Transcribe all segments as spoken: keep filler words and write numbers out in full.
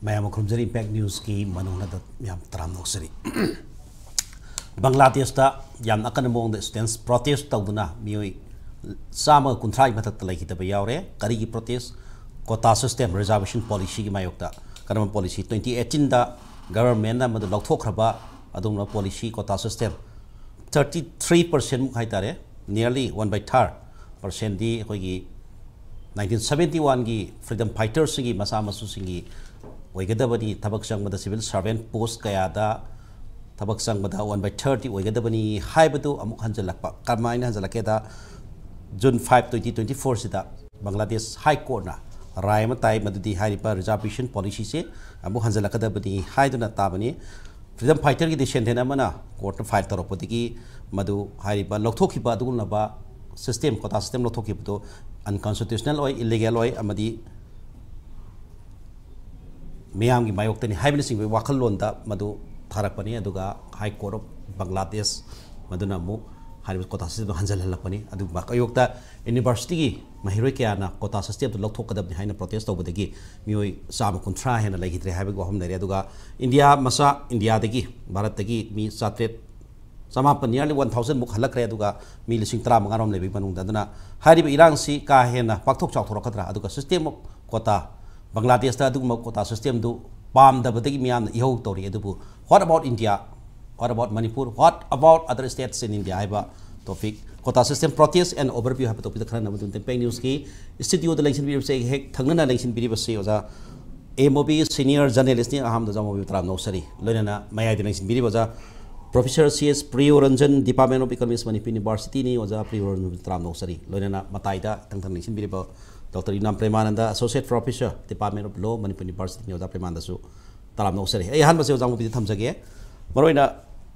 ꯃꯌꯥꯝ ꯑꯃ ꯈꯨꯔꯨꯝꯖꯔꯤ꯫ ꯏꯝꯄꯦꯛ ꯅ꯭ꯌꯨꯁꯀꯤ ꯃꯅꯨꯡꯗ ꯌꯥꯝ ꯇꯔꯥꯝꯅ ꯑꯣꯛꯆꯔꯤ꯫ ꯕꯪꯒ꯭ꯂꯥꯗꯦꯁꯇ ꯌꯥꯝꯅ ꯑꯀꯟꯕ ꯃꯑꯣꯡꯗ ꯁ꯭ꯇꯨꯗꯦꯟꯠꯁ ꯄ꯭ꯔꯣꯇꯦꯁ ꯇꯧꯗꯨꯅ ꯃꯤꯑꯣꯏ ꯆꯥꯝꯃꯒ ꯀꯨꯟꯊ꯭ꯔꯥꯒꯤ ꯃꯊꯛꯇ ꯂꯩꯈꯤꯗꯕ ꯌꯥꯎꯔꯦ꯫ ꯀꯔꯤꯒꯤ ꯄ꯭ꯔꯣꯇꯦꯁ? ꯀꯣꯇꯥ ꯁꯤꯁꯇꯦꯝ, ꯔꯤꯖꯥꯔꯕꯦꯁꯟ ꯄꯣꯂꯤꯁꯤꯒꯤ ꯃꯥꯌꯣꯛꯇ꯫ ꯀꯔꯝꯕ ꯄꯣꯂꯤꯁꯤ? ꯇ꯭ꯋꯦꯟꯇꯤ ꯑꯩꯠꯇꯤꯟꯗ ꯒꯚꯔꯟꯃꯦꯟꯠꯅ ꯃꯗꯨ ꯂꯧꯊꯣꯛꯈ꯭ꯔꯕ ꯑꯗꯨꯒꯨꯝꯂꯕ ꯄꯣꯂꯤꯁꯤ, ꯀꯣꯇꯥ ꯁꯤꯁꯇꯦꯝ꯫ ꯊꯥꯔꯇꯤ ꯊ꯭ꯔꯤ ꯄꯥꯔꯁꯦꯟꯃꯨꯛ ꯍꯥꯏꯇꯥꯔꯦ, nearly one by third percentꯗꯤ ꯑꯩꯈꯣꯏꯒꯤ ꯅꯥꯏꯟꯇꯤꯟ ꯁꯕꯦꯟꯇꯤ ꯋꯥꯟꯒꯤ ꯐ꯭ꯔꯤꯗꯝ ꯐꯥꯏꯇꯔꯁꯤꯡꯒꯤ ꯃꯆꯥ ꯃꯁꯨꯁꯤꯡꯒꯤ ꯑꯣꯏꯒꯗꯕꯅꯤ꯫ ꯊꯕꯛ ꯆꯪꯕꯗ ꯁꯤꯚꯤꯜ ꯁꯔꯚꯦꯟꯠ ꯄꯣꯁ ꯀꯌꯥꯗ ꯊꯕꯛ ꯆꯪꯕꯗ ꯋꯥꯟ ꯕꯥꯏ ꯊꯥꯔꯠꯇꯤ ꯑꯣꯏꯒꯗꯕꯅꯤ ꯍꯥꯏꯕꯗꯨ ꯑꯃꯨꯛ ꯍꯟꯖꯤꯜꯂꯛꯄ꯫ ꯀꯃꯥꯏꯅ ꯍꯟꯖꯤꯜꯂꯛꯀꯦꯗ, ꯖꯨꯟ ꯐꯥꯏꯚ, ꯇ꯭ꯋꯦꯟꯇꯤ ꯇ꯭ꯋꯦꯟꯇꯤ ꯐꯣꯔꯁꯤꯗ ꯕꯪꯒ꯭ꯂꯥꯗꯦꯁ ꯍꯥꯏ ꯀꯣꯔꯠꯅ ꯔꯥꯏ ꯑꯃ ꯇꯥꯏ, ꯃꯗꯨꯗꯤ ꯍꯥꯏꯔꯤꯕ ꯔꯤꯖꯥꯔꯕꯦꯁꯟ ꯄꯣꯂꯤꯁꯤꯁꯦ ꯑꯃꯨꯛ ꯍꯟꯖꯤꯜꯂꯛꯀꯗꯕꯅꯤ ꯍꯥꯏꯗꯨꯅ ꯇꯥꯕꯅꯤ꯫ ꯐ꯭ꯔꯤꯗꯝ ꯐꯥꯏꯇꯔꯒꯤ ꯗꯤꯁꯦꯟꯗꯦꯟ ꯑꯃꯅ ꯀꯣꯔꯠꯇ ꯐꯥꯏꯜ ꯇꯧꯔꯛꯄꯗꯒꯤ ꯃꯗꯨ ꯍꯥꯏꯔꯤꯕ ꯂꯧꯊꯣꯛꯈꯤꯕ ꯑꯗꯨꯒꯨꯝꯂꯕ ꯁꯤꯁꯇꯦꯝ, ꯀꯣꯇꯥ ꯁꯤꯁꯇꯦꯝ ꯂꯧꯊꯣꯛꯈꯤꯕꯗꯨ ꯑꯟꯀꯟꯁꯇꯤꯇ꯭ꯌꯨꯁꯅꯦꯜ ꯑꯣꯏ, ꯏꯜꯂꯤꯒꯦꯜ ꯑꯣꯏ ꯑꯃꯗꯤ ꯃꯤꯌꯥꯝꯒꯤ ꯃꯥꯌꯣꯛꯇꯅꯤ ꯍꯥꯏꯕꯅꯆꯤꯡꯕꯒꯤ ꯋꯥꯈꯜꯂꯣꯟꯗ ꯃꯗꯨ ꯊꯥꯔꯛꯄꯅꯤ꯫ ꯑꯗꯨꯒ ꯍꯥꯏ ꯀꯣꯔꯠ ꯑꯣꯐ ꯕꯪꯒ꯭ꯂꯥꯗꯦꯁ ꯃꯗꯨꯅ ꯑꯃꯨꯛ ꯍꯥꯏꯔꯤꯕ ꯀꯣꯇꯥ ꯁꯤꯁꯇꯦꯝꯗꯨ ꯍꯟꯖꯤꯜꯍꯜꯂꯛꯄꯅꯤ꯫ ꯑꯗꯨꯒꯤ ꯃꯥꯌꯣꯛꯇ ꯌꯨꯅꯤꯚꯔꯁꯤꯇꯤꯒꯤ ꯃꯍꯩꯔꯣꯏ ꯀꯌꯥꯅ ꯀꯣꯇꯥ ꯁꯤꯁꯇꯦꯝꯗꯨ ꯂꯧꯊꯣꯛꯀꯗꯕꯅꯤ ꯍꯥꯏꯅ ꯄ꯭ꯔꯣꯇꯦꯁ ꯇꯧꯕꯗꯒꯤ ꯃꯤꯑꯣꯏ ꯆꯥꯝꯃ ꯀꯨꯟꯊ꯭ꯔꯥ ꯍꯦꯟꯅ ꯂꯩꯈꯤꯗ꯭ꯔꯦ ꯍꯥꯏꯕꯒꯤ ꯋꯥꯐꯝ ꯂꯩꯔꯦ꯫ ꯑꯗꯨꯒ ꯏꯟꯗꯤꯌꯥ ꯃꯆꯥ, ꯏꯟꯗꯤꯌꯥꯗꯒꯤ, ꯚꯥꯔꯠꯇꯒꯤ ꯃꯤ ꯆꯥꯇ꯭ꯔꯦꯠ, ꯆꯃꯥꯄꯟ, nearly one thousand ꯃꯨꯛ ꯍꯜꯂꯛꯈ꯭ꯔꯦ꯫ ꯑꯗꯨꯒ ꯃꯤ ꯂꯤꯁꯤꯡ ꯇꯔꯥꯃꯉꯥ ꯔꯣꯝ ꯂꯩꯕꯒꯤ ꯃꯅꯨꯡꯗ꯫ ꯑꯗꯨꯅ ꯍꯥꯏꯔꯤꯕ ꯏꯔꯥꯡꯁꯤ ꯀꯥ ꯍꯦꯟꯅ ꯄꯥꯛꯊꯣꯛ ꯆꯥꯎꯊꯣꯔꯛꯀꯗ꯭ꯔꯥ? ꯑꯗꯨꯒ ꯁꯤꯁꯇꯦꯝ ꯑꯣꯐ ꯀꯣꯇꯥ, ꯕꯪꯒ꯭ꯂꯥꯗꯦꯁꯇ ꯑꯗꯨꯒꯨꯝꯕ ꯀꯣꯇꯥ ꯁꯤꯁꯇꯦꯝꯗꯨ ꯄꯥꯝꯗꯕꯗꯒꯤ ꯃꯤꯌꯥꯝꯅ ꯏꯍꯧ ꯇꯧꯔꯤ꯫ ꯑꯗꯨꯕꯨ what about India? What about Manipur? What about other states in India? ꯍꯥꯏꯕ topic, quota system process and overview ꯍꯥꯏꯕ ꯇꯣꯄꯤꯛꯇ ꯈꯟꯅꯅꯕ ꯃꯇꯨꯡꯗ ꯏꯝꯄꯦꯛ ꯅ꯭ꯌꯨꯁꯀꯤ ꯁ꯭ꯇꯨꯗꯤꯑꯣꯗ ꯂꯦꯡꯁꯤꯟꯕꯤꯔꯤꯕꯁꯦ, ꯑꯩꯒ ꯍꯦꯛ ꯊꯪꯅꯅ ꯂꯦꯡꯁꯤꯟꯕꯤꯔꯤꯕꯁꯦ ꯑꯣꯖꯥ ꯑꯦꯝ ꯑꯣ ꯕꯤ ꯁꯤꯅꯤꯌꯔ ꯖꯔꯅꯦꯂꯤꯁꯅꯤ꯫ ꯑꯍꯥꯟꯕꯗ ꯑꯣꯖꯥ ꯑꯦꯝ ꯑꯣ ꯕꯤꯕꯨ ꯇꯔꯥꯝꯅ ꯑꯣꯛꯆꯔꯤ꯫ ꯂꯣꯏꯅꯅ ꯃꯌꯥꯏꯗ ꯂꯦꯡꯁꯤꯟꯕꯤꯔꯤꯕ ꯑꯣꯖꯥ professor C S Priyoranjan, department of economics, Manipur ꯌꯨꯅꯤꯚꯔꯁꯤꯇꯤꯅꯤ꯫ ꯑꯣꯖꯥ ꯄ꯭ꯔꯤꯌꯣꯔꯟꯖꯟꯕꯨ ꯇꯔꯥꯝꯅ ꯑꯣꯛꯆꯔꯤ꯫ ꯂꯣꯏꯅꯅ ꯃꯇꯥꯏꯗ ꯏꯊꯪ ꯊꯪꯅ ꯂꯦꯡꯁꯤꯟꯕꯤꯔꯤꯕ doctor Yumnam Premananda, associate professor, department of law, Manipur ꯌꯨꯅꯤꯚꯔꯁꯤꯇꯤꯅꯤ꯫ ꯑꯣꯖꯥ ꯄ꯭ꯔꯦꯃꯥꯅꯟꯗꯁꯨ ꯇꯔꯥꯝꯅ ꯑꯣꯛꯆꯔꯤ꯫ ꯑꯩ ꯑꯍꯥꯟꯕꯁꯦ ꯑꯣꯖꯥ ꯃꯨꯕꯤꯗ ꯊꯝꯖꯒꯦ꯫ ꯃꯔꯨꯑꯣꯏꯅ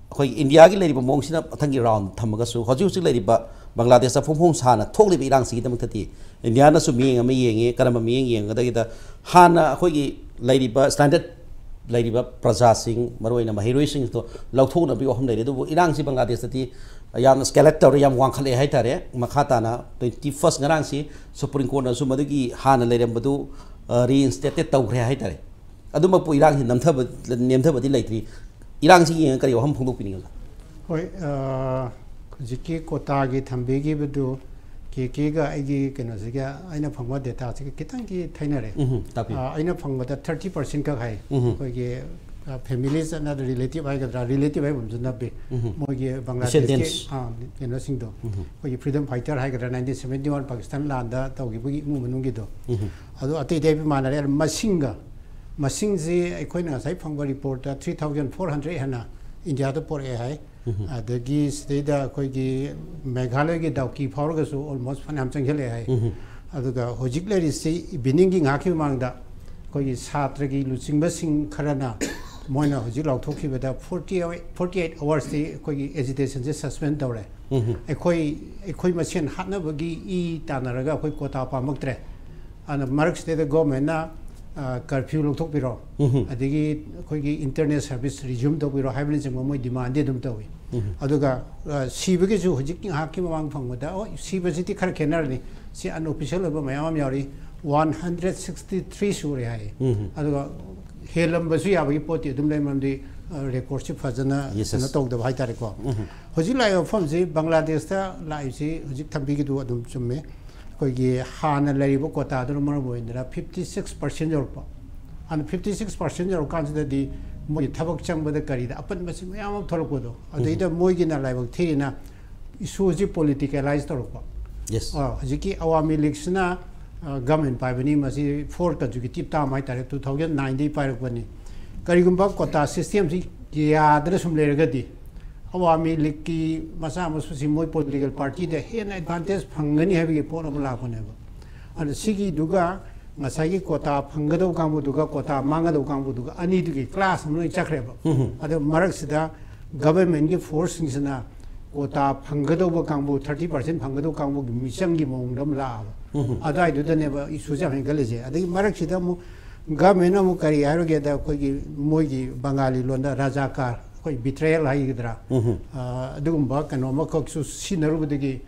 ꯑꯩꯈꯣꯏ ꯏꯟꯗꯤꯌꯥꯒꯤ ꯂꯩꯔꯤꯕ ꯃꯑꯣꯡꯁꯤꯅ ꯃꯊꯪꯒꯤ ꯔꯥꯎꯟ ꯊꯝꯃꯒꯁꯨ, ꯍꯧꯖꯤꯛ ꯍꯧꯖꯤꯛ ꯂꯩꯔꯤꯕ ꯕꯪꯒ꯭ꯂꯥꯗꯦꯁꯇ ꯐꯣꯡ ꯐꯣꯡ ꯁꯥꯅ ꯊꯣꯛꯂꯤꯕ ꯏꯔꯥꯡꯁꯤꯒꯤꯗꯃꯛꯇꯗꯤ ꯏꯟꯗꯤꯌꯥꯅꯁꯨ ꯃꯤꯠꯌꯦꯡ ꯑꯃ ꯌꯦꯡꯉꯤ꯫ ꯀꯔꯝꯕ ꯃꯤꯠꯌꯦꯡ ꯌꯦꯡꯒꯗꯒꯦꯗ, ꯍꯥꯟꯅ ꯑꯩꯈꯣꯏꯒꯤ ꯂꯩꯔꯤꯕ ꯁ꯭ꯇꯦꯟꯗꯔꯠ ꯂꯩꯔꯤꯕ ꯄ꯭ꯔꯖꯥꯁꯤꯡ, ꯃꯔꯨꯑꯣꯏꯅ ꯃꯍꯩꯔꯣꯏꯁꯤꯡꯗꯣ ꯂꯧꯊꯣꯛꯅꯕꯒꯤ ꯋꯥꯐꯝ ꯂꯩꯔꯤ꯫ ꯑꯗꯨꯕꯨ ꯏꯔꯥꯡꯁꯤ ꯕꯪꯒ꯭ꯂꯥꯗꯦꯁꯇꯗꯤ ꯌꯥꯝꯅ ꯁ꯭ꯀꯦꯂꯦꯠ ꯇꯧꯔꯦ, ꯌꯥꯝ ꯋꯥꯡꯈꯠꯂꯦ ꯍꯥꯏꯇꯥꯔꯦ꯫ ꯃꯈꯥ ꯇꯥꯅ ꯇ꯭ꯋꯦꯟꯇꯤ ꯐꯥꯔꯁ ꯉꯔꯥꯡꯁꯤ ꯁꯨꯄ꯭ꯔꯤꯝ ꯀꯣꯔꯠꯅꯁꯨ ꯃꯗꯨꯒꯤ ꯍꯥꯟꯅ ꯂꯩꯔꯝꯕꯗꯨ, ꯑ, ꯔꯤꯏꯟꯁꯇꯦꯇꯦꯠ ꯇꯧꯈ꯭ꯔꯦ ꯍꯥꯏꯇꯥꯔꯦ꯫ ꯑꯗꯨꯃꯛꯄꯨ ꯏꯔꯥꯡꯁꯤ ꯅꯝꯊꯕ, ꯅꯦꯝꯊꯕꯗꯤ ꯂꯩꯇ꯭ꯔꯤ꯫ ꯏꯔꯥꯡꯁꯤ ꯌꯦꯡꯉꯒ ꯀꯔꯤ ꯋꯥꯐꯝ ꯐꯣꯡꯗꯣꯛꯄꯤꯅꯤꯡꯉꯤ, ꯑꯣꯖꯥ? ꯍꯣꯏ, ꯑ, ꯍꯧꯖꯤꯛꯀꯤ ꯀꯣꯇꯥꯒꯤ ꯊꯝꯕꯤꯈꯤꯕꯗꯨ ꯀꯦ ꯀꯦꯒ ꯑꯩꯒꯤ ꯀꯩꯅꯣꯁꯤꯒ, ꯑꯩꯅ ꯐꯪꯕ ꯗꯦꯇꯥꯁꯤꯒ ꯈꯤꯇꯪꯗꯤ ꯊꯩꯅꯔꯦ꯫ ꯎꯝ, ꯇꯥꯛꯄꯤꯌꯨ꯫ ꯑ, ꯑꯩꯅ ꯐꯪꯕꯗ ꯊꯥꯔꯇꯤ ꯄꯥꯔꯁꯦꯟ ꯈꯛ ꯍꯥꯏ꯫ ꯎꯝ꯫ ꯑꯩꯈꯣꯏꯒꯤ, ꯑ, ꯐꯦꯃꯤꯂꯤꯁ ꯑꯅ ꯔꯤꯂꯦꯇꯤꯚ ꯍꯥꯏꯒꯗ꯭ꯔꯥ, ꯔꯤꯂꯦꯇꯤꯚ ꯍꯥꯏꯕ ꯑꯃꯁꯨ ꯅꯞꯄꯤ꯫ ꯎꯝ꯫ ꯃꯣꯏꯒꯤ ꯕꯪꯒ꯭ꯂꯥꯗꯦꯁꯀꯤ, Descendants. ꯑ, ꯀꯩꯅꯣꯁꯤꯡꯗꯣ, ꯎꯝ꯫ ꯑꯩꯈꯣꯏꯒꯤ ꯐ꯭ꯔꯤꯗꯝ ꯐꯥꯏꯇꯔ ꯍꯥꯏꯒꯗ꯭ꯔꯥ, ꯅꯥꯏꯟꯇꯤꯟ ꯁꯕꯦꯟꯇꯤ ꯋꯥꯟ ꯄꯥꯀꯤꯁꯇꯥꯟ ꯂꯥꯟꯗ ꯇꯧꯈꯤꯕꯒꯤ ꯏꯃꯨꯡ ꯃꯅꯨꯡꯒꯤꯗꯣ, ꯎꯝ꯫ ꯑꯗꯣ ꯑꯇꯩ ꯑꯇꯩ ꯃꯥꯟꯅꯔꯦ꯫ ꯑꯗꯣ ꯃꯁꯤꯡꯒ, ꯃꯁꯤꯡꯁꯤ ꯑꯩꯈꯣꯏꯅ ꯉꯁꯥꯏ ꯐꯪꯕ ꯔꯤꯄꯣꯔꯠꯇ ꯊ꯭ꯔꯤ ꯊꯥꯎꯖꯟ ꯐꯣꯔ ꯍꯟꯗ꯭ꯔꯦꯗ ꯍꯦꯟꯅ ꯏꯟꯗꯤꯌꯥꯗ ꯄꯣꯔꯛꯑꯦ ꯍꯥꯏ꯫ ꯎꯝ꯫ ꯑꯗꯒꯤ ꯁꯤꯗꯩꯗ ꯑꯩꯈꯣꯏꯒꯤ ꯃꯦꯘꯥꯂꯌꯒꯤ ꯗꯥꯎꯀꯤ ꯐꯥꯎꯔꯒꯁꯨ ꯑꯣꯜꯃꯣꯁ ꯐꯅꯌꯥꯝ ꯆꯪꯁꯤꯜꯂꯛꯑꯦ ꯍꯥꯏ꯫ ꯎꯝ꯫ ꯑꯗꯨꯒ ꯍꯧꯖꯤꯛ ꯂꯩꯔꯤꯁꯤ, ꯏꯚꯤꯅꯤꯡꯒꯤ ꯉꯥꯏꯍꯥꯛꯀꯤ ꯃꯃꯥꯡꯗ ꯑꯩꯈꯣꯏꯒꯤ ꯁꯥꯇ꯭ꯔꯒꯤ ꯂꯨꯆꯤꯡꯕꯁꯤꯡ ꯈꯔꯅ ꯃꯣꯏꯅ ꯍꯧꯖꯤꯛ ꯂꯥꯎꯊꯣꯛꯈꯤꯕꯗ ꯐꯣꯔꯇꯤ, ꯐꯣꯔꯇꯤ ꯑꯩꯠ ꯑꯋꯥꯔꯁꯇꯤ ꯑꯩꯈꯣꯏꯒꯤ ꯑꯦꯖꯤꯇꯦꯁꯟꯁꯦ ꯁꯁꯄꯦꯟ ꯇꯧꯔꯦ꯫ ꯎꯝ꯫ ꯑꯩꯈꯣꯏ, ꯑꯩꯈꯣꯏ ꯃꯁꯦꯟ ꯍꯥꯠꯅꯕꯒꯤ ꯏ ꯇꯥꯟꯅꯔꯒ ꯑꯩꯈꯣꯏ ꯀꯣꯇꯥ ꯄꯥꯝꯃꯛꯇ꯭ꯔꯦ꯫ ꯑꯗꯨꯅ ꯃꯔꯛꯁꯤꯗꯩꯗ ꯒꯣꯔꯃꯦꯟꯅ, ꯑ, ꯀꯔꯐ꯭ꯌꯨ ꯂꯧꯊꯣꯛꯄꯤꯔꯣ, ꯎꯝ꯫ ꯑꯗꯒꯤ ꯑꯩꯈꯣꯏꯒꯤ ꯏꯟꯇꯔꯅꯦꯠ ꯁꯔꯚꯤꯁ ꯔꯤꯖ꯭ꯌꯨꯝ ꯇꯧꯕꯤꯔꯣ ꯍꯥꯏꯕꯅꯆꯤꯡꯕ ꯃꯣꯏ ꯗꯤꯃꯥꯟꯗꯤ ꯑꯗꯨꯝ ꯇꯧꯏ꯫ ꯎꯝ꯫ ꯑꯗꯨꯒ, ꯑ, ꯁꯤꯕꯒꯤꯁꯨ ꯍꯧꯖꯤꯛ ꯉꯥꯏꯍꯥꯛꯀꯤ ꯃꯃꯥꯡ ꯐꯪꯕꯗ, ꯑꯣ, ꯁꯤꯕꯁꯤꯗꯤ ꯈꯔ ꯈꯦꯠꯅꯔꯅꯤ, ꯁꯤ ꯑꯟꯑꯣꯐꯤꯁꯤꯌꯦꯜ ꯑꯣꯏꯕ ꯃꯌꯥꯝ ꯑꯃ ꯌꯥꯎꯔꯤ, ꯋꯥꯟ ꯍꯟꯗ꯭ꯔꯦꯠ ꯁꯤꯛꯁꯇꯤ ꯊ꯭ꯔꯤ ꯁꯨꯔꯦ ꯍꯥꯏꯌꯦ꯫ ꯎꯝ꯫ ꯑꯗꯨꯒ ꯍꯦꯜꯂꯝꯕꯁꯨ ꯌꯥꯕꯒꯤ ꯄꯣꯠꯇꯤ ꯑꯗꯨꯝ ꯂꯩ, ꯃꯔꯝꯗꯤ, ꯑ, ꯔꯦꯀꯣꯔꯠꯁꯤ ꯐꯖꯅ Yes, yes. ꯀꯩꯅꯣ ꯇꯧꯗꯕ ꯍꯥꯏꯇꯥꯔꯦꯀꯣ꯫ ꯎꯝ꯫ ꯍꯧꯖꯤꯛ ꯂꯥꯛꯏꯕ ꯃꯐꯝꯁꯤ, ꯕꯪꯒ꯭ꯂꯥꯗꯦꯁꯇ ꯂꯥꯛꯏꯕꯁꯤ ꯍꯧꯖꯤꯛ ꯊꯝꯕꯤꯒꯤꯗꯨ ꯑꯗꯨꯝ ꯆꯨꯝꯃꯦ꯫ ꯑꯩꯈꯣꯏꯒꯤ ꯍꯥꯟꯅ ꯂꯩꯔꯤꯕ ꯀꯣꯇꯥꯗꯨꯅ ꯃꯔꯝ ꯑꯣꯏꯗꯅ ꯐꯤꯐꯇꯤ ꯁꯤꯛꯁ ꯄꯥꯔꯁꯦꯟ ꯌꯧꯔꯛꯄ꯫ ꯑꯗꯨꯅ ꯐꯤꯐꯇꯤ ꯁꯤꯛꯁ ꯄꯥꯔꯁꯦꯟ ꯌꯧꯔꯀꯥꯟꯁꯤꯗꯗꯤ ꯃꯣꯏꯒꯤ ꯊꯕꯛ ꯆꯪꯕꯗ ꯀꯔꯤꯗ ꯑꯄꯟꯕꯁꯤ ꯃꯌꯥꯝ ꯑꯃ ꯊꯣꯛꯂꯛꯄꯗꯣ, ꯑꯗꯩꯗ ꯃꯣꯏꯒꯤꯅ ꯂꯥꯏꯕꯛ ꯊꯤꯔꯤꯅ ꯏꯁꯨꯁꯤ ꯄꯣꯂꯤꯇꯤꯀꯦꯂꯥꯏꯁ ꯇꯧꯔꯛꯄ꯫ Yes. ꯑ, ꯍꯧꯖꯤꯛꯀꯤ ꯑꯋꯥꯃꯤ ꯂꯤꯒꯁꯤꯅ, ꯑ, ꯒꯃꯦꯟ ꯄꯥꯏꯕꯅꯤ, ꯃꯁꯤ ꯐꯣꯔ ꯀꯟꯖꯨꯀꯦꯇꯤꯞ ꯇꯥꯔꯝ ꯍꯥꯏꯇꯥꯔꯦ, ꯇꯨ ꯊꯥꯎꯖꯟ ꯅꯥꯏꯟꯗꯒꯤ ꯄꯥꯏꯔꯛꯄꯅꯤ꯫ ꯀꯔꯤꯒꯨꯝꯕ ꯀꯣꯇꯥ ꯁꯤꯁꯇꯦꯝꯁꯤ ꯌꯥꯗꯅ ꯁꯨꯝ ꯂꯩꯔꯒꯗꯤ, ꯑꯋꯥꯃꯤ ꯂꯤꯒꯀꯤ ꯃꯆꯥ ꯃꯁꯨꯁꯤ ꯃꯣꯏ ꯄꯣꯂꯤꯇꯤꯀꯦꯜ ꯄꯥꯔꯇꯤꯗ ꯍꯦꯟꯅ ꯑꯦꯗꯚꯥꯟꯇꯦꯖ ꯐꯪꯒꯅꯤ ꯍꯥꯏꯕꯒꯤ ꯄꯣꯠ ꯑꯃ ꯂꯥꯛꯄꯅꯦꯕ꯫ ꯑꯗꯣ ꯁꯤꯒꯤꯗꯨꯒ ꯉꯁꯥꯏꯒꯤ ꯀꯣꯇꯥ ꯐꯪꯒꯗꯧꯕ ꯀꯥꯡꯕꯨꯗꯨꯒ ꯀꯣꯇꯥ ꯃꯥꯡꯒꯗꯧꯕ ꯀꯥꯡꯕꯨꯗꯨꯒ ꯑꯅꯤꯗꯨꯒꯤ ꯀ꯭ꯂꯥꯁ ꯑꯃ ꯂꯣꯏ ꯆꯠꯈ꯭ꯔꯦꯕ꯫ ꯎꯝ꯫ ꯑꯗꯣ ꯃꯔꯛꯁꯤꯗ ꯒꯚꯔꯟꯃꯦꯟꯠꯀꯤ ꯐꯣꯔꯁꯁꯤꯡꯁꯤꯅ ꯀꯣꯇꯥ ꯐꯪꯒꯗꯧꯕ ꯀꯥꯡꯕꯨ, ꯊꯥꯔꯇꯤ ꯄꯥꯔꯁꯦꯟ ꯐꯪꯒꯗꯧꯕ ꯀꯥꯡꯕꯨꯒꯤ ꯃꯤꯆꯪꯒꯤ ꯃꯑꯣꯡꯗ ꯑꯃ ꯂꯥꯛꯑꯕ꯫ ꯎꯝ꯫ ꯑꯗꯨꯋꯥꯏꯗꯨꯗꯅꯦꯕ ꯏꯁꯨꯁꯦ ꯌꯥꯝ ꯍꯦꯟꯒꯠꯂꯤꯁꯦ꯫ ꯑꯗꯒꯤ ꯃꯔꯛꯁꯤꯗ ꯑꯃꯨꯛ ꯒꯚꯔꯟꯃꯦꯟꯠꯅ ꯑꯃꯨꯛ ꯀꯔꯤ ꯍꯥꯏꯔꯨꯒꯦꯗ, ꯑꯩꯈꯣꯏꯒꯤ ꯃꯣꯏꯒꯤ ꯕꯪꯒꯥꯂꯤ ꯂꯣꯟꯗ ꯔꯥꯖꯥꯀꯥꯔ, ꯑꯩꯈꯣꯏ ꯕꯤꯇ꯭ꯔꯦꯌꯦꯜ ꯍꯥꯏꯒꯗ꯭ꯔꯥ, ꯎꯝ꯫ ꯑ, ꯑꯗꯨꯒꯨꯝꯕ ꯀꯩꯅꯣ ꯑꯃꯈꯛꯁꯨ ꯁꯤꯖꯤꯟꯅꯔꯨꯕꯗꯒꯤ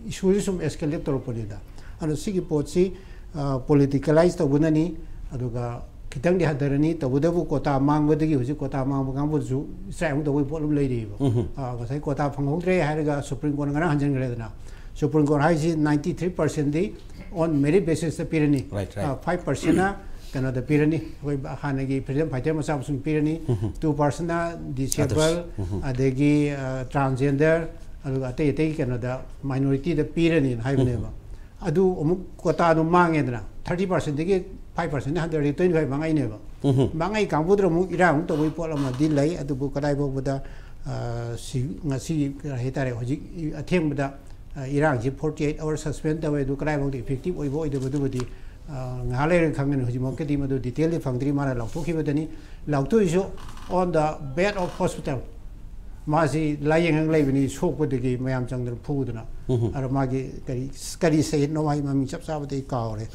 ꯏꯁꯨꯁꯤ ꯁꯨꯝ ꯑꯦꯁꯀꯦꯂꯦꯠ ꯇꯧꯔꯛꯄꯅꯤꯗ꯫ ꯑꯗꯣ ꯁꯤꯒꯤ ꯄꯣꯠꯁꯤ, ꯑ, ꯄꯣꯂꯤꯇꯤꯀꯦꯂꯥꯏꯁ ꯇꯧꯕꯅꯅꯤ, ꯑꯗꯨꯒ ꯈꯤꯇꯪꯗꯤ ꯍꯟꯊꯔꯅꯤ꯫ ꯇꯧꯕꯇꯕꯨ ꯀꯣꯇꯥ ꯃꯥꯡꯕꯗꯒꯤ ꯍꯧꯖꯤꯛ ꯀꯣꯇꯥ ꯃꯥꯡꯕ ꯀꯥꯡꯕꯨꯗꯨꯁꯨ ꯏꯁꯇ꯭ꯔꯥꯏꯛ ꯑꯃꯨꯛ ꯇꯧꯕꯒꯤ ꯄꯣꯠ ꯑꯃ ꯂꯩꯔꯤꯕ꯫ ꯎꯝ꯫ ꯑꯥ, ꯉꯁꯥꯏ ꯀꯣꯇꯥ ꯐꯪꯍꯧꯗ꯭ꯔꯦ ꯍꯥꯏꯔꯒ ꯁꯨꯄ꯭ꯔꯤꯝ ꯀꯣꯔꯠꯅ ꯉꯔꯥꯡ ꯍꯟꯖꯤꯟꯈ꯭ꯔꯦꯗꯅ꯫ ꯁꯨꯄ꯭ꯔꯤꯝ ꯀꯣꯔꯠ ꯍꯥꯏꯁꯤ ꯅꯥꯏꯟꯇꯤ ꯊ꯭ꯔꯤ ꯄꯥꯔꯁꯦꯟꯗꯤ ꯑꯣꯟ ꯃꯦꯔꯤꯠ ꯕꯦꯁꯤꯁꯇ ꯄꯤꯔꯅꯤ꯫ Right, right. ꯑꯥ, ꯐꯥꯏꯚ ꯄꯥꯔꯁꯦꯟꯅ ꯀꯩꯅꯣꯗ ꯄꯤꯔꯅꯤ, ꯑꯩꯈꯣꯏ ꯍꯥꯟꯅꯒꯤ ꯐ꯭ꯔꯤꯗꯝ ꯐꯥꯏꯇꯔ ꯃꯆꯥ ꯃꯁꯨ ꯄꯤꯔꯅꯤ꯫ ꯎꯝ꯫ ꯇꯨ ꯄꯥꯔꯁꯦꯟꯅ ꯗꯤꯁꯦꯕꯜ, ꯎꯝ꯫ ꯑꯗꯒꯤ, ꯑꯥ, ꯇ꯭ꯔꯥꯟꯁꯖꯦꯟꯗꯔ, ꯑꯗꯨꯒ ꯑꯇꯩ ꯑꯇꯩ ꯀꯩꯅꯣꯗ ꯃꯥꯏꯅꯣꯔꯤꯇꯤꯗ ꯄꯤꯔꯅꯤꯅ ꯍꯥꯏꯕꯅꯦꯕ꯫ ꯎꯝ꯫ ꯑꯗꯨ ꯑꯃꯨꯛ ꯀꯣꯇꯥꯗꯨ ꯃꯥꯡꯉꯦꯗꯅ, ꯊꯥꯔꯇꯤ ꯄꯥꯔꯁꯦꯟꯗꯒꯤ ꯐꯥꯏꯚ ꯄꯥꯔꯁꯦꯟ ꯍꯟꯊꯔꯗꯤ ꯇ꯭ꯋꯦꯟꯇꯤ ꯐꯥꯏꯚ ꯃꯥꯡꯉꯛꯏꯅꯦꯕ꯫ ꯎꯝ꯫ ꯃꯥꯡꯉꯛꯏ ꯀꯥꯡꯕꯨꯗꯨꯗ ꯑꯃꯨꯛ ꯏꯔꯥꯡ ꯑꯃꯨꯛ ꯇꯧꯕꯒꯤ ꯄꯣꯠ ꯑꯃꯗꯤ ꯂꯩ꯫ ꯑꯗꯨꯕꯨ ꯀꯗꯥꯏ ꯐꯥꯎꯕꯗ, ꯑꯥ, ꯁꯤ, ꯉꯁꯤ ꯀꯔꯤ ꯍꯥꯏꯇꯥꯔꯦ, ꯍꯧꯖꯤꯛ ꯑꯊꯦꯡꯕꯗ, ꯑꯥ, ꯏꯔꯥꯡꯁꯤ ꯐꯣꯔꯇꯤ ꯑꯩꯠ ꯑꯋꯥꯔ ꯁꯁꯄꯦꯟ ꯇꯧꯋꯦ, ꯑꯗꯨ ꯀꯗꯥꯏ ꯐꯥꯎꯗ ꯏꯐꯦꯛꯇꯤꯞ ꯑꯣꯏꯕ ꯑꯣꯏꯗꯕꯗꯨꯕꯨꯗꯤ, ꯑꯥ, ꯉꯥꯏꯍꯥꯛ ꯂꯩꯔꯒ ꯈꯪꯒꯅꯤ꯫ ꯍꯧꯖꯤꯛꯃꯛꯀꯤꯗꯤ ꯃꯗꯨ ꯗꯤꯇꯦꯜꯗꯤ ꯐꯪꯗ꯭ꯔꯤ꯫ ꯃꯥꯅ ꯂꯥꯎꯊꯣꯛꯈꯤꯕꯗꯅꯤ꯫ ꯂꯥꯎꯊꯣꯛꯏꯁꯨ on the bed of hospital꯫ ꯃꯥꯁꯤ ꯂꯥꯏꯌꯦꯡꯉꯒ ꯂꯩꯕꯅꯤ, ꯁꯣꯛꯄꯗꯒꯤ ꯃꯌꯥꯝ ꯆꯪꯗꯅ ꯐꯨꯗꯅ꯫ ꯎꯝ꯫ ꯑꯗꯣ ꯃꯥꯒꯤ ꯀꯔꯤ, ꯀꯔꯤ ꯁꯍꯤꯗꯅꯣ, ꯃꯥꯒꯤ ꯃꯃꯤꯡ ꯆꯞ ꯆꯥꯕꯗꯤ ꯑꯩ ꯀꯥꯎꯔꯦ꯫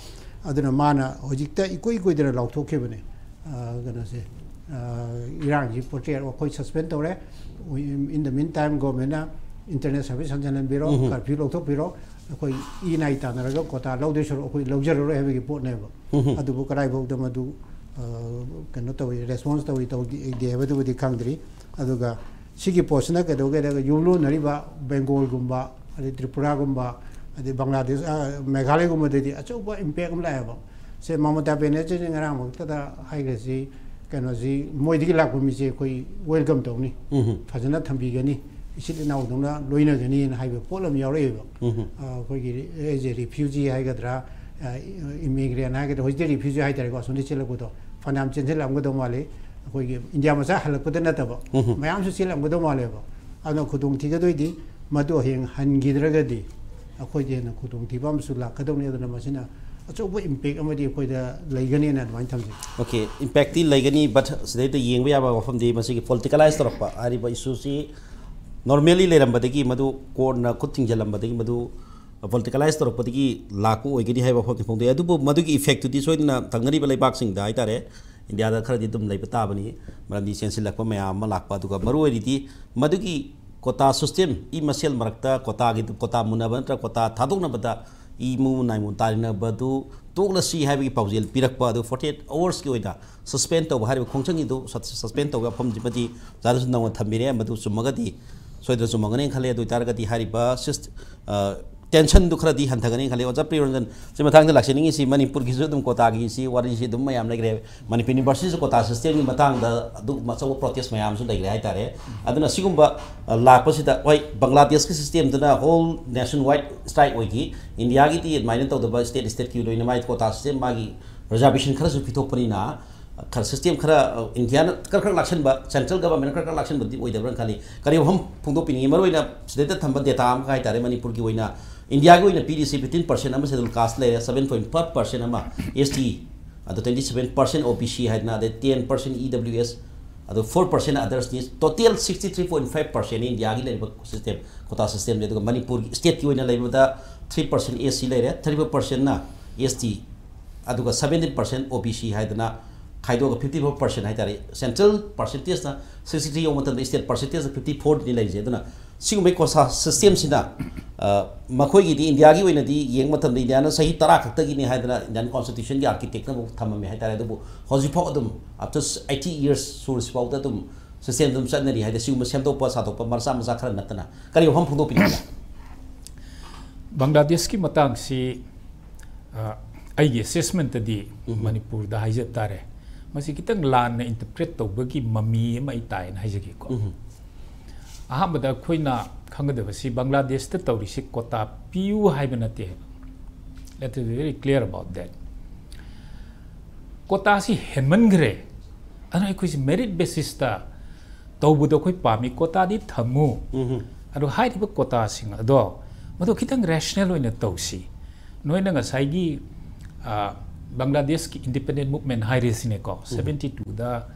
ꯑꯗꯨꯅ ꯃꯥꯅ ꯍꯧꯖꯤꯛꯇ ꯏꯀꯨꯏ ꯀꯨꯏꯗꯅ ꯂꯥꯎꯊꯣꯛꯈꯤꯕꯅꯦ, ꯑ, ꯀꯩꯅꯣꯁꯦ, ꯑ, ꯏꯔꯥꯡꯁꯤ ꯄꯣꯔꯇ꯭ꯔꯦꯠ ꯑꯩꯈꯣꯏ ꯁꯁꯄꯦꯟ ꯇꯧꯔꯦ꯫ In the meantime, ꯒꯣꯔꯃꯦꯟꯅ ꯏꯟꯇꯔꯅꯦꯠ ꯁꯥꯔꯚꯤꯁ ꯍꯟꯖꯤꯟ ꯍꯟꯕꯤꯔꯣ, ꯎꯝ꯫ ꯀꯔꯐ꯭ꯌꯨ ꯂꯧꯊꯣꯛꯄꯤꯔꯣ, ꯑꯩꯈꯣꯏ ꯏ ꯅꯥꯏ ꯇꯥꯟꯅꯔꯒ ꯀꯣꯇꯥ ꯂꯧꯗꯣꯏ ꯁꯔꯨꯛ ꯑꯩꯈꯣꯏ ꯂꯧꯖꯔꯔꯣꯏ ꯍꯥꯏꯕꯒꯤ ꯄꯣꯠꯅꯦꯕ꯫ ꯎꯝ꯫ ꯑꯗꯨꯕꯨ ꯀꯗꯥꯏꯐꯥꯎꯗ ꯃꯗꯨ, ꯑ, ꯀꯩꯅꯣ ꯇꯧꯏ, ꯔꯦꯁꯄꯣꯟꯁ ꯇꯧꯏ ꯇꯧꯗꯦ ꯍꯥꯏꯕꯗꯨꯕꯨꯗꯤ ꯈꯪꯗ꯭ꯔꯤ꯫ ꯑꯗꯨꯒ ꯁꯤꯒꯤ ꯄꯣꯠꯁꯤꯅ ꯀꯩꯗꯧꯒꯦ ꯍꯥꯏꯔꯒ ꯌꯨꯝꯂꯣꯟꯅꯔꯤꯕ ꯕꯦꯡꯒꯣꯜꯒꯨꯝꯕ, ꯑꯗꯩ ꯇ꯭ꯔꯤꯄꯨꯔꯥꯒꯨꯝꯕ, ꯑꯗꯩ ꯕꯪꯒ꯭ꯂꯥꯗꯦꯁ, ꯑ, ꯃꯦꯘꯥꯂꯌꯒꯨꯝꯕꯗꯗꯤ ꯑꯆꯧꯕ ꯏꯝꯄꯦꯛ ꯑꯃ ꯂꯥꯛꯑꯦꯕ꯫ ꯁꯦ ꯃꯃꯇꯥ ꯕꯦꯅꯔꯖꯤꯅ ꯉꯔꯥꯡꯃꯛꯇꯗ ꯍꯥꯏꯈ꯭ꯔꯁꯤ, ꯀꯩꯅꯣꯁꯤ, ꯃꯣꯏꯗꯒꯤ ꯂꯥꯛꯄ ꯃꯤꯁꯦ ꯑꯩꯈꯣꯏ ꯋꯦꯜꯀꯝ ꯇꯧꯅꯤ, ꯎꯝ꯫ ꯐꯖꯅ ꯊꯝꯕꯤꯒꯅꯤ, ꯏꯆꯤꯜ ꯏꯅꯥꯎꯗꯧꯅ ꯂꯣꯏꯅꯒꯅꯤꯅ ꯍꯥꯏꯕ ꯄꯣꯠ ꯑꯃ ꯌꯥꯎꯔꯛꯑꯦꯕ꯫ ꯎꯝ꯫ ꯑ, ꯑꯩꯈꯣꯏꯒꯤ as a refugee ꯍꯥꯏꯒꯗ꯭ꯔꯥ, ꯑ, ꯏꯃꯤꯒ꯭ꯔꯦꯟ ꯍꯥꯏꯒꯗ꯭ꯔꯥ, ꯍꯧꯖꯤꯛꯇꯤ ꯔꯤꯐ꯭ꯌꯨꯖꯤ ꯍꯥꯏꯇꯥꯔꯦꯀꯣ, ꯑꯁꯣꯝꯗ ꯆꯦꯜꯂꯛꯄꯗꯣ ꯐꯅꯌꯥꯝ ꯆꯦꯟꯁꯤꯜꯂꯛꯑꯝꯒꯗꯧ ꯃꯥꯜꯂꯤ꯫ ꯑꯩꯈꯣꯏꯒꯤ ꯏꯟꯗꯤꯌꯥ ꯃꯆꯥ ꯍꯜꯂꯛꯄꯗ ꯅꯠꯇꯕ, ꯎꯝ꯫ ꯃꯌꯥꯝꯁꯨ ꯆꯦꯜꯂꯛꯑꯝꯒꯗꯧ ꯃꯥꯜꯂꯦꯕ꯫ ꯑꯗꯨꯅ ꯈꯨꯗꯣꯡ ꯊꯤꯒꯗꯣꯏꯗꯤ ꯃꯗꯨ ꯍꯌꯦꯡ ꯍꯟꯈꯤꯗ꯭ꯔꯒꯗꯤ ꯑꯩꯈꯣꯏꯗ ꯍꯦꯟꯅ ꯈꯨꯗꯣꯡꯊꯤꯕ ꯑꯃꯁꯨ ꯂꯥꯛꯀꯗꯧꯅꯤ꯫ ꯑꯗꯨꯅ ꯃꯁꯤꯅ ꯑꯆꯧꯕ ꯏꯝꯄꯦꯛ ꯑꯃꯗꯤ ꯑꯩꯈꯣꯏꯗ ꯂꯩꯒꯅꯦꯅ ꯑꯗꯨꯃꯥꯏꯅ ꯊꯝꯖꯩ꯫ ꯑꯣꯀꯦ, ꯏꯝꯄꯦꯛꯇꯤ ꯂꯩꯒꯅꯤ, but ꯁꯤꯗꯩꯗ ꯌꯦꯡꯕ ꯌꯥꯕ ꯋꯥꯐꯝꯗꯤ ꯃꯁꯤꯒꯤ ꯄꯣꯂꯤꯇꯤꯀꯦꯂꯥꯏꯁ ꯇꯧꯔꯛꯄ ꯍꯥꯏꯔꯤꯕ ꯏꯁꯨꯁꯤ ꯅꯣꯔꯃꯦꯂꯤ ꯂꯩꯔꯝꯕꯗꯒꯤ ꯃꯗꯨ ꯀꯣꯔꯠꯅ ꯈꯨꯠ ꯊꯤꯡꯖꯤꯜꯂꯝꯕꯗꯒꯤ ꯃꯗꯨ ꯄꯣꯂꯤꯇꯤꯀꯦꯂꯥꯏꯁ ꯇꯧꯔꯛꯄꯗꯒꯤ ꯂꯥꯛꯄ ꯑꯣꯏꯒꯅꯤ ꯍꯥꯏꯕ ꯋꯥꯐꯝꯗꯤ ꯐꯣꯡꯗꯣꯛꯑꯦ꯫ ꯑꯗꯨꯕꯨ ꯃꯗꯨꯒꯤ ꯏꯐꯦꯛꯇꯨꯗꯤ ꯁꯣꯏꯗꯅ ꯊꯪꯅꯔꯤꯕ ꯂꯩꯕꯥꯛꯁꯤꯡꯗ ꯍꯥꯏꯇꯥꯔꯦ, ꯏꯟꯗꯤꯌꯥꯗ ꯈꯔꯗꯤ ꯑꯗꯨꯝ ꯂꯩꯕ ꯇꯥꯕꯅꯤ, ꯃꯔꯝꯗꯤ ꯆꯦꯟꯁꯤꯜꯂꯛꯄ ꯃꯌꯥꯝ ꯑꯃ ꯂꯥꯛꯄ꯫ ꯑꯗꯨꯒ ꯃꯔꯨꯑꯣꯏꯔꯤꯗꯤ ꯃꯗꯨꯒꯤ ꯀꯣꯇꯥ ꯁꯤꯁꯇꯦꯝ, ꯏ ꯃꯁꯦꯜ ꯃꯔꯛꯇ ꯀꯣꯇꯥꯒꯤ, ꯀꯣꯇꯥ ꯃꯨꯟꯅꯕ ꯅꯠꯇ꯭ꯔꯒ ꯀꯣꯇꯥ ꯊꯥꯗꯣꯛꯅꯕꯗ ꯏꯃꯨ ꯅꯥꯏꯃꯨ ꯇꯥꯔꯤꯅꯕꯗꯨ ꯇꯣꯛꯂꯁꯤ ꯍꯥꯏꯕꯒꯤ ꯄꯥꯎꯖꯦꯜ ꯄꯤꯔꯛꯄ ꯑꯗꯨ forty eight hours ꯀꯤ ꯑꯣꯏꯅ suspend ꯇꯧꯕ ꯍꯥꯏꯔꯤꯕ ꯈꯣꯡꯖꯪꯒꯤꯗꯨ suspend ꯇꯧꯕ ꯋꯥꯐꯝꯁꯤꯃꯗꯤ ꯑꯣꯖꯥꯅꯁꯨ ꯅꯧꯅ ꯊꯝꯕꯤꯔꯦ꯫ ꯃꯗꯨ ꯆꯨꯝꯃꯒꯗꯤ ꯁꯣꯏꯗꯅ ꯆꯨꯝꯃꯝꯒꯅꯦꯅ ꯈꯜꯂꯦ꯫ ꯑꯗꯨ ꯑꯣꯏꯇꯥꯔꯒꯗꯤ ꯍꯥꯏꯔꯤꯕ ꯁꯤꯁ tension ꯗꯨ ꯈꯔꯗꯤ ꯍꯟꯊꯒꯅꯤ ꯈꯜꯂꯤ꯫ ꯑꯣꯖꯥ ꯄ꯭ꯔꯤꯌꯣꯔꯟꯖꯟ, ꯁꯤ ꯃꯇꯥꯡꯗ ꯂꯥꯛꯆꯅꯤꯡꯉꯤꯁꯤ, ꯃꯅꯤꯄꯨꯔꯒꯤꯁꯨ ꯑꯗꯨꯝ ꯀꯣꯇꯥꯒꯤꯁꯤ ꯋꯥꯔꯤꯁꯤ ꯑꯗꯨꯝ ꯃꯌꯥꯝ ꯂꯩꯈ꯭ꯔꯦ꯫ ꯃꯅꯤꯄꯨꯔ ꯌꯨꯅꯤꯚꯔꯁꯤꯇꯤꯁꯨ ꯀꯣꯇꯥ system ꯒꯤ ꯃꯇꯥꯡꯗ ꯑꯗꯨꯒꯨꯝꯕ ꯑꯆꯧꯕ protest ꯃꯌꯥꯝꯁꯨ ꯂꯩꯈ꯭ꯔꯦ ꯍꯥꯏꯇꯥꯔꯦ꯫ ꯑꯗꯨꯅ ꯁꯤꯒꯨꯝꯕ, ꯑ, ꯂꯥꯛꯄꯁꯤꯗ, ꯍꯣꯏ, ꯕꯪꯒ꯭ꯂꯥꯗꯦꯁꯀꯤ system ꯗꯨꯅ whole nation wide strike ꯑꯣꯏꯈꯤ꯫ ꯏꯟꯗꯤꯌꯥꯒꯤꯗꯤ ꯑꯗꯨꯃꯥꯏꯅ ꯇꯧꯗꯕ state state ꯀꯤ ꯑꯣꯏꯅ ꯃꯥꯒꯤ ꯀꯣꯇꯥ system, ꯃꯥꯒꯤ reservation ꯈꯔꯁꯨ ꯄꯤꯊꯣꯛꯄꯅꯤꯅ, ꯈꯔ system ꯈꯔ, ꯑ, ꯏꯟꯗꯤꯌꯥꯅ ꯈꯔ ꯈꯔ ꯂꯥꯛꯁꯟꯕ, central government ꯅ ꯈꯔ ꯈꯔ ꯂꯥꯛꯁꯟꯕꯗꯤ ꯑꯣꯏꯗꯕ꯭ꯔꯥ ꯈꯜꯂꯤ꯫ ꯀꯔꯤ ꯋꯥꯐꯝ ꯐꯣꯡꯗꯣꯛꯄꯤꯅꯤꯡꯉꯤ? ꯃꯔꯨꯑꯣꯏꯅ ꯁꯤꯗꯩꯗ ꯊꯝꯕ data ꯑꯃꯈꯛ ꯍꯥꯏꯇꯥꯔꯦ, ꯃꯅꯤꯄꯨꯔꯒꯤ ꯑꯣꯏꯅ ꯏꯟꯗꯤꯌꯥꯒꯤ ꯑꯣꯏꯅ ꯄꯤꯔꯤꯁꯤ fifteen percent ꯑꯃ schedule caste ꯂꯩꯔꯦ, seven point five percent ꯑꯃ S T, ꯑꯗꯣ twenty seven percent O B C ꯍꯥꯏꯗꯅ, ꯑꯗꯩ ten percent E W S, ꯑꯗꯣ four percent others ꯅꯤ꯫ Total sixty three point five percent ꯅꯤ ꯏꯟꯗꯤꯌꯥꯒꯤ ꯂꯩꯔꯤꯕ system, quota system ꯁꯦ꯫ ꯑꯗꯨꯒ ꯃꯅꯤꯄꯨꯔꯒꯤ state ꯀꯤ ꯑꯣꯏꯅ ꯂꯩꯕꯗ three percent S C ꯂꯩꯔꯦ, thirty five percent ꯅ S T, ꯑꯗꯨꯒ seventeen percent O B C ꯍꯥꯏꯗꯅ ꯈꯥꯏꯗꯣꯛꯑꯒ fifty four percent ꯍꯥꯏꯇꯥꯔꯦ꯫ Central percentage ꯅ sixty three ꯌꯧꯕ ꯃꯇꯝꯗ state percentage ꯅ fifty four ꯅꯤ ꯂꯩꯔꯤꯁꯦ꯫ ꯑꯗꯨꯅ ꯁꯤꯒꯨꯝꯕꯒꯤ quota system ꯁꯤꯅ, ꯑ, ꯃꯈꯣꯏꯒꯤꯗꯤ ꯏꯟꯗꯤꯌꯥꯒꯤ ꯑꯣꯏꯅꯗꯤ ꯌꯦꯡꯕ ꯃꯇꯝꯗ ꯏꯟꯗꯤꯌꯥꯅ ꯆꯍꯤ ꯇꯔꯥ ꯈꯛꯇꯒꯤꯅꯤ ꯍꯥꯏꯗꯅ Indian Constitution ꯒꯤ architect ꯅ ꯑꯃꯨꯛ ꯊꯝꯃꯝꯃꯦ ꯍꯥꯏꯇꯥꯔꯦ꯫ ꯑꯗꯨꯕꯨ ꯍꯧꯖꯤꯛꯐꯥꯎ ꯑꯗꯨꯝ after eighty years ꯁꯨꯔꯁꯤ ꯐꯥꯎꯗ ꯑꯗꯨꯝ system ꯑꯗꯨꯝ ꯆꯠꯅꯔꯤ ꯍꯥꯏꯗꯤ ꯁꯤꯒꯨꯝꯕ ꯁꯦꯝꯗꯣꯛꯄ ꯁꯥꯗꯣꯛꯄ ꯃꯆꯥ ꯃꯆꯥ ꯈꯔ ꯅꯠꯇꯅ꯫ ꯀꯔꯤ ꯋꯥꯐꯝ ꯐꯣꯡꯗꯣꯛꯄꯤꯅꯤꯡꯕ? ꯕꯪꯒ꯭ꯂꯥꯗꯦꯁꯀꯤ ꯃꯇꯥꯡꯁꯤ, ꯑ, ꯑꯩꯒꯤ assessment ꯇꯗꯤ, ꯎꯝ꯫ ꯃꯅꯤꯄꯨꯔꯗ ꯍꯥꯏꯖ ꯇꯥꯔꯦ, ꯃꯁꯤ ꯈꯤꯇꯪ ꯂꯥꯟꯅ interpret ꯇꯧꯕꯒꯤ ꯃꯃꯤ ꯑꯃ ꯑꯩ ꯇꯥꯏꯅ ꯍꯥꯏꯖꯒꯦꯀꯣ꯫ ꯎꯝ꯫ ꯑꯍꯥꯟꯕꯗ ꯑꯩꯈꯣꯏꯅ ꯈꯪꯒꯗꯕꯁꯤ ꯕꯪꯒ꯭ꯂꯥꯗꯦꯁꯇ ꯇꯧꯔꯤꯁꯤ quota ꯄꯤꯌꯨ ꯍꯥꯏꯕ ꯅꯠꯇꯦ ꯍꯥꯏꯕ꯫ Let us be very clear about that. Quota ꯁꯤ ꯍꯦꯟꯃꯟꯈ꯭ꯔꯦ꯫ ꯑꯗꯨꯅ ꯑꯩꯈꯣꯏꯁꯤ merit basis ꯇ ꯇꯧꯕꯗꯣ ꯑꯩꯈꯣꯏ ꯄꯥꯝꯃꯤ, quota ꯗꯤ ꯊꯝꯃꯨ꯫ ꯎꯝ꯫ ꯑꯗꯣ ꯍꯥꯏꯔꯤꯕ quota ꯁꯤꯡ ꯑꯗꯣ ꯃꯗꯨ ꯈꯤꯇꯪ rational ꯑꯣꯏꯅ ꯇꯧꯁꯤ꯫ ꯅꯣꯏꯅ ꯉꯁꯥꯏꯒꯤ, ꯑ, ꯕꯪꯒ꯭ꯂꯥꯗꯦꯁꯀꯤ independent movement ꯍꯥꯏꯔꯤꯁꯤꯅꯦꯀꯣ, seventy two ꯗ,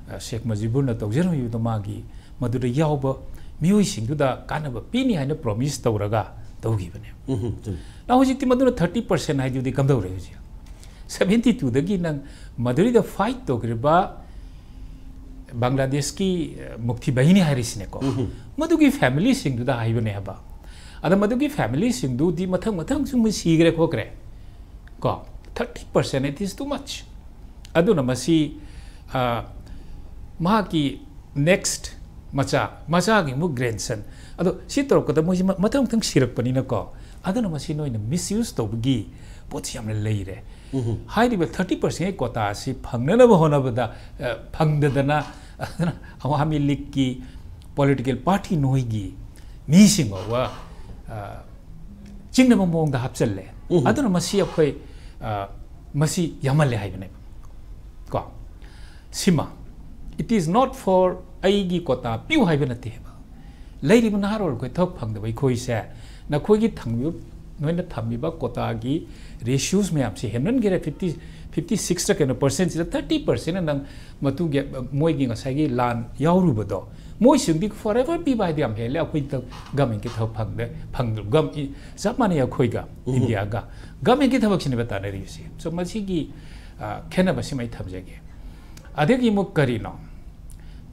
ꯑ, ꯁꯦꯈ ꯃꯨꯖꯤꯕꯨꯔꯅ ꯇꯧꯖꯔꯝꯃꯤꯕꯗꯣ ꯃꯥꯒꯤ ꯃꯗꯨꯗ ꯌꯥꯎꯕ ꯃꯤꯑꯣꯏꯁꯤꯡꯗꯨꯗ ꯀꯥꯟꯅꯕ ꯄꯤꯅꯤ ꯍꯥꯏꯅ promise ꯇꯧꯔꯒ ꯇꯧꯈꯤꯕꯅꯦ꯫ ꯎꯝ, ꯆꯨꯝꯃꯤ꯫ ꯅꯪ ꯍꯧꯖꯤꯛꯇꯤ ꯃꯗꯨꯅ thirty percent ꯍꯥꯏꯗꯨꯗꯤ ꯀꯝꯗꯧꯔꯦ ꯍꯧꯖꯤꯛ? Seventy two ꯗꯒꯤ ꯅꯪ ꯃꯗꯨꯔꯤꯗ fight ꯇꯧꯈ꯭ꯔꯤꯕ ꯕꯪꯒ꯭ꯂꯥꯗꯦꯁꯀꯤ, ꯑ, ꯃꯨꯛꯊꯤ ꯕꯥꯍꯤꯅꯤ ꯍꯥꯏꯔꯤꯁꯤꯅꯦꯀꯣ꯫ ꯎꯝ꯫ ꯃꯗꯨꯒꯤ family ꯁꯤꯡꯗꯨꯗ ꯍꯥꯏꯕꯅꯦ ꯍꯥꯏꯕ꯫ ꯑꯗ ꯃꯗꯨꯒꯤ family ꯁꯤꯡꯗꯨꯗꯤ ꯃꯊꯪ ꯃꯊꯪ ꯁꯨꯝ ꯁꯤꯈ꯭ꯔꯦ ꯈꯣꯠꯈ꯭ꯔꯦ꯫ ꯀꯣ? Thirty percent, it is too much. ꯑꯗꯨꯅ ꯃꯁꯤ, ꯑ, ꯃꯍꯥꯛꯀꯤ next ꯃꯆꯥ, ꯃꯆꯥꯒꯤ ꯑꯃꯨꯛ grandson, ꯑꯗꯣ ꯁꯤ ꯇꯧꯔꯛꯄꯗ ꯃꯣꯏꯁꯤ ꯃ-, ꯃꯊꯪ ꯃꯊꯪ ꯁꯤꯔꯛꯄꯅꯤꯅꯀꯣ, ꯑꯗꯨꯅ ꯃꯁꯤ ꯅꯣꯏꯅ misuse ꯇꯧꯕꯒꯤ ꯄꯣꯠꯁꯤ ꯌꯥꯝꯅ ꯂꯩꯔꯦ꯫ ꯎꯝ꯫ ꯍꯥꯏꯔꯤꯕ thirty percentꯀꯤ quota ꯑꯁꯤ ꯐꯪꯅꯅꯕ ꯍꯣꯠꯅꯕꯗ, ꯑ, ꯐꯪꯗꯗꯅ, ꯑꯗꯨꯅ ꯑꯋꯥꯃꯤ ꯂꯤꯒꯀꯤ political party ꯅꯣꯏꯒꯤ ꯃꯤꯁꯤꯡ ꯐꯥꯎꯕ, ꯑ, ꯆꯤꯡꯅꯕ ꯃꯑꯣꯡꯗ ꯍꯥꯞꯆꯜꯂꯦ꯫ ꯎꯝ꯫ ꯑꯗꯨꯅ ꯃꯁꯤ ꯑꯩꯈꯣꯏ, ꯑ, ꯃꯁꯤ ꯌꯥꯝꯃꯜꯂꯦ ꯍꯥꯏꯕꯅꯦꯕ꯫ ꯀꯣ? ꯁꯤꯃ, it is not for ꯑꯩꯒꯤ quota ꯄꯤꯌꯨ ꯍꯥꯏꯕ ꯅꯠꯇꯦ ꯍꯥꯏꯕ꯫ ꯂꯩꯔꯤꯕ ꯅꯍꯥꯔꯣꯜ ꯑꯩꯈꯣꯏ ꯊꯕꯛ ꯐꯪꯗꯕ ꯑꯩꯈꯣꯏꯁꯦ, ꯅꯈꯣꯏꯒꯤ ꯊꯝꯃꯤꯕ, ꯅꯣꯏꯅ ꯊꯝꯃꯤꯕ quotaꯒꯤ ratios ꯃꯌꯥꯝꯁꯦ ꯍꯦꯟꯃꯟꯈꯔꯦ꯫ Fifty, fifty sixꯇ ꯀꯩꯅꯣ percentꯁꯤꯗ thirty percentꯅ ꯅꯪ ꯃꯇꯨꯒꯤ, ꯃꯣꯏꯒꯤ ꯉꯁꯥꯏꯒꯤ ꯂꯥꯟ ꯌꯥꯎꯔꯨꯕꯗꯣ, ꯃꯣꯏꯁꯤꯡꯗꯤ forever ꯄꯤꯕ ꯍꯥꯏꯗꯤ ꯌꯥꯝ ꯍꯦꯜꯂꯦ꯫ ꯑꯩꯈꯣꯏ ꯊꯕꯛ, governmentꯀꯤ ꯊꯕꯛ ꯐꯪꯗ-, ꯐꯪꯗ-, gov-, ꯏ-, ꯆꯞ ꯃꯥꯟꯅꯩ ꯑꯩꯈꯣꯏꯒ, ꯎꯝ꯫ Indiaꯒ꯫ Governmentꯀꯤ ꯊꯕꯛꯁꯤꯅꯦꯕ ꯇꯥꯟꯅꯔꯤꯕꯁꯤ꯫ So ꯃꯁꯤꯒꯤ, ꯑ, ꯈꯦꯠꯅꯕꯁꯤꯃ ꯑꯩ ꯊꯝꯖꯒꯦ꯫ ꯑꯗꯒꯤ ꯑꯃꯨꯛ ꯀꯔꯤꯅꯣ?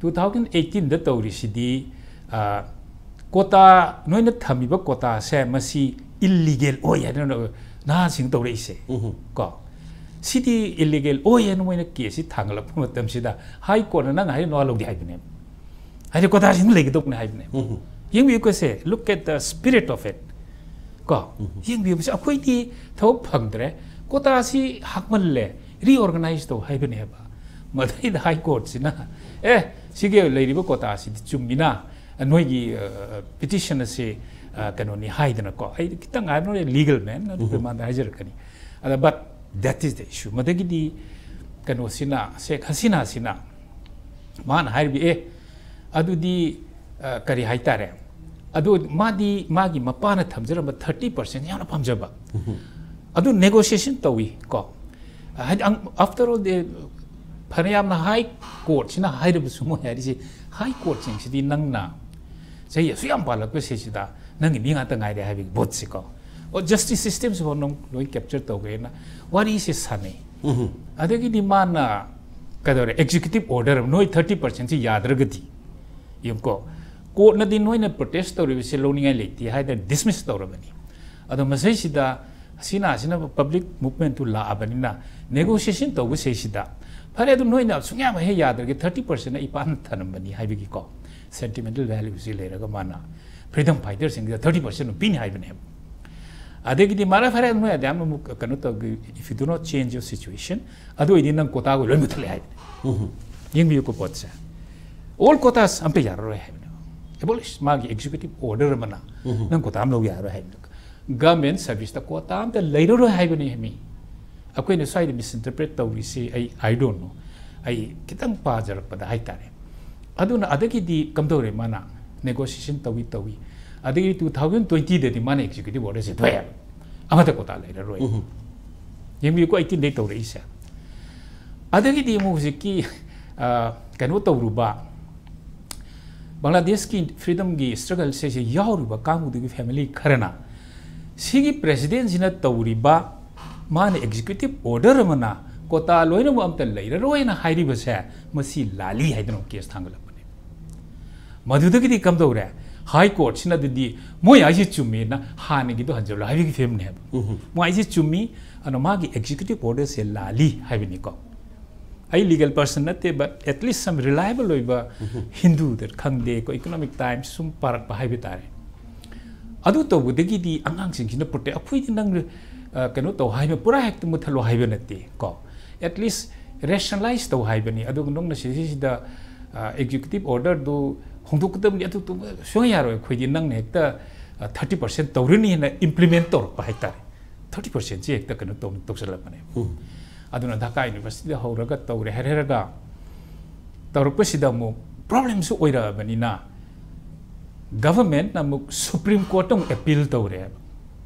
Two thousand eighteenꯗ ꯇꯧꯔꯤꯁꯤꯗꯤ, ꯑ, quota, ꯅꯣꯏꯅ ꯊꯝꯃꯤꯕ quotaꯁꯦ ꯃꯁꯤ illegal ꯑꯣꯏ ꯍꯥꯏꯗꯅ ꯅꯍꯥꯁꯤꯡ ꯇꯧꯔꯛꯏꯁꯦ꯫ ꯎꯝ꯫ ꯀꯣ? ꯁꯤꯗꯤ illegal ꯑꯣꯏ ꯍꯥꯏꯅ ꯃꯣꯏꯅ caseꯁꯤ ꯊꯥꯡꯒꯠꯂꯛꯄ ꯃꯇꯝꯁꯤꯗ, High Courtꯅ ꯅꯪ ꯍꯥꯏꯔꯤꯕ ꯅꯋꯥ ꯂꯧꯗꯦ ꯍꯥꯏꯕꯅꯦꯕ꯫ ꯍꯥꯏꯗꯤ quotaꯁꯤ ꯑꯗꯨꯝ ꯂꯩꯒꯗꯧꯕꯅꯦ ꯍꯥꯏꯕꯅꯦꯕ꯫ ꯎꯝ꯫ ꯌꯦꯡꯕꯤꯌꯨ ꯀꯣꯁꯦ, look at the spirit of it꯫ ꯀꯣ? ꯎꯝ꯫ ꯌꯦꯡꯕꯤꯌꯨ, ꯃꯁꯤ ꯑꯩꯈꯣꯏꯗꯤ ꯊꯕꯛ ꯐꯪꯗ꯭ꯔꯦ, quotaꯁꯤ ꯍꯥꯞꯃꯜꯂꯦ, reorganize ꯇꯧ ꯍꯥꯏꯕꯅꯦꯕ꯫ ꯃꯗꯩꯗ High Courtꯁꯤꯅ, "ꯑꯦ, ꯁꯤꯒꯤ ꯂꯩꯔꯤꯕ quotaꯁꯤꯗꯤ ꯆꯨꯝꯃꯤꯅ, ꯅꯣꯏꯒꯤ, ꯑ, petition ꯑꯁꯤ, ꯑ, ꯀꯩꯅꯣꯅꯤ" ꯍꯥꯏꯗꯅꯀꯣ꯫ ꯑꯩ ꯈꯤꯇꯪ, I'm not a legal man, ꯑꯗꯨ ꯎꯝ꯫ ꯃꯥꯅ ꯍꯥꯏꯖꯔꯛꯀꯅꯤ꯫ ꯑꯗ, but that is the issue꯫ ꯃꯗꯒꯤꯗꯤ ꯀꯩꯅꯣꯁꯤꯅ, ꯁꯦꯈ ꯍꯁꯤꯅꯥꯁꯤꯅ ꯃꯥꯅ ꯍꯥꯏꯔꯤꯕ, "ꯑꯦ, ꯑꯗꯨꯗꯤ, ꯑ, ꯀꯔꯤ ꯍꯥꯏꯇꯥꯔꯦ? ꯑꯗꯨ ꯃꯥꯗꯤ ꯃꯥꯒꯤ ꯃꯄꯥꯅ ꯊꯝꯖꯔꯝꯕ thirty percent ꯌꯥꯝꯅ ꯄꯥꯝꯖꯕ꯫ ꯎꯝ꯫ ꯑꯗꯨ negotiation ꯇꯧꯏ ꯀꯣ꯫" ꯍꯥꯏꯗꯤ, ꯑꯪ-, after all, the, ꯐꯅꯌꯥꯝꯅ High Courtꯁꯤꯅ ꯍꯥꯏꯔꯕꯁꯨ, ꯃꯣꯏ ꯍꯥꯏꯔꯤꯁꯤ, High Courtꯁꯤꯡꯁꯤꯗꯤ ꯅꯪꯅ ꯆꯍꯤ ꯑꯁꯨꯛ ꯌꯥꯝ ꯄꯥꯜꯂꯛꯄ ꯁꯤꯁꯤꯗ ꯅꯪꯒꯤ ꯃꯤ ꯉꯥꯛꯇ ꯉꯥꯏꯔꯦ ꯍꯥꯏꯕꯒꯤ ꯄꯣꯠꯁꯤꯀꯣ꯫ ꯑꯣ, justice systemꯁꯤꯐꯥꯎ ꯅꯪ ꯂꯣꯏ capture ꯇꯧꯈ꯭ꯔꯦꯅ ꯋꯥꯔꯤꯁꯦ ꯁꯥꯟꯅꯩ꯫ ꯎꯝ꯫ ꯑꯗꯒꯤꯗꯤ ꯃꯥꯅ ꯀꯩꯗꯧꯔꯦ, executive order ꯑꯃ, ꯅꯣꯏ thirty percentꯁꯤ ꯌꯥꯗ꯭ꯔꯒꯗꯤ, ꯌꯦꯡꯉꯨꯀꯣ, courtꯅꯗꯤ ꯅꯣꯏꯅ protest ꯇꯧꯔꯤꯕꯁꯦ ꯂꯧꯅꯤꯡꯉꯥꯏ ꯂꯩꯇꯦ ꯍꯥꯏꯗꯅ dismiss ꯇꯧꯔꯕꯅꯤ꯫ ꯑꯗꯣ ꯃꯁꯤꯁꯤꯗ ꯑꯁꯤꯅ ꯑꯁꯤꯅ ꯄꯕ꯭ꯂꯤꯛ ꯃꯨꯚꯃꯦꯟꯠꯇꯨ ꯂꯥꯛꯑꯕꯅꯤꯅ ꯅꯦꯒꯣꯁꯤꯌꯦꯁꯟ ꯇꯧꯕꯁꯤꯗꯩꯁꯤꯗ, "ꯐꯔꯦ, ꯑꯗꯨꯝ ꯅꯣꯏꯅ ꯁꯨꯡꯌꯥ ꯍꯦꯛ ꯌꯥꯗ꯭ꯔꯒꯦ, ꯊꯥꯔꯇꯤ ꯄꯥꯔꯁꯦꯟ ꯑꯩ ꯄꯥꯅ ꯊꯅꯝꯕꯅꯤ" ꯍꯥꯏꯕꯒꯤꯀꯣ ꯁꯦꯟꯇꯤꯃꯦꯟꯇꯦꯜ ꯚꯦꯂ꯭ꯌꯨꯁꯤ ꯂꯩꯔꯒ ꯃꯥꯅ ꯐ꯭ꯔꯤꯗꯝ ꯐꯥꯏꯇꯔꯁꯤꯡꯁꯤꯗ ꯊꯥꯔꯇꯤ ꯄꯥꯔꯁꯦꯟ ꯑꯗꯨꯝ ꯄꯤꯅꯤ ꯍꯥꯏꯕꯅꯦꯕ꯫ ꯑꯗꯒꯤꯗꯤ ꯃꯥꯅ, "ꯐꯔꯦ, ꯅꯣꯏ ꯑꯗꯨꯝ ꯑꯃꯨꯛ ꯀꯩꯅꯣ ꯇꯧꯒꯦ, if you do not change your situation, ꯑꯗꯨ ꯑꯣꯏꯗꯤ ꯅꯪ ꯀꯣꯇꯥꯒ ꯂꯣꯏ ꯃꯨꯠꯊꯠꯂꯦ" ꯍꯥꯏꯕꯅꯦ꯫ ꯌꯦꯡꯕꯤꯌꯨꯀꯣ ꯄꯣꯠꯁꯦ꯫ "ꯑꯣꯜ ꯀꯣꯇꯥꯁ ꯑꯝꯇ ꯌꯥꯔꯔꯣꯏ" ꯍꯥꯏꯕꯅꯦꯕ꯫ ꯑꯦꯕꯣꯂꯤꯁ, ꯃꯥꯒꯤ ꯑꯦꯛꯖꯤꯀ꯭ꯌꯨꯇꯤꯚ ꯑꯣꯔꯗꯔ ꯑꯃꯅ ꯅꯪ ꯀꯣꯇꯥ ꯑꯃ ꯂꯧ ꯌꯥꯔꯔꯣꯏ ꯍꯥꯏꯕꯅꯦꯕ꯫ ꯒꯚꯔꯟꯃꯦꯟꯠ ꯁꯔꯚꯤꯁꯇ ꯀꯣꯇꯥ ꯑꯝꯇ ꯂꯩꯔꯔꯣꯏ ꯍꯥꯏꯕꯅꯦ ꯃꯤ꯫ ꯑꯩꯈꯣꯏꯅ ꯁ꯭ꯋꯥꯏꯗ ꯃꯤꯁꯏꯟꯇꯔꯄ꯭ꯔꯦꯠ ꯇꯧꯔꯤꯁꯤ, ꯑꯩ, I don't know, ꯑꯩ ꯈꯤꯇꯪ ꯄꯥꯖꯔꯛꯄꯗ ꯍꯥꯏꯇꯥꯔꯦ꯫ ꯑꯗꯨꯅ ꯑꯗꯒꯤꯗꯤ ꯀꯝꯗꯧꯔꯦ, ꯃꯥꯅ ꯅꯦꯒꯣꯁꯤꯌꯦꯁꯟ ꯇꯧꯏ ꯇꯧꯏ꯫ ꯑꯗꯒꯤ ꯇꯨ ꯊꯥꯎꯖꯟ ꯇ꯭ꯋꯦꯟꯇꯤꯗꯗꯤ ꯃꯥꯅ ꯑꯦꯛꯖꯤꯀ꯭ꯌꯨꯇꯤꯚ ꯑꯣꯔꯗꯔꯁꯦ ꯊꯣꯛꯑꯦ, ꯑꯃꯠꯇ ꯀꯣꯇꯥ ꯂꯩꯔꯔꯣꯏ꯫ ꯌꯦꯡꯕꯤꯌꯨꯀꯣ, ꯑꯩꯇꯤꯟꯗꯩ ꯇꯧꯔꯛꯏꯁꯦ꯫ ꯑꯗꯒꯤꯗꯤ ꯑꯃꯨꯛ ꯍꯧꯖꯤꯛꯀꯤ, ꯑ, ꯀꯩꯅꯣ ꯇꯧꯔꯨꯕ, ꯕꯪꯒ꯭ꯂꯥꯗꯦꯁꯀꯤ ꯐ꯭ꯔꯤꯗꯝꯒꯤ ꯁ꯭ꯇ꯭ꯔꯒꯜꯁꯦ ꯁꯤ ꯌꯥꯎꯔꯤꯕ ꯀꯥꯡꯕꯨꯗꯨꯒꯤ ꯐꯦꯃꯤꯂꯤ ꯈꯔꯅ ꯁꯤꯒꯤ ꯄ꯭ꯔꯦꯁꯤꯗꯦꯟꯁꯤꯅ ꯇꯧꯔꯤꯕ, ꯃꯥꯅ ꯑꯦꯛꯖꯤꯀ꯭ꯌꯨꯇꯤꯚ ꯑꯣꯔꯗꯔ ꯑꯃꯅ ꯀꯣꯇꯥ ꯂꯣꯏꯅꯃꯛ ꯑꯝꯇ ꯂꯩꯔꯔꯣꯏꯅ ꯍꯥꯏꯔꯤꯕꯁꯦ, ꯃꯁꯤ ꯂꯥꯜꯂꯤ ꯍꯥꯏꯗꯨꯅ ꯀꯦꯁ ꯊꯥꯡꯒꯠꯂꯛꯄꯅꯦ꯫ ꯃꯗꯨꯗꯒꯤꯗꯤ ꯀꯝꯗꯧꯔꯦ? ꯍꯥꯏ ꯀꯣꯔꯠꯁꯤꯅ ꯑꯗꯨꯗꯤ ꯃꯣꯏ ꯍꯥꯏꯁꯦ ꯆꯨꯝꯃꯦꯅ ꯍꯥꯟꯅꯒꯤꯗꯣ ꯍꯟꯖꯤꯜꯂꯣ ꯍꯥꯏꯕꯒꯤ ꯐꯤꯕꯝꯅꯦꯕ꯫ ꯃꯣꯏ ꯍꯥꯏꯁꯦ ꯆꯨꯝꯃꯤ, ꯑꯗꯨꯅ ꯃꯥꯒꯤ ꯑꯦꯛꯖꯤꯀ꯭ꯌꯨꯇꯤꯚ ꯑꯣꯔꯗꯔꯁꯦ ꯂꯥꯜꯂꯤ ꯍꯥꯏꯕꯅꯤꯀꯣ꯫ ꯑꯩ ꯂꯤꯒꯦꯜ ꯄꯔꯁꯟ ꯅꯠꯇꯦ, but at least some reliable ꯑꯣꯏꯕ ꯍꯤꯟꯗꯨꯗ ꯈꯪꯗꯦ, ꯑꯩꯈꯣꯏ ꯏꯀꯣꯅꯣꯃꯤꯛ ꯇꯥꯏꯝꯁ ꯁꯨꯝ ꯄꯥꯔꯛꯄ ꯍꯥꯏꯕ ꯇꯥꯔꯦ꯫ ꯑꯗꯨ ꯇꯧꯕꯗꯒꯤꯗꯤ ꯑꯉꯥꯡꯁꯤꯡꯁꯤꯅ ꯄ꯭ꯔꯣꯇꯦꯛ, ꯑꯩꯈꯣꯏꯗꯤ ꯅꯪ, ꯑ, ꯀꯩꯅꯣ ꯇꯧ ꯍꯥꯏꯕ, ꯄꯨꯔꯥ ꯍꯦꯛꯇ ꯃꯨꯠꯊꯠꯂꯣ ꯍꯥꯏꯕ ꯅꯠꯇꯦ ꯀꯣ꯫ At least ꯔꯦꯁꯅꯦꯂꯥꯏꯁ ꯇꯧ ꯍꯥꯏꯕꯅꯤ꯫ ꯑꯗꯨꯒ ꯅꯪꯅ ꯁꯤꯁꯤꯗ, ꯑ, ꯑꯦꯛꯖꯤꯀ꯭ꯌꯨꯇꯤꯚ ꯑꯣꯔꯗꯔꯗꯨ ꯍꯣꯡꯗꯣꯛꯀꯗꯕꯅꯤ, ꯑꯗꯨ ꯇꯧ-, ꯁꯨꯡꯌꯥ ꯌꯥꯔꯣꯏ, ꯑꯩꯈꯣꯏꯗꯤ ꯅꯪꯅ ꯍꯦꯛꯇ, ꯑ, ꯊꯥꯔꯇꯤ ꯄꯥꯔꯁꯦꯟ ꯇꯧꯔꯅꯤ ꯍꯥꯏꯅ ꯏꯝꯄ꯭ꯂꯤꯃꯦꯟꯠ ꯇꯧꯔꯛꯄ ꯍꯥꯏꯇꯥꯔꯦ꯫ ꯊꯥꯔꯇꯤ ꯄꯥꯔꯁꯦꯟꯁꯤ ꯍꯦꯛꯇ ꯀꯩꯅꯣ ꯇꯧ-, ꯇꯧꯁꯜꯂꯛꯄꯅꯦ꯫ ꯑꯗꯨꯅ ꯙꯥꯀꯥ ꯌꯨꯅꯤꯚꯔꯁꯤꯇꯤꯗ ꯍꯧꯔꯒ ꯇꯧꯔꯦ ꯍꯥꯏꯔꯒ ꯇꯧꯔꯛꯄꯁꯤꯗ ꯑꯃꯨꯛ ꯄ꯭ꯔꯣꯕ꯭ꯂꯦꯝꯁꯨ ꯑꯣꯏꯔꯛꯑꯕꯅꯤꯅ ꯒꯚꯔꯟꯃꯦꯟꯠꯅ ꯑꯃꯨꯛ ꯁꯨꯄ꯭ꯔꯤꯝ ꯀꯣꯔꯠꯇ ꯑꯃꯨꯛ ꯑꯦꯄꯤꯜ ꯇꯧꯔꯦꯕ꯫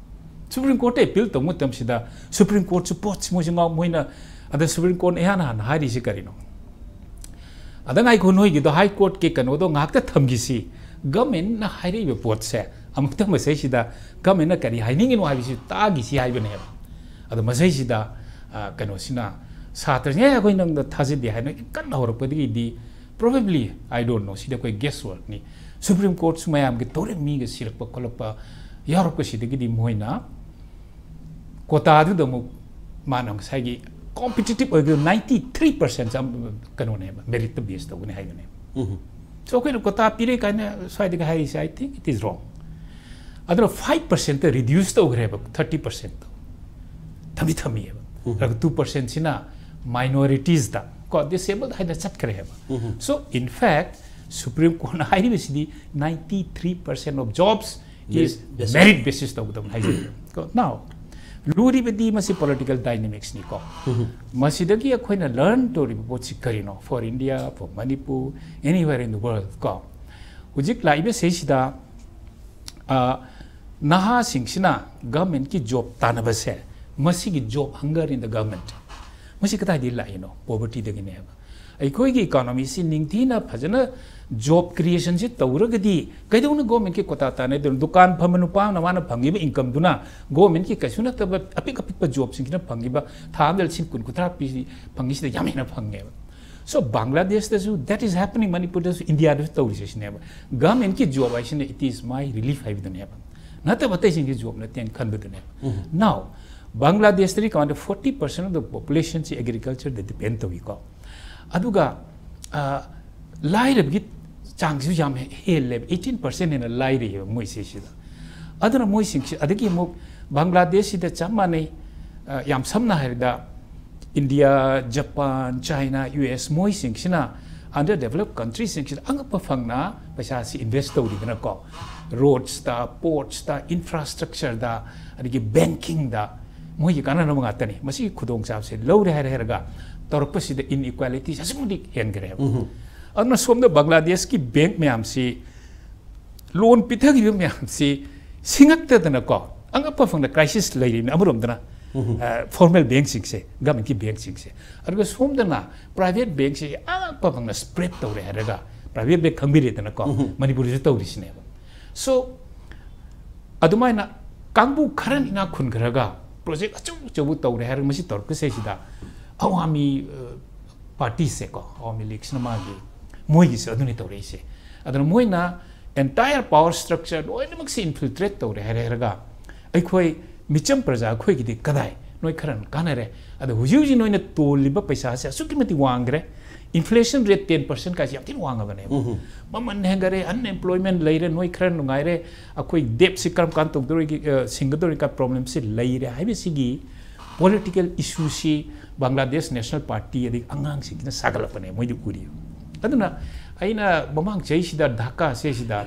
ꯁꯨꯄ꯭ꯔꯤꯝ ꯀꯣꯔꯠꯇ ꯑꯦꯄꯤꯜ ꯇꯧꯕ ꯃꯇꯝꯁꯤꯗ ꯁꯨꯄ꯭ꯔꯤꯝ ꯀꯣꯔꯠꯁꯨ ꯄꯣꯠꯁꯤ ꯃꯣꯏꯁꯨ ꯉꯥꯎ-, ꯃꯣꯏꯅ, ꯑꯗ ꯁꯨꯄ꯭ꯔꯤꯝ ꯀꯣꯔꯠꯅ ꯏꯍꯥꯟ ꯍꯥꯟꯅ ꯍꯥꯏꯔꯤꯁꯤ ꯀꯔꯤꯅꯣ? ꯑꯗ ꯉꯥꯏꯈꯣ, ꯅꯣꯏꯒꯤꯗꯣ ꯍꯥꯏ ꯀꯣꯔꯠꯀꯤ ꯀꯩꯅꯣꯗꯣ ꯉꯥꯏꯍꯥꯛꯇ ꯊꯝꯈꯤꯁꯤ, ꯒꯚꯔꯟꯃꯦꯟꯠꯅ ꯍꯥꯏꯔꯛꯏꯕ ꯄꯣꯠꯁꯦ ꯑꯃꯨꯛꯇ ꯃꯁꯩꯁꯤꯗ ꯒꯚꯔꯟꯃꯦꯟꯠꯅ ꯀꯔꯤ ꯍꯥꯏꯅꯤꯡꯉꯤꯅꯣ ꯍꯥꯏꯕꯁꯤ ꯇꯥꯈꯤꯁꯤ ꯍꯥꯏꯕꯅꯦꯕ꯫ ꯑꯗꯣ ꯃꯁꯩꯁꯤꯗ, ꯑ, ꯀꯩꯅꯣꯁꯤꯅ ꯁꯥꯇ꯭ꯔꯁꯤꯅ, "ꯑꯦ, ꯑꯩꯈꯣꯏ ꯅꯪꯗ ꯊꯥꯖꯗꯦ" ꯍꯥꯏꯅ ꯀꯟꯅ ꯍꯧꯔꯛꯄꯗꯒꯤꯗꯤ, probably, I don't know, ꯁꯤꯗꯤ ꯑꯩꯈꯣꯏ ꯒꯦꯁ ꯋꯥꯔꯛꯅꯤ, ꯁꯨꯄ꯭ꯔꯤꯝ ꯀꯣꯔꯠꯁꯨ ꯃꯌꯥꯝꯒꯤ ꯇꯧꯔꯦ, ꯃꯤꯒ ꯁꯤꯔꯛꯄ ꯈꯣꯠꯂꯛꯄ ꯌꯥꯎꯔꯛꯄꯁꯤꯗꯒꯤꯗꯤ ꯃꯣꯏꯅ ꯀꯣꯇꯥꯗꯨꯗ ꯑꯃꯨꯛ ꯃꯥꯅ ꯉꯁꯥꯏꯒꯤ ꯀꯣꯝꯄꯤꯇꯤꯇꯤꯞ ꯑꯣꯏꯒꯗꯕ ꯅꯥꯏꯟꯇꯤ ꯊ꯭ꯔꯤ ꯄꯔꯁꯦꯟ ꯀꯩꯅꯣꯅꯦꯕ, ꯃꯦꯔꯤꯠꯇ ꯕꯦꯁ ꯇꯧꯒꯅꯤ ꯍꯥꯏꯕꯅꯦꯕ꯫ ꯎꯝ꯫ ꯁꯣ ꯑꯩꯈꯣꯏꯅ ꯀꯣꯇꯥ ꯄꯤꯔꯦ ꯀꯥꯏꯅ ꯁ꯭ꯋꯥꯏꯗꯒ ꯍꯥꯏꯔꯤꯁꯦ, I think it is wrong. ꯑꯗꯨꯅ ꯐꯥꯏꯚ ꯄꯔꯁꯦꯟꯇ ꯔꯤꯗ꯭ꯌꯨꯁ ꯇꯧꯈ꯭ꯔꯦꯕ, ꯊꯥꯔꯇꯤ ꯄꯔꯁꯦꯟꯇ ꯊꯝꯗꯤ ꯊꯝꯃꯤꯑꯕ꯫ ꯎꯝ꯫ ꯑꯗꯨꯒ ꯇꯨ ꯄꯔꯁꯦꯟꯁꯤꯅ ꯃꯥꯏꯅꯣꯔꯤꯇꯤꯁꯇ ꯀꯣ, ꯗꯤꯁꯦꯕꯜ ꯍꯥꯏꯅ ꯆꯠꯈ꯭ꯔꯦꯕ꯫ ꯎꯝ꯫ So in fact, Supreme Courtꯅ ꯍꯥꯏꯔꯤꯕꯁꯤꯗꯤ ninety three percent of jobs is Merit basis. Merit basis ꯇꯧꯒꯗꯕꯅꯤ ꯍꯥꯏꯖꯩ꯫ ꯀꯣ, now ꯂꯨꯔꯤꯕꯗꯤ ꯃꯁꯤ ꯄꯣꯂꯤꯇꯤꯀꯦꯜ ꯗꯥꯏꯅꯥꯃꯤꯛꯁꯅꯤꯀꯣ꯫ ꯎꯝ꯫ ꯃꯁꯤꯗꯒꯤ ꯑꯩꯈꯣꯏꯅ ꯂꯔꯟ ꯇꯧꯔꯤꯕ ꯄꯣꯠꯁꯤ ꯀꯔꯤꯅꯣ? For India, for Manipur, anywhere in the world ꯀꯣ, ꯍꯧꯖꯤꯛ ꯂꯥꯛꯏꯕ ꯁꯤꯁꯤꯗ, ꯑ, ꯅꯍꯥꯁꯤꯡꯁꯤꯅ ꯒꯚꯔꯟꯃꯦꯟꯠꯀꯤ ꯖꯣꯕ ꯇꯥꯟꯅꯕꯁꯦ, ꯃꯁꯤꯒꯤ job hunger in the government, ꯃꯁꯤ ꯀꯗꯥꯏꯗꯒꯤ ꯂꯥꯛꯏꯅꯣ? ꯄꯣꯚꯔꯇꯤꯗꯒꯤꯅꯦꯕ꯫ ꯑꯩꯈꯣꯏꯒꯤ ꯏꯀꯣꯅꯣꯃꯤꯁꯤ ꯅꯤꯡꯊꯤꯅ ꯐꯖꯅ ꯖꯣꯕ ꯀ꯭ꯔꯤꯌꯦꯁꯟꯁꯤ ꯇꯧꯔꯒꯗꯤ ꯀꯩꯗꯧꯅ ꯒꯣꯔꯃꯦꯟꯠꯀꯤ ꯀꯣꯇꯥ ꯇꯥꯟꯅꯗꯣꯏꯅꯣ? ꯗꯨꯀꯥꯟ ꯐꯝꯕ ꯅꯨꯄꯥ ꯑꯃꯅ ꯃꯥꯅ ꯐꯪꯉꯤꯕ ꯏꯟꯀꯝꯗꯨꯅ ꯒꯣꯔꯃꯦꯟꯠꯀꯤ ꯀꯩꯁꯨ ꯅꯠꯇꯕ ꯑꯄꯤꯛ ꯑꯄꯤꯛꯄ ꯖꯣꯕꯁꯤꯡꯁꯤꯅ ꯐꯪꯉꯤꯕ, ꯊꯥ ꯑꯃꯗ ꯂꯤꯁꯤꯡ ꯀꯨꯟ ꯀꯨꯟꯊ꯭ꯔꯥ ꯄꯤ, ꯐꯪꯉꯤꯁꯤꯗ ꯌꯥꯝ ꯍꯦꯟꯅ ꯐꯪꯉꯦꯕ꯫ So ꯕꯪꯒ꯭ꯂꯥꯗꯦꯁꯇꯁꯨ that is happening, ꯃꯅꯤꯄꯨꯔꯗꯁꯨ, ꯏꯟꯗꯤꯌꯥꯗꯁꯨ ꯇꯧꯔꯤꯁꯦ ꯁꯤꯅꯦꯕ꯫ ꯒꯣꯔꯃꯦꯟꯠꯀꯤ ꯖꯣꯕ ꯍꯥꯏꯁꯤꯅ it is my relief ꯍꯥꯏꯕꯗꯨꯅꯦꯕ, ꯅꯠꯇꯕ ꯑꯇꯩꯁꯤꯡꯒꯤ ꯖꯣꯕ ꯅꯠꯇꯦꯅ ꯈꯟꯕꯗꯨꯅꯦꯕ꯫ ꯎꯝ꯫ Now ꯕꯪꯒ꯭ꯂꯥꯗꯦꯁꯇꯗꯤ ꯀꯃꯥꯏꯅ forty percent of the populationꯁꯤ ꯑꯦꯒ꯭ꯔꯤꯀꯜꯆꯔꯗ ꯗꯤꯄꯦꯟ ꯇꯧꯏꯀꯣ꯫ ꯑꯗꯨꯒ, ꯑ, ꯂꯥꯏꯔꯕꯒꯤ ꯆꯥꯡꯁꯤꯁꯨ ꯌꯥꯝ ꯍꯦꯜꯂꯦꯕ, eighteen percent ꯍꯦꯟꯅ ꯂꯥꯏꯔꯩꯌꯦꯕ ꯃꯣꯏꯁꯦ ꯁꯤꯗ꯫ ꯑꯗꯨꯅ ꯃꯣꯏꯁꯤꯡꯁꯤ, ꯑꯗꯒꯤ ꯑꯃꯨꯛ ꯕꯪꯒ꯭ꯂꯥꯗꯦꯁꯁꯤꯗ ꯆꯞ ꯃꯥꯟꯅꯩ꯫ ꯑ, ꯌꯥꯝ ꯁꯝꯅ ꯍꯥꯏꯔꯕꯗ India, Japan, China, U S ꯃꯣꯏꯁꯤꯡꯁꯤꯅ under developed countryꯁꯤꯡꯁꯤꯗ ꯑꯉꯛꯄ ꯐꯪꯅ ꯄꯩꯁꯥꯁꯤ ꯏꯟꯚꯦꯁ ꯇꯧꯔꯤꯗꯅꯀꯣ꯫ ꯔꯣꯗꯁꯇ, ꯄꯣꯔꯠꯁꯇ, ꯏꯟꯐ꯭ꯔꯥꯁ꯭ꯇ꯭ꯔꯛꯆꯔꯗ, ꯑꯗꯒꯤ ꯕꯦꯡꯀꯤꯡꯗ ꯃꯣꯏꯒꯤ ꯀꯥꯟꯅꯅꯕ ꯉꯥꯛꯇꯅꯤ꯫ ꯃꯁꯤꯒꯤ ꯈꯨꯗꯣꯡꯆꯥꯕꯁꯦ ꯂꯧꯔꯦ ꯍꯥꯏꯔ ꯍꯥꯏꯔꯒ ꯇꯧꯔꯛꯄꯁꯤꯗ ꯏꯟꯏꯀ꯭ꯋꯦꯂꯤꯇꯤꯁꯦ ꯑꯁꯨꯛꯀꯤ ꯃꯇꯤꯛ ꯍꯦꯟꯈ꯭ꯔꯦꯕ꯫ ꯎꯝ꯫ ꯑꯗꯨꯅ ꯁꯣꯝꯗ ꯕꯪꯒ꯭ꯂꯥꯗꯦꯁꯀꯤ ꯕꯦꯡꯛ ꯃꯌꯥꯝꯁꯤ ꯂꯣꯟ ꯄꯤꯊꯈꯤꯕ ꯃꯌꯥꯝꯁꯤ ꯁꯤꯡꯉꯛꯇꯗꯅꯀꯣ, ꯑꯉꯛꯄ ꯐꯪꯅ ꯀ꯭ꯔꯥꯏꯁꯤꯁ ꯂꯩꯔꯤꯕꯅꯤ ꯑꯃꯔꯣꯝꯗꯅ꯫ ꯎꯝ꯫ ꯑ, ꯐꯣꯔꯃꯦꯜ ꯕꯦꯡꯛꯁꯤꯡꯁꯦ, ꯒꯚꯔꯟꯃꯦꯟꯠꯀꯤ ꯕꯦꯡꯛꯁꯤꯡꯁꯦ꯫ ꯑꯗꯨꯒ ꯁꯣꯝꯗꯅ ꯄ꯭ꯔꯥꯏꯚꯦꯠ ꯕꯦꯡꯛꯁꯤ ꯑꯉꯛꯄ ꯐꯪꯅ ꯁ꯭ꯄ꯭ꯔꯦꯗ ꯇꯧꯔꯦ ꯍꯥꯏꯔꯒ, ꯄ꯭ꯔꯥꯏꯚꯦꯠ ꯕꯦꯡꯛ ꯈꯪꯕꯤꯔꯦꯗꯅꯀꯣ, ꯎꯝ꯫ ꯃꯅꯤꯄꯨꯔꯗꯁꯨ ꯇꯧꯔꯤꯁꯤꯅꯦꯕ꯫ So ꯑꯗꯨꯃꯥꯏꯅ ꯀꯥꯡꯕꯨ ꯈꯔꯅ ꯏꯅꯥꯛ ꯈꯨꯟꯈ꯭ꯔꯒ ꯄ꯭ꯔꯣꯖꯦꯛ ꯑꯆꯧ ꯑꯆꯧꯕ ꯇꯧꯔꯦ ꯍꯥꯏꯔꯒ ꯃꯁꯤ ꯇꯧꯔꯛꯄꯁꯤꯗꯩꯁꯤꯗ ꯑꯋꯥꯃꯤ, ꯑ, ꯄꯥꯔꯇꯤꯁꯦꯀꯣ, ꯑꯋꯥꯃꯤ ꯂꯤꯒꯁꯤꯅ ꯃꯥꯒꯤ, ꯃꯣꯏꯒꯤꯁꯨ ꯑꯗꯨꯅꯤ ꯇꯧꯔꯛꯏꯁꯦ꯫ ꯑꯗꯨꯅ ꯃꯣꯏꯅ entire power structure ꯂꯣꯏꯅꯃꯛꯁꯦ ꯏꯟꯐꯤꯜꯇ꯭ꯔꯦꯠ ꯇꯧꯔꯦ ꯍꯥꯏꯔꯦ ꯍꯥꯏꯔꯒ ꯑꯩꯈꯣꯏ ꯃꯤꯆꯝ ꯄ꯭ꯔꯖꯥ ꯑꯩꯈꯣꯏꯒꯤꯗꯤ ꯀꯗꯥꯏ? ꯅꯣꯏ ꯈꯔꯅ ꯀꯥꯟꯅꯔꯦ, ꯑꯗꯣ ꯍꯧꯖꯤꯛ ꯍꯧꯖꯤꯛ ꯅꯣꯏꯅ ꯇꯣꯜꯂꯤꯕ ꯄꯩꯁꯥꯁꯦ ꯑꯁꯨꯛꯀꯤ ꯃꯇꯤꯛ ꯋꯥꯡꯈ꯭ꯔꯦ꯫ Inflation rate ten percent ꯀꯥꯏꯁꯦ ꯌꯥꯝ ꯊꯤꯅ ꯋꯥꯡꯉꯕꯅꯦꯕ꯫ ꯃꯃꯜ ꯍꯦꯟꯒꯠꯂꯦ, unemployment ꯂꯩꯔꯦ, ꯅꯣꯏ ꯈꯔ ꯅꯨꯡꯉꯥꯏꯔꯦ, ꯑꯩꯈꯣꯏ debtꯁꯤ ꯀꯔꯝ ꯀꯥꯟꯗ ꯇꯧꯗꯣꯔꯤꯒꯦ, ꯑ, ꯁꯤꯡꯒꯗꯧꯔꯤ ꯀ problemꯁꯤ ꯂꯩꯔꯦ ꯍꯥꯏꯕꯁꯤꯒꯤ political issueꯁꯤ Bangladesh National Party ꯑꯗꯒꯤ ꯑꯉꯥꯡꯁꯤꯡꯁꯤꯅ ꯁꯥꯒꯠꯂꯛꯄꯅꯦ, ꯃꯣꯏꯗꯤ ꯎꯔꯤ꯫ ꯑꯗꯨꯅ ꯑꯩꯅ ꯃꯃꯥꯡ ꯆꯍꯤꯁꯤꯗ ꯙꯥꯀꯥꯁꯦ ꯁꯤꯗ,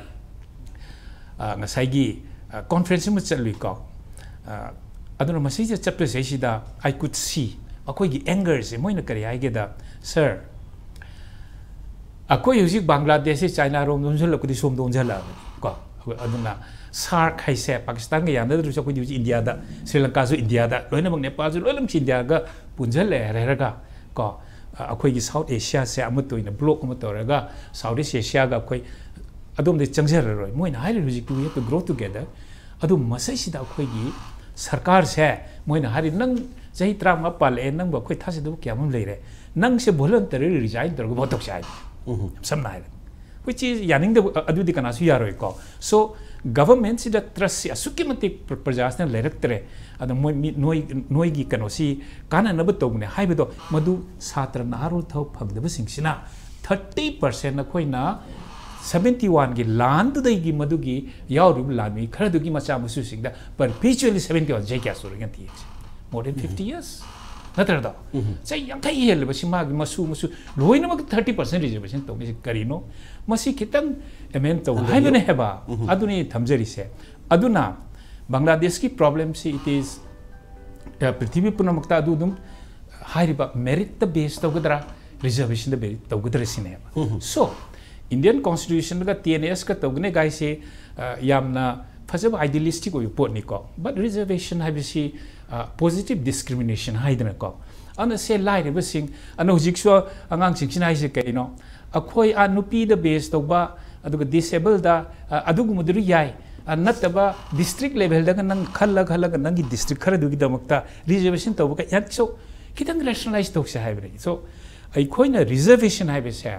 ꯑ, ꯉꯁꯥꯏꯒꯤ, ꯑ, conference ꯑꯃ ꯆꯠꯂꯨꯏꯀꯣ꯫ ꯑ, ꯑꯗꯨꯅ ꯃꯁꯤꯗ ꯆꯠꯄꯁꯤꯗꯩꯁꯤꯗ I could see ꯑꯩꯈꯣꯏꯒꯤ angerꯁꯦ꯫ ꯃꯣꯏꯅ ꯀꯔꯤ ꯍꯥꯏꯒꯦꯗ, "Sir, ꯑꯩꯈꯣꯏ ꯍꯧꯖꯤꯛ ꯕꯪꯒ꯭ꯂꯥꯗꯦꯁꯁꯤ ꯆꯥꯏꯅꯥꯔꯣꯝ ꯑꯣꯟꯁꯤꯜꯂꯛꯄꯗꯤ ꯁꯣꯝꯗ ꯑꯣꯟꯁꯤꯜꯂꯛꯑꯕꯅꯤ ꯀꯣ꯫ ꯑꯗꯨꯅ SAARC ꯍꯥꯏꯁꯦ ꯄꯥꯀꯤꯁꯇꯥꯟꯒ ꯌꯥꯅꯗ꯭ꯔꯁꯨ ꯑꯩꯈꯣꯏꯗꯤ ꯍꯧꯖꯤꯛ ꯏꯟꯗꯤꯌꯥꯗ, ꯁ꯭ꯔꯤ ꯂꯪꯀꯥꯁꯨ ꯏꯟꯗꯤꯌꯥꯗ, ꯂꯣꯏꯅꯃꯛ ꯅꯦꯄꯥꯜꯁꯨ ꯂꯣꯏꯅꯃꯛꯁꯤ ꯏꯟꯗꯤꯌꯥꯒ ꯄꯨꯟꯁꯤꯜꯂꯦ ꯍꯥꯏꯔꯒ ꯀꯣ, ꯑ, ꯑꯩꯈꯣꯏꯒꯤ South Asiaꯁꯦ ꯑꯃꯠꯇ ꯑꯣꯏꯅ bloc ꯑꯃ ꯇꯧꯔꯒ South East Asiaꯒ ꯑꯩꯈꯣꯏ ꯑꯗꯣꯝꯗ ꯆꯪꯖꯔꯔꯣꯏ꯫ ꯃꯣꯏꯅ ꯍꯥꯏꯔꯤꯕ ꯍꯧꯖꯤꯛꯇꯤ "We have to grow together"꯫ ꯑꯗꯨ ꯃꯁꯤꯁꯤꯗ ꯑꯩꯈꯣꯏꯒꯤ ꯁꯔꯀꯥꯔꯁꯦ ꯃꯣꯏꯅ ꯍꯥꯏꯔꯤ, "ꯅꯪ ꯆꯍꯤ ꯇꯔꯥꯃꯉꯥ ꯄꯥꯜꯂꯛꯑꯦ, ꯅꯪꯕꯨ ꯑꯩꯈꯣꯏ ꯊꯥꯖꯗꯕ ꯀꯌꯥ ꯑꯃ ꯂꯩꯔꯦ, ꯅꯪꯁꯦ voluntary resign ꯇꯧꯔꯒ vote ꯇꯧꯁꯦ" ꯍꯥꯏꯕ꯫ ꯌꯥꯝ ꯁꯝꯅ ꯍꯥꯏꯔꯦ꯫ Which is ꯌꯥꯅꯤꯡꯗꯕ, ꯑ-, ꯑꯗꯨꯗꯤ ꯀꯅꯥꯁꯨ ꯌꯥꯔꯣꯏꯀꯣ꯫ So, governmentꯁꯤꯗ trustꯁꯤ ꯑꯁꯨꯛꯀꯤ ꯃꯇꯤꯛ ꯄ꯭ꯔ-, ꯄ꯭ꯔꯖꯥꯁꯤꯅ ꯂꯩꯔꯛꯇ꯭ꯔꯦ꯫ ꯑꯗ ꯃꯣꯏ ꯃꯤ-, ꯅꯣꯏ, ꯅꯣꯏꯒꯤ ꯀꯩꯅꯣꯁꯤ ꯀꯥꯟꯅꯅꯕ ꯇꯧꯕꯅꯦ ꯍꯥꯏꯕꯗꯣ, ꯃꯗꯨ ꯁꯥꯇ꯭ꯔ ꯅꯍꯥꯔꯣꯜ ꯊꯕꯛ ꯐꯪꯗꯕꯁꯤꯡꯁꯤꯅ thirty percent ꯑꯩꯈꯣꯏꯅ seventy oneꯒꯤ ꯂꯥꯟꯗꯨꯗꯒꯤ ꯃꯗꯨꯒꯤ ꯌꯥꯎꯔꯤꯕ ꯂꯥꯟꯃꯤ ꯈꯔꯗꯨꯒꯤ ꯃꯆꯥ ꯃꯁꯨꯁꯤꯡꯗ perpetually seventy one ꯆꯍꯤ ꯀꯌꯥ ꯁꯨꯔꯒꯦ ꯑꯝꯇ ꯌꯦꯡꯁꯦ꯫ More than fifty years꯫ ꯅꯠꯇ꯭ꯔꯗꯣ? ꯆꯍꯤ ꯌꯥꯡꯈꯩ ꯍꯦꯜꯂꯕ ꯁꯤ ꯃꯥꯒꯤ ꯃꯁꯨ, ꯃꯁꯨ ꯂꯣꯏꯅꯃꯛ thirty percent reservation ꯇꯧꯅꯤꯁꯤ ꯀꯔꯤꯅꯣ? ꯃꯁꯤ ꯈꯤꯇꯪ amend ꯇꯧ ꯍꯟꯊꯕꯤꯌꯨ꯫ ꯍꯥꯏꯕꯅꯦ ꯍꯥꯏꯕ꯫ ꯑꯗꯨꯅꯤ ꯊꯝꯖꯔꯤꯁꯦ꯫ ꯑꯗꯨꯅ ꯕꯪꯒ꯭ꯂꯥꯗꯦꯁꯀꯤ problemꯁꯤ it is, ꯑ, ꯄ꯭ꯔꯤꯊꯤꯕꯤ ꯄꯨꯝꯅꯃꯛꯇ ꯑꯗꯨ ꯑꯗꯨꯝ ꯍꯥꯏꯔꯤꯕ meritꯇ base ꯇꯧꯒꯗ꯭ꯔꯥ, reservationꯗ base ꯇꯧꯒꯗ꯭ꯔꯥ ꯁꯤꯅꯦꯕ꯫ So, Indian Constitutionꯒ TNSꯀ ꯇꯧꯒꯅꯤ ꯒꯥꯏꯁꯦ, ꯑ, ꯌꯥꯝꯅ ꯐꯖꯕ idealistic ꯑꯣꯏꯕ ꯄꯣꯠꯅꯤꯀꯣ꯫ But reservation ꯍꯥꯏꯕꯁꯤ, ꯑ, positive discrimination ꯍꯥꯏꯗꯅꯀꯣ꯫ ꯑꯗꯨꯅ ꯁꯦ ꯂꯥꯏꯔꯕꯁꯤꯡ, ꯑꯗꯨꯅ ꯍꯧꯖꯤꯛꯁꯨ ꯑꯉꯥꯡꯁꯤꯡꯁꯤꯅ ꯍꯥꯏꯁꯦ ꯀꯩꯅꯣ? ꯑꯩꯈꯣꯏ, ꯑ, ꯅꯨꯄꯤꯗ base ꯇꯧꯕ, ꯑꯗꯨꯒ disabledꯗ, ꯑ, ꯑꯗꯨꯒꯨꯝꯕꯗꯨꯗꯤ ꯌꯥꯏ꯫ ꯑ, ꯅꯠꯇꯕ district levelꯗꯒ ꯅꯪ ꯈꯜꯂ ꯈꯜꯂꯒ ꯅꯪꯒꯤ district ꯈꯔꯗꯨꯒꯤꯗꯃꯛꯇ reservation ꯇꯧꯕꯒ ꯌꯥꯠ-, so ꯈꯤꯇꯪ rationalize ꯇꯧꯁꯦ ꯍꯥꯏꯕꯅꯤ꯫ So ꯑꯩꯈꯣꯏꯅ reservation ꯍꯥꯏꯕꯁꯦ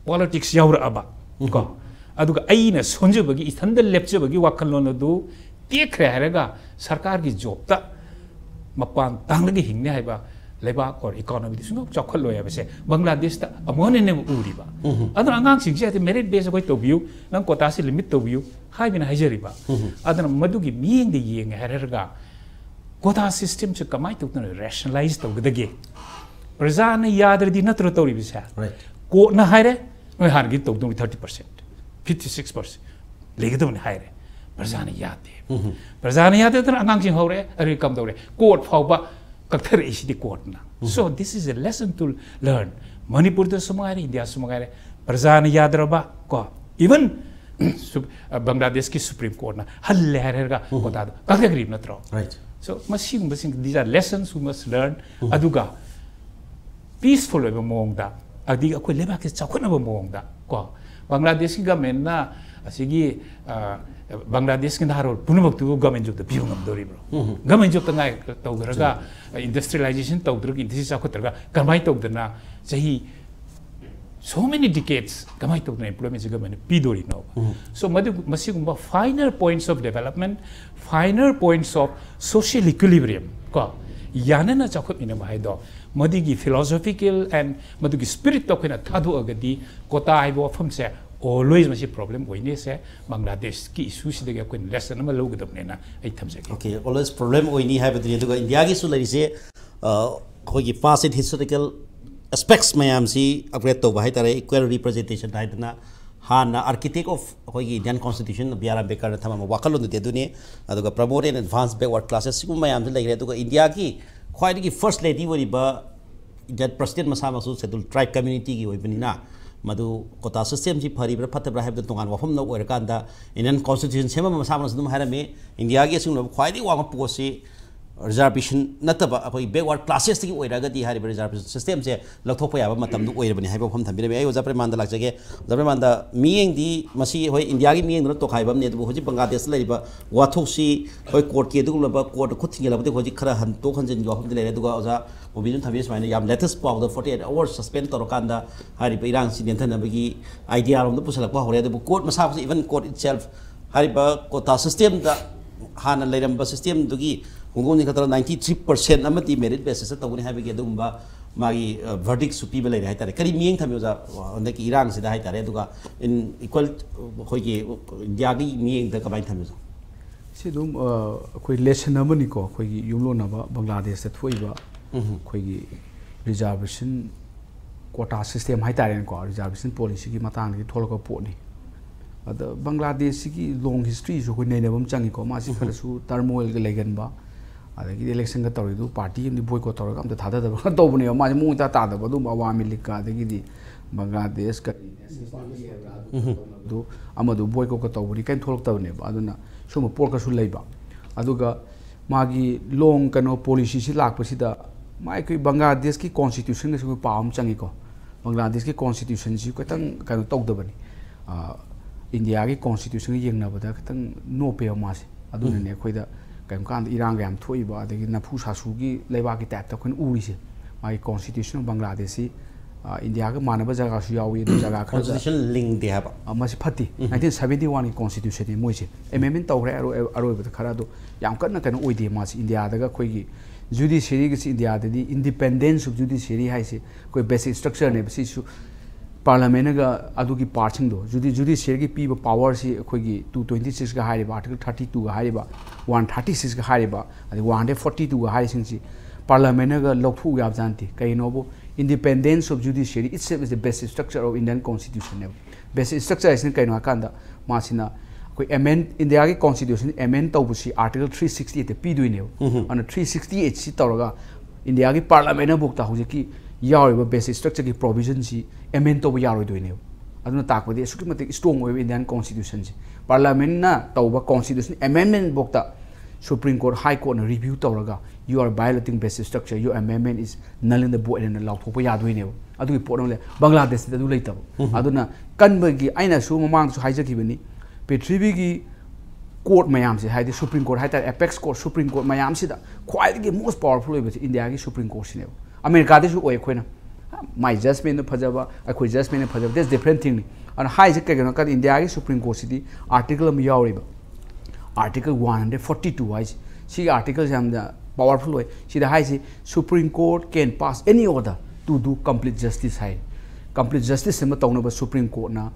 politics ꯌꯥꯎꯔꯛꯑꯕ ꯀꯣ, ꯑꯗꯨꯒ ꯑꯩꯅ ꯁꯣꯟꯖꯕꯒꯤ, ꯏꯊꯟꯗ ꯂꯦꯞꯆꯕꯒꯤ ꯋꯥꯈꯜꯂꯣꯟ ꯑꯗꯨ ꯇꯦꯛꯈ꯭ꯔꯦ ꯍꯥꯏꯔꯒ ꯁꯔꯀꯥꯔꯒꯤ ꯖꯣꯕꯇ ꯃꯄꯥꯟ ꯇꯥꯡꯂꯒ ꯍꯤꯡꯅꯤ ꯍꯥꯏꯕ ꯂꯩꯕꯥꯛ ꯑꯣꯔ ꯏꯀꯣꯅꯣꯃꯤꯗꯤ ꯁꯨꯡꯆꯥꯎ ꯆꯥꯎꯈꯠꯂꯣꯏ ꯍꯥꯏꯕꯁꯦ ꯕꯪꯒ꯭ꯂꯥꯗꯦꯁꯇ ꯑꯃꯨꯛ ꯍꯟꯅ ꯎꯔꯤꯕ꯫ ꯑꯗꯨꯅ ꯑꯉꯥꯡꯁꯤꯡꯁꯦ ꯍꯥꯏꯗꯤ ꯃꯦꯔꯤꯠ ꯕꯦꯁ ꯑꯩꯈꯣꯏ ꯇꯧꯕꯤꯌꯨ, ꯅꯪ ꯀꯣꯇꯥꯁꯤ ꯂꯤꯃꯤꯠ ꯇꯧꯕꯤꯌꯨ ꯍꯥꯏꯕꯅ ꯍꯥꯏꯖꯔꯤꯕ꯫ ꯑꯗꯨꯅ ꯃꯗꯨꯒꯤ ꯃꯤꯠꯌꯦꯡꯗ ꯌꯦꯡꯉꯦ ꯍꯥꯏꯔꯒ ꯀꯣꯇꯥ ꯁꯤꯁꯇꯦꯝꯁꯦ ꯀꯃꯥꯏꯅ ꯇꯧꯗꯅ ꯔꯦꯁꯅꯦꯂꯥꯏꯁ ꯇꯧꯒꯗꯒꯦ? ꯄ꯭ꯔꯖꯥꯅ ꯌꯥꯗ꯭ꯔꯗꯤ ꯅꯠꯇ꯭ꯔꯣ ꯇꯧꯔꯤꯕꯁꯦ? Right. ꯀꯣꯔꯠꯅ ꯍꯥꯏꯔꯦ, ꯅꯣꯏ ꯍꯥꯟꯅꯒꯤ ꯇꯧꯗꯧꯅꯤ thirty percent, fifty six percent ꯂꯩꯒꯗꯕꯅꯤ ꯍꯥꯏꯔꯦ꯫ ꯄ꯭ꯔꯖꯥꯅ ꯌꯥꯗꯦ꯫ ꯄ꯭ꯔꯖꯥꯅ ꯌꯥꯗꯗꯅ ꯑꯉꯥꯡꯁꯤꯡ ꯍꯧꯔꯛꯑꯦ, ꯑꯗꯨꯗꯤ ꯀꯝꯗꯧꯔꯦ? ꯀꯣꯔꯠ ꯐꯥꯎꯕ ꯀꯛꯊꯔꯛꯏꯁꯤꯗꯤ ꯀꯣꯔꯠꯅ꯫ So this is a lesson to learn. ꯃꯅꯤꯄꯨꯔꯗꯁꯨ ꯃꯉꯥꯏꯔꯦ, ꯏꯟꯗꯤꯌꯥꯁꯨ ꯃꯉꯥꯏꯔꯦ, ꯄ꯭ꯔꯖꯥꯅ ꯌꯥꯗ꯭ꯔꯕ ꯀꯣ, even ꯕꯪꯒ꯭ꯂꯥꯗꯦꯁꯀꯤ ꯁꯨꯄ꯭ꯔꯤꯝ ꯀꯣꯔꯠꯅ ꯍꯜꯂꯦ ꯍꯥꯏꯔꯒ ꯀꯣꯇꯥꯗꯣ ꯀꯛꯊꯈ꯭ꯔꯤꯕ ꯅꯠꯇ꯭ꯔꯣ? Right. So ꯃꯁꯤꯒꯨꯝꯕꯁꯤꯡ, these are lessons we must learn. ꯑꯗꯨꯒ ꯄꯤꯁꯐꯨꯜ ꯑꯣꯏꯕ ꯃꯑꯣꯡꯗ, ꯑꯗꯒꯤ ꯑꯩꯈꯣꯏ ꯂꯩꯕꯥꯛꯀꯤ ꯆꯥꯎꯈꯠꯅꯕ ꯃꯑꯣꯡꯗ ꯀꯣ, ꯕꯪꯒ꯭ꯂꯥꯗꯦꯁꯀꯤ ꯒꯃꯦꯟꯅ ꯑꯁꯤꯒꯤ ꯑ, ꯕꯪꯒ꯭ꯂꯥꯗꯦꯁꯀꯤ ꯅꯍꯥꯔꯣꯜ ꯄꯨꯝꯅꯃꯛꯇꯨꯕꯨ ꯒꯃꯦꯟ ꯖꯣꯕꯇ ꯄꯤꯕ ꯉꯝꯗꯧꯔꯤꯕ꯭ꯔꯣ? ꯒꯃꯦꯟ ꯖꯣꯕꯇ ꯉꯥꯏ ꯇꯧꯗ꯭ꯔꯒ, ꯏꯟꯗꯁꯇ꯭ꯔꯤꯌꯦꯂꯥꯏꯖꯦꯁꯟ ꯇꯧꯗ꯭ꯔꯒ, ꯏꯟꯗꯁꯇ꯭ꯔꯤ ꯆꯥꯎꯈꯠꯇ꯭ꯔꯒ ꯀꯔꯝꯍꯥꯏꯅ ꯇꯧꯗꯅ ꯆꯍꯤ so many decades ꯀꯃꯥꯏꯅ ꯇꯧꯗꯅ ꯑꯦꯝꯄ꯭ꯂꯣꯏꯃꯦꯟꯁꯦ ꯒꯃꯦꯟꯅ ꯄꯤꯗꯣꯔꯤꯅꯣ? So ꯃꯗꯨ, ꯃꯁꯤꯒꯨꯝꯕ finer points of development, finer points of social equilibrium ꯀꯣ, ꯌꯥꯅꯅ ꯆꯥꯎꯈꯠꯃꯤꯟꯅꯕ ꯍꯥꯏꯗꯣ, ꯃꯗꯨꯒꯤ philosophical and ꯃꯗꯨꯒꯤ ꯁ꯭ꯄꯤꯔꯤꯠꯇꯣ ꯑꯩꯈꯣꯏꯅ ꯊꯥꯗꯣꯛꯑꯒꯗꯤ ꯀꯣꯇꯥ ꯍꯥꯏꯕ ꯋꯥꯐꯝꯁꯦ always ꯃꯁꯤ ꯄ꯭ꯔꯣꯕ꯭ꯂꯦꯝ ꯑꯣꯏꯅꯤꯁꯦ꯫ ꯕꯪꯒ꯭ꯂꯥꯗꯦꯁꯀꯤ ꯏꯁꯨꯁꯤꯗꯒꯤ ꯑꯩꯈꯣꯏꯅ ꯂꯦꯁꯟ ꯑꯃ ꯂꯧꯒꯗꯕꯅꯦꯅ ꯑꯩ ꯊꯝꯖꯒꯦ꯫ Okay, always problem ꯑꯣꯏꯅꯤ ꯍꯥꯏꯕꯗꯨꯅꯤ꯫ ꯑꯗꯨꯒ ꯏꯟꯗꯤꯌꯥꯒꯤꯁꯨ ꯂꯩꯔꯤꯁꯦ, ꯑ, ꯑꯩꯈꯣꯏꯒꯤ past and historical aspects ꯃꯌꯥꯝꯁꯤ upgrade ꯇꯧꯕ ꯍꯥꯏꯇꯥꯔꯦ, equal representation ꯍꯥꯏꯗꯅ꯫ ꯍꯥꯟꯅ architect of ꯑꯩꯈꯣꯏꯒꯤ Indian Constitution ꯕꯤ ꯑꯥꯔ ꯑꯝꯕꯦꯗꯀꯔꯅ ꯊꯝꯃꯝꯕ ꯋꯥꯈꯜꯂꯣꯟꯗꯨꯗꯤ ꯑꯗꯨꯅꯤ꯫ ꯑꯗꯨꯒ promote and advance backward classes ꯁꯤꯒꯨꯝꯕ ꯃꯌꯥꯝꯁꯨ ꯂꯩꯈ꯭ꯔꯦ꯫ ꯑꯗꯨꯒ ꯏꯟꯗꯤꯌꯥꯒꯤ ꯈ꯭ꯋꯥꯏꯗꯒꯤ first lady ꯑꯣꯏꯔꯤꯕ Indian president ꯃꯁꯥꯃꯛꯁꯨ scheduled tribe communityꯒꯤ ꯑꯣꯏꯕꯅꯤꯅ, ꯃꯗꯨ quota systemꯁꯤ ꯐꯔꯤꯕ꯭ꯔꯥ ꯐꯠꯇꯕ꯭ꯔꯥ ꯍꯥꯏꯕꯗꯨ ꯇꯣꯉꯥꯟꯕ ꯋꯥꯐꯝ ꯑꯃ ꯑꯣꯏꯔꯀꯥꯟꯗ, Indian Constitution ꯁꯦꯝꯃꯝꯕ ꯃꯁꯥꯃꯛꯅꯁꯨ ꯑꯗꯨꯝ ꯍꯥꯏꯔꯝꯃꯤ, ꯏꯟꯗꯤꯌꯥꯒꯤ ꯑꯁꯤꯒꯨꯝꯂꯕ ꯈ꯭ꯋꯥꯏꯗꯒꯤ ꯋꯥꯡꯕ postꯁꯤ reservation ꯅꯠꯇꯕ ꯑꯩꯈꯣꯏ backward classesꯇꯒꯤ ꯑꯣꯏꯔꯒꯗꯤ ꯍꯥꯏꯔꯤꯕ reservation systemꯁꯦ ꯂꯧꯊꯣꯛꯄ ꯌꯥꯕ ꯃꯇꯝꯗꯨ ꯑꯣꯏꯔꯕꯅꯤ ꯍꯥꯏꯕ ꯋꯥꯐꯝ ꯊꯝꯕꯤꯔꯝꯃꯤ꯫ ꯑꯩ ꯑꯣꯖꯥ ꯄ꯭ꯔꯦꯃꯥꯅꯟꯗ ꯂꯥꯛꯆꯒꯦ꯫ ꯑꯣꯖꯥ ꯄ꯭ꯔꯦꯃꯥꯅꯟꯗ, ꯃꯤꯠꯌꯦꯡꯗꯤ ꯃꯁꯤ ꯍꯣꯏ ꯏꯟꯗꯤꯌꯥꯒꯤ ꯃꯤꯠꯌꯦꯡꯗꯨꯅ ꯇꯣꯈꯥꯏꯕ ꯑꯃꯅꯤ, ꯑꯗꯨꯕꯨ ꯍꯧꯖꯤꯛ ꯕꯪꯒ꯭ꯂꯥꯗꯦꯁꯇ ꯂꯩꯔꯤꯕ ꯋꯥꯊꯣꯛꯁꯤ ꯍꯣꯏ ꯀꯣꯔꯠꯀꯤ ꯑꯗꯨꯒꯨꯝꯂꯕ ꯀꯣꯔꯠꯇ ꯈꯨꯠ ꯊꯤꯡꯖꯤꯜꯂꯕꯗꯤ ꯍꯧꯖꯤꯛ ꯈꯔ ꯍꯟꯇꯣꯛ ꯍꯟꯖꯤꯟꯒꯤ ꯋꯥꯐꯝꯗꯤ ꯂꯩꯔꯦ꯫ ꯑꯗꯨꯒ ꯑꯣꯖꯥ ꯃꯨꯕꯤꯁꯨ ꯊꯝꯕꯤ ꯁꯨꯃꯥꯏꯅ ꯌꯥꯝ latest ꯄꯥꯎꯗ forty eight hours suspend ꯇꯧꯔꯀꯥꯟꯗ ꯍꯥꯏꯔꯤꯕ ꯏꯔꯥꯡꯁꯤ ꯅꯦꯝꯊꯅꯕꯒꯤ idea ꯔꯣꯝꯗ ꯄꯨꯁꯜꯂꯛꯄ ꯍꯧꯔꯦ꯫ ꯑꯗꯨꯕꯨ ꯀꯣꯔꯠ ꯃꯁꯥꯃꯛꯁꯨ, even court itself ꯍꯥꯏꯔꯤꯕ quota systemꯗ ꯍꯥꯟꯅ ꯂꯩꯔꯝꯕ systemꯗꯨꯒꯤ ꯈꯣꯡꯗꯣꯡꯁꯤ ꯈꯛꯇ ninety three percent ꯑꯃꯗꯤ merit basisꯇ ꯇꯧꯒꯅꯤ ꯍꯥꯏꯕꯒꯤ ꯑꯗꯨꯒꯨꯝꯕ ꯃꯥꯒꯤ verdictꯁꯨ ꯄꯤꯕ ꯂꯩꯔꯦ ꯍꯥꯏꯇꯥꯔꯦ꯫ ꯀꯔꯤ ꯃꯤꯠꯌꯦꯡ ꯊꯝꯃꯤ ꯑꯣꯖꯥ, ꯍꯟꯗꯛꯀꯤ ꯏꯔꯥꯡꯁꯤꯗ ꯍꯥꯏꯇꯥꯔꯦ? ꯑꯗꯨꯒ in equal ꯑꯩꯈꯣꯏꯒꯤ ꯏꯟꯗꯤꯌꯥꯒꯤ ꯃꯤꯠꯌꯦꯡꯗ ꯀꯃꯥꯏꯅ ꯊꯝꯃꯤ ꯑꯣꯖꯥ? ꯁꯤ ꯑꯗꯨꯝ ꯑꯩꯈꯣꯏ lesson ꯑꯃꯅꯤꯀꯣ꯫ ꯑꯩꯈꯣꯏꯒꯤ ꯌꯨꯝꯂꯣꯟꯅꯕ ꯕꯪꯒ꯭ꯂꯥꯗꯦꯁꯇ ꯊꯣꯛꯏꯕ ꯑꯩꯈꯣꯏꯒꯤ reservation quota system ꯍꯥꯏꯇꯥꯔꯦꯅꯦꯀꯣ, reservation policyꯒꯤ ꯃꯇꯥꯡꯗꯒꯤ ꯊꯣꯛꯂꯛꯄ ꯄꯣꯠꯅꯤ꯫ ꯑꯗ ꯕꯪꯒ꯭ꯂꯥꯗꯦꯁꯁꯤꯒꯤ long historyꯁꯨ ꯑꯩꯈꯣꯏ ꯅꯩꯅꯕ ꯑꯃ ꯆꯪꯉꯤꯀꯣ꯫ ꯃꯥꯁꯤ ꯈꯔꯁꯨ turmoilꯒ ꯂꯩꯒꯟꯕ, ꯑꯗꯒꯤꯗꯤ electionꯒ ꯇꯧꯔꯤꯗꯨ party ꯑꯃꯗꯤ boycott ꯇꯧꯔꯒ ꯑꯝꯇ ꯊꯥꯗꯗꯕ ꯇꯧꯕꯅꯦꯕ꯫ ꯃꯥꯁꯤ ꯃꯑꯣꯡ ꯏꯇꯥ ꯇꯥꯗꯕ ꯑꯗꯨꯝ ꯑꯋꯥꯃꯤ ꯂꯤꯒ ꯑꯗꯒꯤꯗꯤ ꯕꯪꯒ꯭ꯂꯥꯗꯦꯁ ꯀꯔꯤ ꯑꯗꯨ ꯑꯃꯗꯨ boycottꯀ ꯇꯧꯕꯅꯤ, ꯀꯔꯤꯝ ꯊꯣꯛꯂꯛꯇꯕꯅꯦꯕ꯫ ꯑꯗꯨꯅ ꯁꯨꯝꯕ ꯄꯣꯠꯀꯁꯨ ꯂꯩꯕ꯫ ꯑꯗꯨꯒ ꯃꯥꯒꯤ long ꯀꯩꯅꯣ policyꯁꯤ ꯂꯥꯛꯄꯁꯤꯗ ꯃꯥ ꯑꯩꯈꯣꯏ ꯕꯪꯒ꯭ꯂꯥꯗꯦꯁꯀꯤ constitutionꯒꯁꯨ ꯑꯩꯈꯣꯏ ꯄꯥꯕ ꯑꯃ ꯆꯪꯉꯤꯀꯣ꯫ ꯕꯪꯒ꯭ꯂꯥꯗꯦꯁꯀꯤ constitutionꯁꯤ ꯈꯤꯇꯪ ꯀꯩꯅꯣ ꯇꯧꯗꯕꯅꯤ꯫ ꯏꯟꯗꯤꯌꯥꯒꯤ constitutionꯒ ꯌꯦꯡꯅꯕꯗ ꯈꯤꯇꯪ ꯅꯣꯞꯄꯦꯕ ꯃꯥꯁꯦ꯫ ꯑꯗꯨꯅꯅꯦ ꯑꯩꯈꯣꯏꯗ ꯀꯔꯤꯒꯨꯝꯕ ꯀꯥꯟꯗ ꯏꯔꯥꯡꯒ ꯌꯥꯝ ꯊꯣꯛꯏꯕ, ꯑꯗꯒꯤ ꯅꯝꯐꯨ ꯁꯥꯁꯨꯒꯤ ꯂꯩꯕꯥꯛꯀꯤ typeꯇ ꯑꯩꯈꯣꯏꯅ ꯎꯔꯤꯁꯦ꯫ ꯃꯥꯒꯤ constitution of ꯕꯪꯒ꯭ꯂꯥꯗꯦꯁꯁꯤ ꯏꯟꯗꯤꯌꯥꯒ ꯃꯥꯟꯅꯕ ꯖꯒꯥꯁꯨ ꯌꯥꯎꯏ, ꯑꯗꯨ ꯖꯒꯥ ꯈꯔꯗ Constitution ꯂꯤꯡꯗꯦ ꯍꯥꯏꯕ꯫ ꯃꯁꯤ ꯐꯠꯇꯦ꯫ nineteen seventy oneꯒꯤ constitutionꯅꯤ ꯃꯣꯏꯁꯦ꯫ Amendment ꯇꯧꯈ꯭ꯔꯦ ꯑꯔꯣꯏ- ꯑꯔꯣꯏꯕꯗ ꯈꯔ, ꯑꯗꯣ ꯌꯥꯝ ꯀꯟꯅ ꯀꯩꯅꯣ ꯑꯣꯏꯗꯦ ꯃꯥꯁꯤ꯫ ꯏꯟꯗꯤꯌꯥꯗꯒ ꯑꯩꯈꯣꯏꯒꯤ judiciaryꯒꯁꯤ ꯏꯟꯗꯤꯌꯥꯗꯗꯤ independence of judiciary ꯍꯥꯏꯁꯦ ꯑꯩꯈꯣꯏ basic structureꯅꯦꯕ꯫ ꯁꯤꯁꯨ parliamentꯅꯒ ꯑꯗꯨꯒꯤ partꯁꯤꯡꯗꯣ, judi- judiciaryꯒꯤ ꯄꯤꯕ powerꯁꯤ ꯑꯩꯈꯣꯏꯒꯤ two twenty sixꯀ ꯍꯥꯏꯔꯤꯕ, article thirty twoꯒ ꯍꯥꯏꯔꯤꯕ, one thirty sixꯀ ꯍꯥꯏꯔꯤꯕ, ꯑꯗꯩ one hundred forty twoꯒ ꯍꯥꯏꯔꯤꯁꯤꯡꯁꯤ parliamentꯅꯒ ꯂꯧꯊꯣꯛꯎ ꯌꯥꯕꯖꯥꯠ ꯅꯠꯇꯦ꯫ ꯀꯩꯒꯤꯅꯣꯕꯨ independence of judiciary itself is the basic structure of Indian constitutionꯅꯦꯕ꯫ Basic structure ꯍꯥꯏꯁꯤꯅ ꯀꯩꯅꯣ ꯍꯥꯏꯀꯥꯟꯗ ꯃꯥꯁꯤꯅ ꯑꯩꯈꯣꯏ amend, ꯏꯟꯗꯤꯌꯥꯒꯤ constitution amend ꯇꯧꯕꯁꯤ article three sixty eightꯇ ꯄꯤꯗꯣꯏꯅꯦꯕ꯫ ꯑꯗꯨꯅ three sixty eight ꯁꯤ ꯇꯧꯔꯒ ꯏꯟꯗꯤꯌꯥꯒꯤ parliamentꯅꯐꯥꯎꯗ ꯍꯧꯖꯤꯛꯀꯤ ꯌꯥꯎꯔꯤꯕ basic structureꯒꯤ provisionꯁꯤ amend ꯇꯧꯕ ꯌꯥꯔꯣꯏꯗꯣꯏꯅꯦꯕ꯫ ꯑꯗꯨꯅ ꯇꯥꯛꯄꯗꯤ ꯑꯁꯨꯛꯀꯤ ꯃꯇꯤꯛ strong ꯑꯣꯏꯕ Indian constitutionꯁꯤ꯫ Parliamentꯅ ꯇꯧꯕ constitution amendmentꯐꯥꯎꯗ Supreme Court, High Courtꯅ review ꯇꯧꯔꯒ you are violating basic structure, your amendment is null and void ꯍꯥꯏꯅ ꯂꯥꯎꯊꯣꯛꯄ ꯌꯥꯗꯣꯏꯅꯦꯕ꯫ ꯑꯗꯨꯒꯤ ꯄꯣꯠ ꯑꯃ ꯂꯩ꯫ ꯕꯪꯒ꯭ꯂꯥꯗꯦꯁꯇꯗꯤ ꯑꯗꯨ ꯂꯩꯇꯕ꯫ ꯑꯗꯨꯅ ꯀꯟꯕꯒꯤ ꯑꯩꯅꯁꯨ ꯃꯃꯥꯡꯁꯨ ꯍꯥꯏꯖꯈꯤꯕꯅꯤ, ꯄ꯭ꯔꯤꯊꯤꯕꯤꯒꯤ court ꯃꯌꯥꯝꯁꯦ, ꯍꯥꯏꯗꯤ Supreme Court ꯍꯥꯏꯇꯥꯔꯦ, apex court, Supreme Court ꯃꯌꯥꯝꯁꯤꯗ ꯈ꯭ꯋꯥꯏꯗꯒꯤ most powerful ꯑꯣꯏꯕꯁꯦ ꯏꯟꯗꯤꯌꯥꯒꯤ Supreme Courtꯁꯤꯅꯦꯕ꯫ ꯑꯃꯦꯔꯤꯀꯥꯗꯁꯨ ꯑꯣꯏ ꯑꯩꯈꯣꯏꯅ꯫ ꯃꯥꯏ judgmentꯅ ꯐꯖꯕ, ꯑꯩꯈꯣꯏ judgmentꯅ ꯐꯖꯕ, that's different thingꯅꯤ꯫ ꯑꯗꯨꯅ ꯍꯥꯏꯁꯦ ꯀꯩꯒꯤꯅꯣ ꯍꯥꯏ ꯀꯥꯟꯗ ꯏꯟꯗꯤꯌꯥꯒꯤ Supreme Courtꯁꯤꯗꯤ article ꯑꯃ ꯌꯥꯎꯔꯤꯕ, Article one hundred forty two ꯍꯥꯏꯁꯦ, ꯁꯤꯒꯤ article ꯁꯦ ꯌꯥꯝꯅ powerful ꯑꯣꯏ꯫ ꯁꯤꯗ ꯍꯥꯏꯁꯤ, "Supreme Court can pass any order to do complete justice" high. Complete justice ꯑꯃ ꯇꯧꯅꯕ Supreme Court ꯅ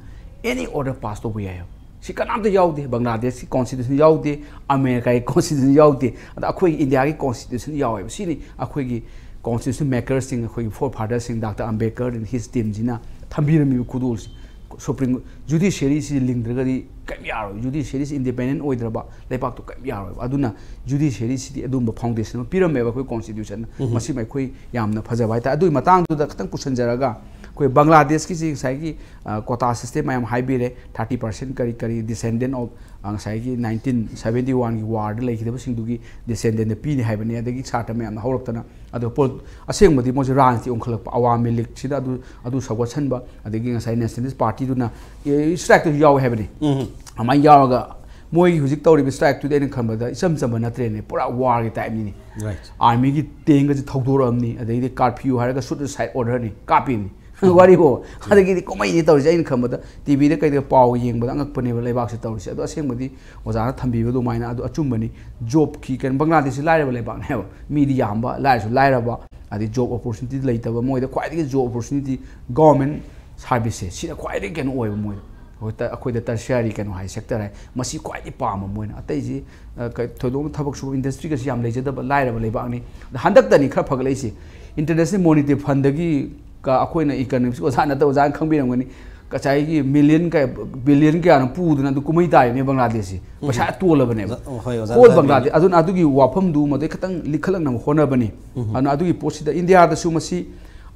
any order pass ꯇꯧꯕ ꯌꯥꯏ꯫ ꯁꯤ ꯀꯅꯥꯝꯇ ꯌꯥꯎꯗꯦ, ꯕꯪꯒ꯭ꯂꯥꯗꯦꯁꯀꯤ constitution ꯌꯥꯎꯗꯦ, ꯑꯃꯦꯔꯤꯀꯥꯒꯤ constitution ꯌꯥꯎꯗꯦ, ꯑꯗ ꯑꯩꯈꯣꯏꯒꯤ ꯏꯟꯗꯤꯌꯥꯒꯤ constitution ꯌꯥꯎꯋꯦꯕ꯫ ꯁꯤꯅꯤ ꯑꯩꯈꯣꯏꯒꯤ constitution makers ꯁꯤꯡ, ꯑꯩꯈꯣꯏꯒꯤ forefather ꯁꯤꯡ, Doctor Ambedkar and his team ꯁꯤꯅ ꯊꯝꯕꯤꯔꯝꯃꯤꯕ ꯈꯨꯗꯣꯜꯁꯤ꯫ Supreme Judiciary ꯁꯤ ꯂꯤꯡꯗ꯭ꯔꯒꯗꯤ ꯀꯔꯤꯝ ꯌꯥꯔꯣꯏ꯫ Judiciary ꯁꯤ independent ꯑꯣꯏꯗ꯭ꯔꯕ ꯂꯩꯕꯥꯛꯇꯣ ꯀꯔꯤꯝ ꯌꯥꯔꯣꯏꯕ꯫ ꯑꯗꯨꯅ Judiciary ꯁꯤꯗꯤ ꯑꯗꯨꯝꯕ foundation ꯑꯃ ꯄꯤꯔꯝꯃꯦꯕ ꯑꯩꯈꯣꯏ constitution ꯅ꯫ ꯎꯝ꯫ ꯃꯁꯤꯃ ꯑꯩꯈꯣꯏ ꯌꯥꯝꯅ ꯐꯖꯕ ꯍꯥꯏꯇꯥꯔꯦ꯫ ꯑꯗꯨꯒꯤ ꯃꯇꯥꯡꯗꯨꯗ ꯈꯤꯇꯪ ꯄꯨꯁꯟꯖꯔꯒ, ꯑꯩꯈꯣꯏ ꯕꯪꯒ꯭ꯂꯥꯗꯦꯁꯀꯤꯁꯤ ꯉꯁꯥꯏꯒꯤ, ꯑ, quota system ꯃꯌꯥꯝ ꯍꯥꯏꯕꯤꯔꯦ, thirty percent ꯀꯔꯤ ꯀꯔꯤ descendant of, ꯑ, ꯉꯁꯥꯏꯒꯤ nineteen seventy one ꯒꯤ war ꯗ ꯂꯩꯈꯤꯗꯕꯁꯤꯡꯗꯨꯒꯤ descendant ꯗ ꯄꯤꯅꯤ ꯍꯥꯏꯕꯅꯤ꯫ ꯑꯗꯒꯤ ꯁꯥꯇ꯭ꯔ ꯃꯌꯥꯝꯅ ꯍꯧꯔꯛꯇꯅ, ꯑꯗꯣ ꯄꯣꯜ-, ꯑꯁꯦꯡꯕꯗꯤ ꯃꯣꯏꯁꯦ ꯔꯥꯖꯅꯤꯇꯤ ꯑꯣꯟꯈꯠꯂꯛꯄ, ꯑꯋꯥꯃꯤ ꯂꯤꯒꯁꯤꯗ ꯑꯗꯨ, ꯑꯗꯨ ꯁꯧꯒꯠꯁꯟꯕ, ꯑꯗꯒꯤ ꯉꯁꯥꯏ Nationalist Party ꯗꯨꯅ, ꯑꯦ, strike ꯇꯁꯨ ꯌꯥꯎꯋꯦ ꯍꯥꯏꯕꯅꯤ꯫ ꯎꯝ꯫ ꯑꯗꯨꯃꯥꯏꯅ ꯌꯥꯎꯔꯒ ꯃꯣꯏꯒꯤ ꯍꯧꯖꯤꯛ ꯇꯧꯔꯤꯕ strike ꯇꯨꯗꯤ ꯑꯩꯅ ꯈꯟꯕꯗ ꯏꯆꯝ ꯆꯝꯕ ꯅꯠꯇ꯭ꯔꯦꯅꯦ, ꯄꯨꯔꯥ war ꯒꯤ type ꯅꯤꯅꯦ꯫ Right. Army ꯒꯤ tank ꯒꯁꯦ ꯊꯧꯗꯣꯔꯛꯑꯕꯅꯤ, ꯑꯗꯩꯗꯤ curfew ꯍꯥꯏꯔꯒ shoot aside order ꯅꯤ, ꯀꯥꯞꯄꯤꯕꯅꯤ꯫ ꯋꯥꯔꯤꯕꯣ꯫ ꯑꯗꯒꯤꯗꯤ ꯀꯨꯝꯍꯩꯅꯤ ꯇꯧꯔꯤꯁꯦ꯫ ꯑꯩꯅ ꯈꯟꯕꯗ T V ꯗ ꯀꯩꯗ ꯄꯥꯎ ꯌꯦꯡꯕꯗ ꯑꯉꯛꯄꯅꯦꯕ ꯂꯩꯕꯥꯛꯁꯦ ꯇꯧꯔꯤꯁꯦ꯫ ꯑꯗꯣ ꯑꯁꯦꯡꯕꯗꯤ ꯑꯣꯖꯥꯅ ꯊꯝꯕꯤꯕ ꯑꯗꯨꯃꯥꯏꯅ ꯑꯗꯨ ꯑꯆꯨꯝꯕꯅꯤ꯫ Job ꯀꯤ ꯀꯩꯅꯣ, ꯕꯪꯒ꯭ꯂꯥꯗꯦꯁꯁꯤ ꯂꯥꯏꯔꯕ ꯂꯩꯕꯥꯛꯅꯦꯕ꯫ ꯃꯤꯗꯤ ꯌꯥꯝꯕ, ꯂꯥꯏꯔꯁꯨ ꯂꯥꯏꯔꯕ, ꯑꯗꯩ job opportunity ꯂꯩꯇꯕ, ꯃꯣꯏꯗ ꯈ꯭ꯋꯥꯏꯗꯒꯤ job opportunity government service ꯁꯦ, ꯁꯤꯅ ꯈ꯭ꯋꯥꯏꯗꯒꯤ ꯀꯩꯅꯣ ꯑꯣꯏꯕ ꯃꯣꯏꯗ꯫ ꯑꯩꯈꯣꯏ ꯇ-, ꯑꯩꯈꯣꯏꯗ tertiary ꯀꯩꯅꯣ ꯍꯥꯏ, sector ꯍꯥꯏ, ꯃꯁꯤ ꯈ꯭ꯋꯥꯏꯗꯒꯤ ꯄꯥꯝꯕ ꯃꯣꯏꯅ꯫ ꯑꯇꯩꯁꯤ, ꯑ, ꯀ-, ꯊꯣꯏꯗꯣꯛꯅ ꯊꯕꯛ ꯁꯨꯕ industry ꯒꯁꯤ ꯌꯥꯝ ꯂꯩꯖꯗꯕ ꯂꯥꯏꯔꯕ ꯂꯩꯕꯥꯛꯅꯤ꯫ ꯑꯗ ꯍꯟꯗꯛꯇꯅꯤ ꯈꯔ ꯐꯒꯠꯂꯛꯏꯁꯦ꯫ International Monetary Fund ꯗꯒꯤ ꯀ-, ꯑꯩꯈꯣꯏꯅ economics ꯑꯣꯖꯥ ꯅꯠꯇꯕ ꯑꯣꯖꯥꯅ ꯈꯪꯕꯤꯔꯝꯒꯅꯤ꯫ ꯉꯁꯥꯏꯒꯤ million ꯀꯌꯥ, billion ꯀꯌꯥꯅꯣ ꯄꯨꯗꯅ ꯑꯗꯨ ꯀꯨꯝꯍꯩ ꯇꯥꯔꯤꯕꯅꯦ ꯕꯪꯒ꯭ꯂꯥꯗꯦꯁꯁꯤ꯫ ꯎꯝ꯫ ꯄꯩꯁꯥ ꯇꯣꯜꯂꯕꯅꯦꯕ꯫ ꯑꯣ, ꯍꯣꯏ, ꯑꯣꯖꯥꯅ ꯍꯣꯜ ꯍꯥꯏꯕꯤꯔꯤ꯫ ꯕꯪꯒ꯭ꯂꯥꯗꯦꯁ꯫ ꯑꯗꯨꯅ ꯑꯗꯨꯒꯤ ꯋꯥꯐꯝꯗꯨ ꯃꯗꯩ ꯈꯤꯇꯪ ꯂꯤꯈꯠꯂꯛꯅꯕ ꯍꯣꯠꯅꯕꯅꯤ꯫ ꯎꯝ꯫ ꯑꯗꯨꯅ ꯑꯗꯨꯒꯤ ꯄꯣꯠꯁꯤꯗ ꯏꯟꯗꯤꯌꯥꯗꯁꯨ ꯃꯁꯤ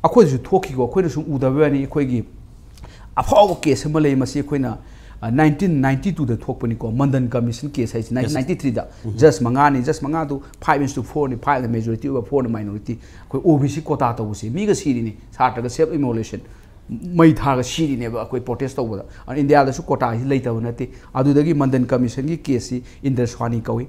ꯑꯩꯈꯣꯏꯗꯁꯨ ꯊꯣꯛꯈꯤꯀꯣ, ꯑꯩꯈꯣꯏꯅ ꯁꯨꯝ ꯎꯗꯕ ꯋꯥꯅꯤ꯫ ꯑꯩꯈꯣꯏꯒꯤ ꯑꯐꯥꯎꯕ case ꯑꯃ ꯂꯩ, ꯃꯁꯤ ꯑꯩꯈꯣꯏꯅ, ꯑ, nineteen ninety two ꯗ ꯊꯣꯛꯄꯅꯤꯀꯣ, Mandan Commission case ꯍꯥꯏꯁꯤ, nineteen ninety three ꯗ꯫ ꯎꯝ꯫ Judge ꯃꯉꯥꯅꯤ, judge ꯃꯉꯥꯗꯨ five is to four ꯅꯤ, five ꯅ majority ꯑꯣꯏꯕ, four ꯅ minority꯫ ꯑꯩꯈꯣꯏ O B C quota ꯇꯧꯕꯁꯤ ꯃꯤꯒ ꯁꯤꯔꯤꯅꯤ, ꯁꯥꯇ꯭ꯔꯒ self immolation, ꯃꯩ ꯊꯥꯔꯒ ꯁꯤꯔꯤꯅꯦꯕ ꯑꯩꯈꯣꯏ protest ꯇꯧꯕꯗ꯫ ꯑꯗꯨꯅ ꯏꯟꯗꯤꯌꯥꯗꯁꯨ quota ꯁꯤ ꯂꯩꯇꯕ ꯅꯠꯇꯦ꯫ ꯑꯗꯨꯗꯒꯤ Mandan Commission ꯒꯤ case ꯁꯤ Indra Swani ꯀꯧꯏ꯫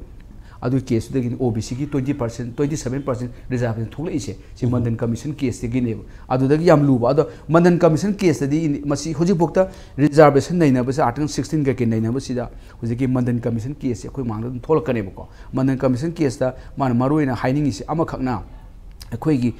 ꯑꯗꯨꯒꯤ case ꯇꯨꯗꯒꯤꯅꯤ O B C ꯒꯤ twenty percent, twenty seven percent reservation ꯊꯣꯛꯂꯛꯏꯁꯦ꯫ ꯁꯤ ꯎꯝ꯫ Mandan Commission case ꯇꯒꯤꯅꯦꯕ꯫ ꯑꯗꯨꯗꯒꯤ ꯌꯥꯝ ꯂꯨꯕ꯫ ꯑꯗꯣ Mandan Commission case ꯇꯗꯤ ꯏꯟ-, ꯃꯁꯤ ꯍꯧꯖꯤꯛꯐꯥꯎꯗ reservation ꯅꯩꯅꯕꯁꯦ, Article sixteen ꯀꯩꯀꯩ ꯅꯩꯅꯕꯁꯤꯗ ꯍꯧꯖꯤꯛꯀꯤ Mandan Commission case ꯁꯦ ꯑꯩꯈꯣꯏ ꯃꯥꯡꯗ ꯑꯗꯨꯝ ꯊꯣꯛꯂꯛꯀꯅꯦꯕꯀꯣ꯫ Mandan Commission case ꯇ ꯃꯥꯅ ꯃꯔꯨꯑꯣꯏꯅ ꯍꯥꯏꯅꯤꯡꯉꯤꯁꯦ ꯑꯃꯈꯛꯅ, ꯑꯩꯈꯣꯏꯒꯤ